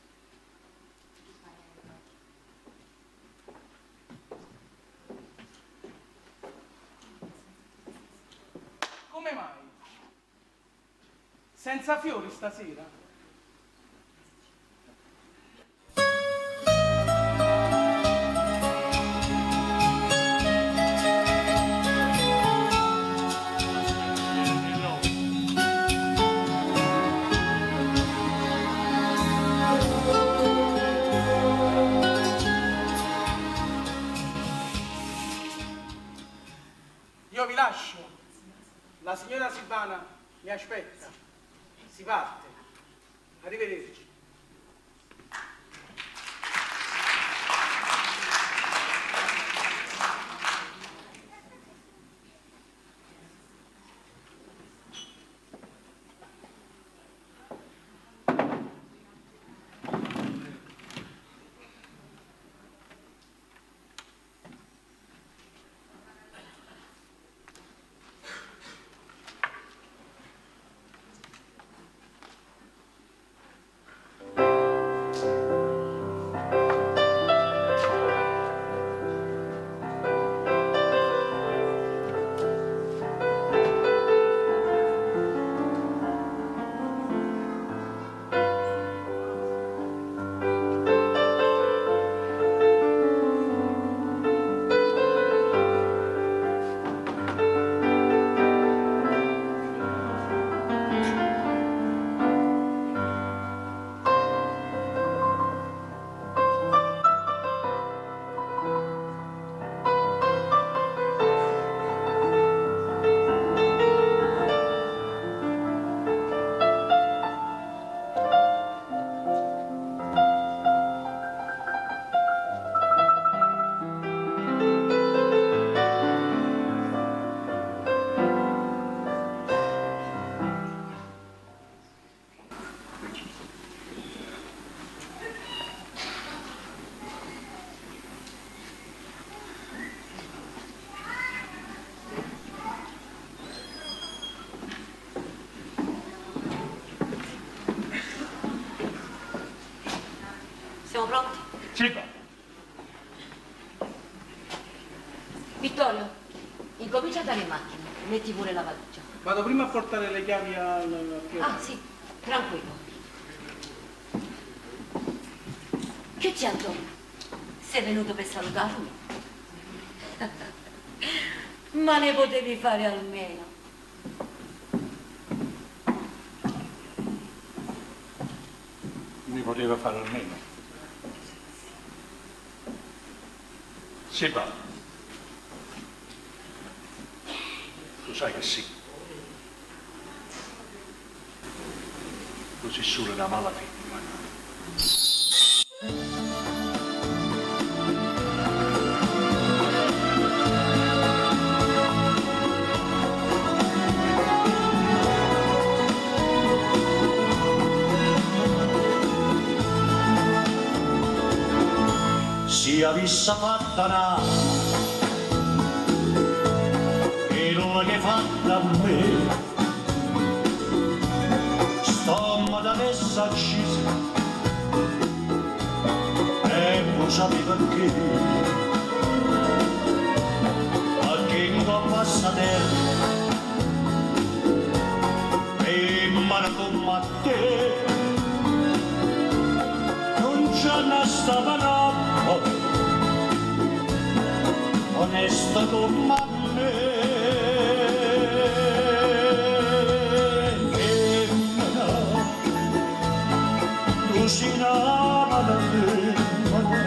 Come mai? Senza fiori stasera? Io vi lascio. La signora Silvana mi aspetta. Si parte. Arrivederci. Siamo pronti? Sì. Vittorio, incomincia ad andare in macchina, metti pure la valigia. Vado prima a portare le chiavi al Piero. Ah, sì, tranquillo. Che c'è Antonio? Sei venuto per salutarmi? Ma ne potevi fare almeno. Ne poteva fare almeno. Silvana, tu sai che sì. Tu si' sulo na mala femmena. Si avissa fatta na chello che fatta a me, st'ommo t'avesse acciso e vuo' sapè pecché? Pecché 'ncopp' a 'sta terra femmene comm' a te nun ce ne sta n'ata onesta comm' a me. Femmena, tu si' na mala femmena,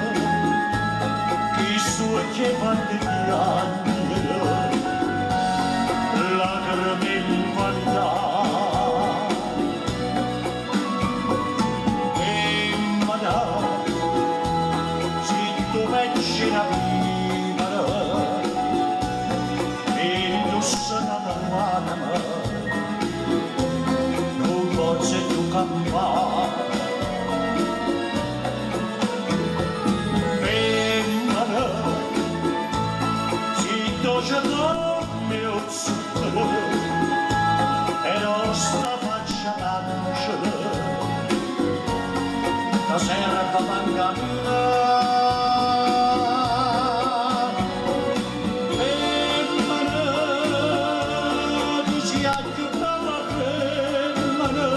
chist'uocchie fatte chiagnere, lacrime 'e 'nfamità. Femmena, si' tu peggio 'e na vipera, e 'ntussecata l'anema, nun pozzo cchiù campà. Femmena, si' doce comme 'o zucchero, però 'sta faccia d'angelo te serve pe 'ngannà. Femmena, tu si' 'a cchiù bella femmena,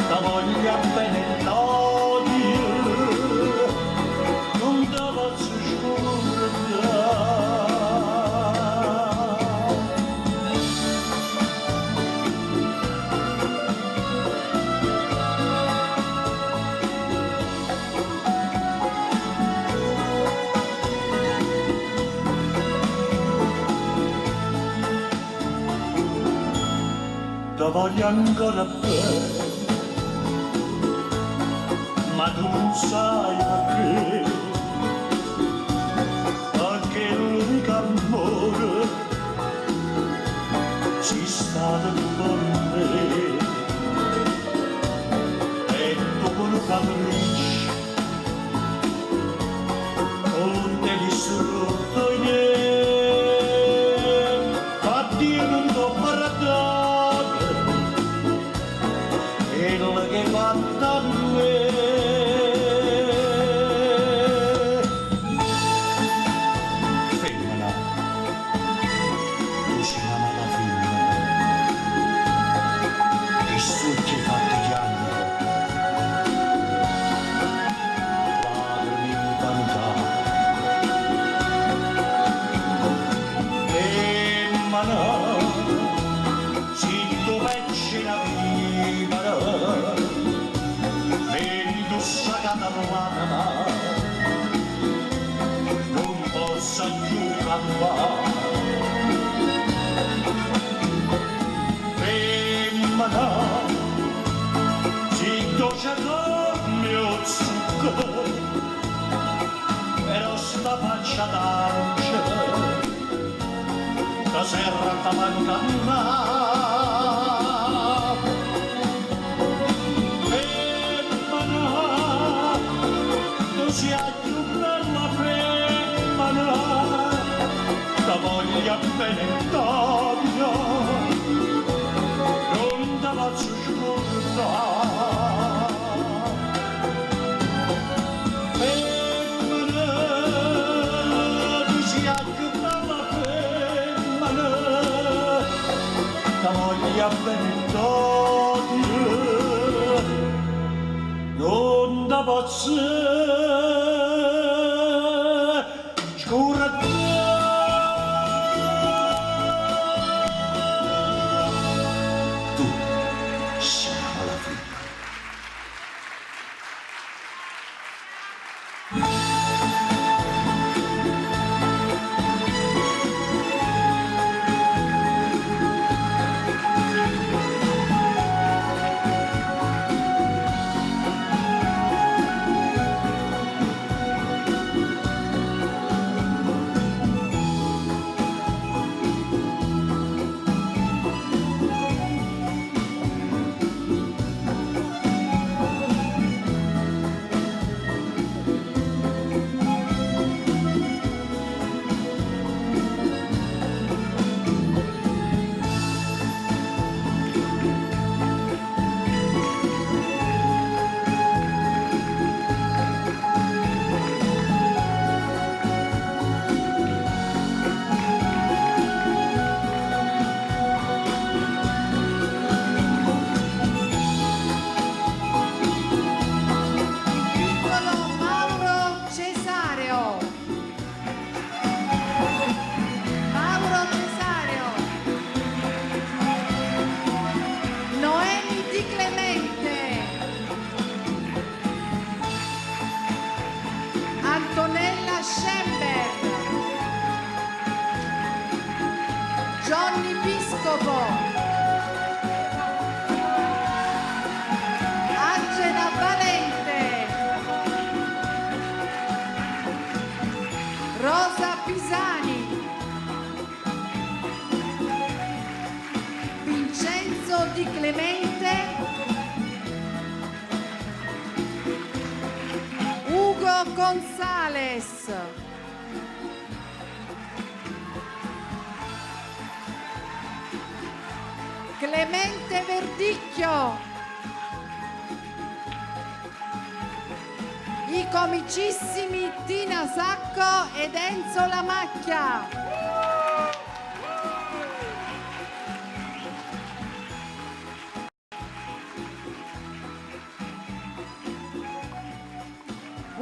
te voglio bene e t'odio, nun te pozzo scurdà. Te voglio ancora bene, ma tu nun sai perché, perché l'unico amore si' stato tu per me. E tu con un capriccio tutt'hê distrutto oi né, ma Dio nun t' 'o perdona, chello che hê fatto a me. Femmena, tu si' na mala femmena, chist'uocchie fatte chiagnere, lacrime 'e 'nfamità. Femmena, si' tu peggio 'e na vipera, m'hê 'ntussecata l'anema, nun posso cchiù campà. Femmena, si' doce comme 'o zucchero, però 'sta faccia d'angelo te serve pe 'ngannà. Femmena, tu si' 'a cchiù bella femmena, te voglio bene e t'odio, nun te pozzo scurdà. Femmena, tu si' 'a cchiù bella femmena, te voglio bene e t'odio, nun te pozzo scurdà. Tu si' na mala femmena. Gonzales. Clemente Verdicchio. I comicissimi Tina Sacco ed Enzo Lamacchia.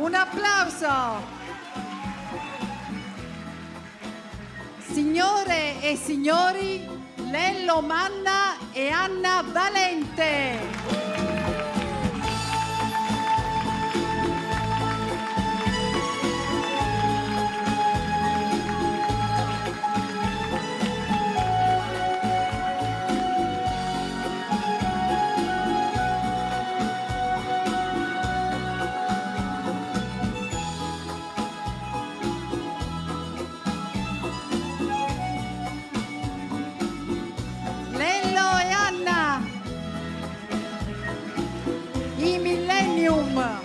Un applauso! Signore e signori, Lello Manna e Anna Valente. Lello e Anna, i Millennium.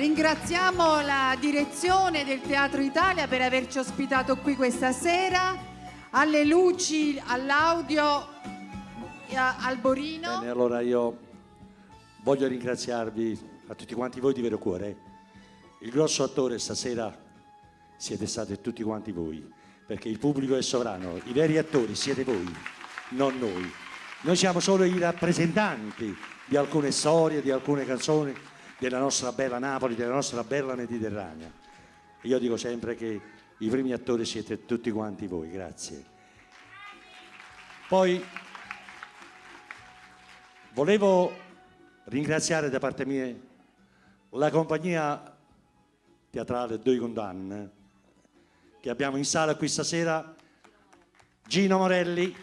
Ringraziamo la direzione del Teatro Italia per averci ospitato qui questa sera, alle luci, all'audio, Alborino. Bene, allora io voglio ringraziarvi a tutti quanti voi di vero cuore. Il grosso attore stasera siete stati tutti quanti voi, perché il pubblico è sovrano, i veri attori siete voi, non noi. Noi siamo solo i rappresentanti di alcune storie, di alcune canzoni della nostra bella Napoli, della nostra bella Mediterranea. Io dico sempre che i primi attori siete tutti quanti voi, grazie. Poi volevo ringraziare da parte mia la compagnia teatrale Due Condanne che abbiamo in sala qui stasera, Gino Morelli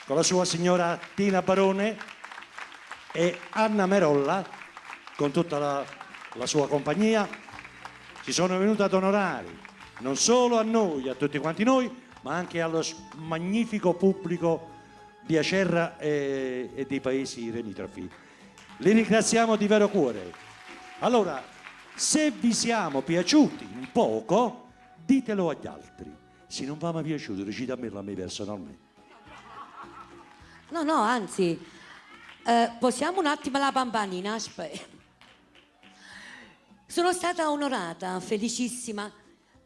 con la sua signora Tina Barone e Anna Merolla con tutta la, la sua compagnia. Ci sono venuti ad onorare non solo a noi, a tutti quanti noi, ma anche allo magnifico pubblico di Acerra e, e dei paesi limitrofi. Li ringraziamo di vero cuore. Allora, se vi siamo piaciuti un poco, ditelo agli altri. Se non vi è piaciuto, dicitemelo a me personalmente. No, no, anzi, eh, posiamo un attimo la pampanina, aspetta. Sono stata onorata, felicissima,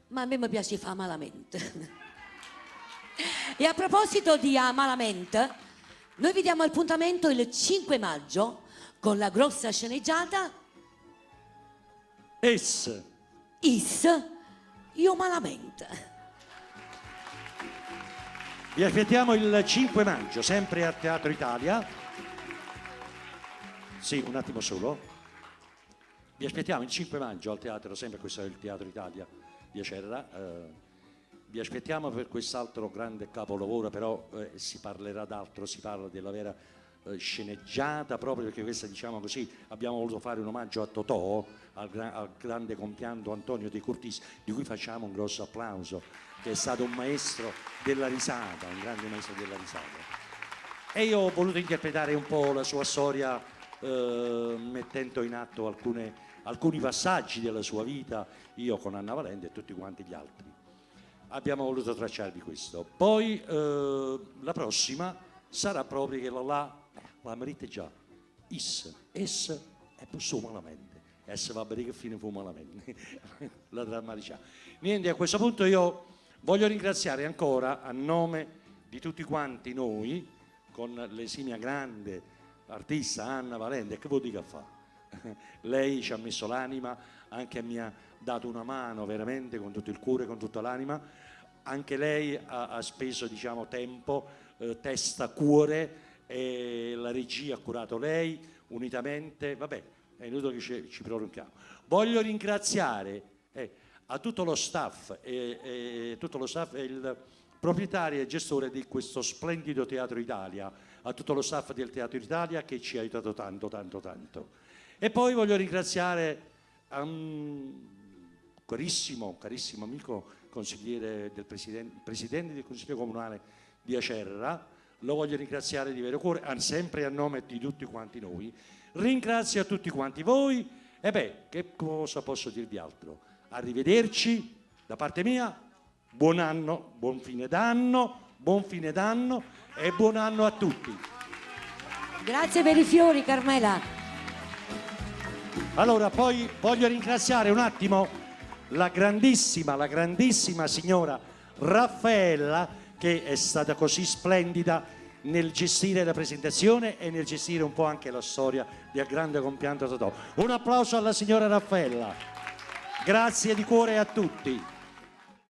ma a me mi piace fare malamente. E a proposito di ah, malamente, noi vi diamo appuntamento il 5 maggio con la grossa sceneggiata Es. Is Io malamente. Vi aspettiamo il 5 maggio, sempre a Teatro Italia. Sì, un attimo solo. Vi aspettiamo il 5 maggio al teatro, sempre questo è il Teatro Italia di Acerra. Eh, vi aspettiamo per quest'altro grande capolavoro, però eh, si parlerà d'altro, si parla della vera eh, sceneggiata proprio perché questa, diciamo così, abbiamo voluto fare un omaggio a Totò, al, gra- al grande compianto Antonio De Curtis, di cui facciamo un grosso applauso, che è stato un maestro della risata, un grande maestro della risata. E io ho voluto interpretare un po' la sua storia eh, mettendo in atto alcune, alcuni passaggi della sua vita, io con Anna Valente e tutti quanti gli altri. Abbiamo voluto tracciarvi questo. Poi eh, la prossima sarà proprio che la la, la merita già. Is, es e poi su malamente. Es va bene che fine fu malamente. la drammaticità. Niente, a questo punto io voglio ringraziare ancora a nome di tutti quanti noi, con l'esimia grande artista Anna Valente, che vuol dire che fa? Lei ci ha messo l'anima, anche mi ha dato una mano veramente con tutto il cuore, con tutta l'anima. Anche lei ha, ha speso diciamo, tempo, eh, testa, cuore e la regia ha curato lei unitamente. Vabbè, è inutile che ci, ci prolunghiamo. Voglio ringraziare eh, a tutto lo staff, e, e, tutto lo staff e il proprietaria e gestore di questo splendido Teatro Italia, a tutto lo staff del Teatro Italia che ci ha aiutato tanto, tanto, tanto. E poi voglio ringraziare un carissimo, carissimo amico consigliere del presidente, presidente del Consiglio Comunale di Acerra, lo voglio ringraziare di vero cuore, sempre a nome di tutti quanti noi. Ringrazio a tutti quanti voi e beh, che cosa posso dirvi altro? Arrivederci da parte mia, buon anno, buon fine d'anno, buon fine d'anno e buon anno a tutti. Grazie per i fiori, Carmela. Allora, poi voglio ringraziare un attimo la grandissima, la grandissima signora Raffaella che è stata così splendida nel gestire la presentazione e nel gestire un po' anche la storia del grande compianto Totò. Un applauso alla signora Raffaella. Grazie di cuore a tutti.